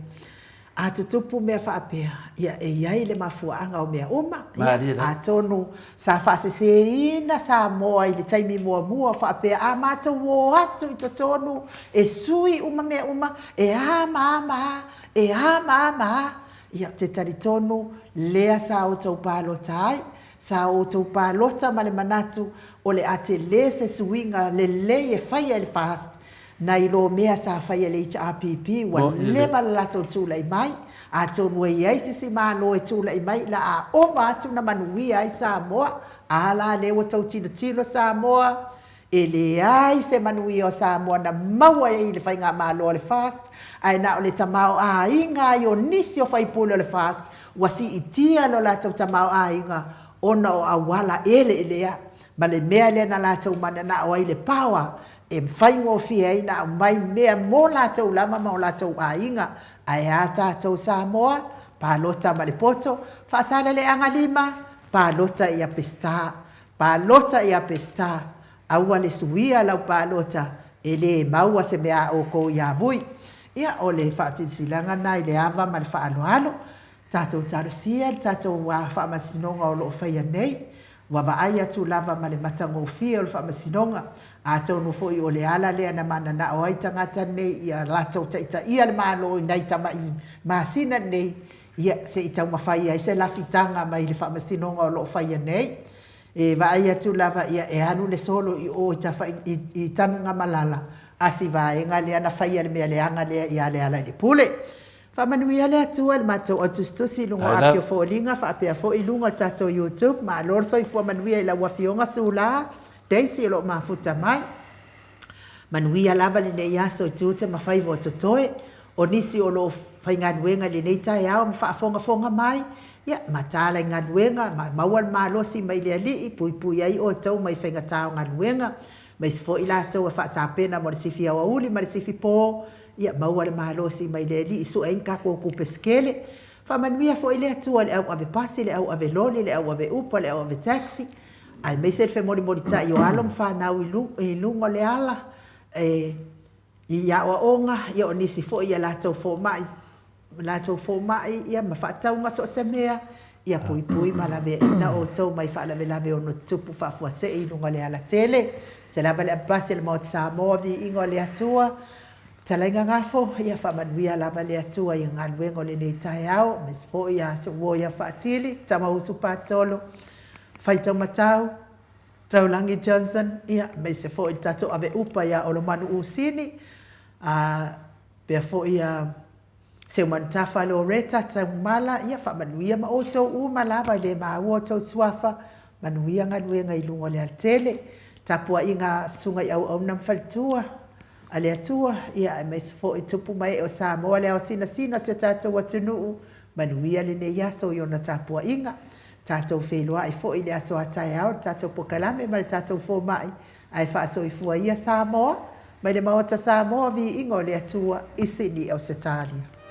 A tutupu mea faapea, ia e i ai le mafuaaga o mea uma. Ia, atonu sa faaseseina Samoa i le taimi muamua faapea a matou o atu i totonu e sui uma mea uma, e a ma a ma a, e a ma a ma a. Ia, ou te talitonu lea sa outou palota ai, sa outou palota ma le manatu o le a tele se suiga lelei e faia e le FAST Nai lo mea sa faia e le HRPP ua leva le latou tulai mai, atonu e i ai se isi Malo e tulai mai la a ova atu na manuia ai Samoa, a la lea ua tou tilotilo Samoa, e leai se manuia o Samoa na maua i le faigamalo a le FAST, ae na o le tamaoaiga ai o nisi o faipule o le FAST ua siitia lo latou tamaoaiga ona o auala eleelea ma le mea lea na latou mananao ai le power e faigofie ai ona aumai mea mo latou lava ma o latou aiga. Ae a tatou Samoa? Palota ma le poto, faasaleleaga lima, palota ia Peseta, palota ia Peseta, aua le suia lau palota E le maua se mea a oukou ia Vui. Ia, o le faasilasilaga lena i le ava ma le faaaloalo. Tatou talosia le tatou faamasinoga o lo o faia nei. Ua vaai atu lava ma le matagofie o le faamasinoga. Atonu foi o le ala lea na mananao ai tagata nei ia latou taitaia le Malo i nai tamai masina nei, ia, se i taumafai ai se lafitaga mai le faamasinoga o lo o faia nei. E vaai atu lava ia e alu le solo i o i i Tanugamalala a si vaega lea na faia le mea leaga lea ia Lealailepule. Faamanuia le Atua i le matou au tusitusi i luga o Api o Foliga faapea foi i luga o le tatou YouTube. Malo le soifua manuia i lau Afioga Sula Daisy o lo o mafuta mai. Manuia lava lenei aso i tiute ma faiva o totoe. O nisi o lo o faigaluega i lenei taeao ma faafogafoga mai, ia, mataala i galuega, ma maua le malosi mai le Alii, puipui ai outou mai faigata o galuega, aemaise foi i latou e faasapena mo le sifi aoauli ma le sifi po, ia, maua le malosi mai le Alii, sue ai ni tatou tupe se tele. Faamanuia foi le Atua i le au ave pasi, le au ave loli, le au ave upa, le au ave taxi, aemaise le femolimolitai o alo ma fanau i luga o le ala, e I aoaoga, ia o nisi foi ia latou fomai, latou fomai ia ma faatauga so o se mea, ia puipui ma laveaiina outou mai faalavelave ono tutupu faafuasei i luga o le alatele. Se lava le avepasi a le Maota Samoa, viiga o le Atua, Fetalaiga Gafo, ia faamanuia lava le Atua i galuega o lenei taeao, aemaise foi ia Seuo ia Faatili, Tamausu Patolo, Faitaumatau, Taulagi Johnson, ia, aemaise foi le tatou ave upa ia Olomanu Usini, a, pea foi ia Seumanutafa Loretta Taumala, ia, faamanuia ma outou uma lava e le maua outou suafa, manuia galuega i luga o le alatele, tapuaiga a Susuga i Auauna ma Faletua a le Atua, ia, aemaise foi tupu ma ee o Samoa, le ao sinasina o si o tatou atunuu, manuia lenei aso i ona tapuaiga. Tatou feiloai foi i le aso a taeao i le tatou pokalame ma le tatou fomai, ae faasoifua ia Samoa, mai le Maota Samoa, viiga o le Atua i Sydney, Ausetalia.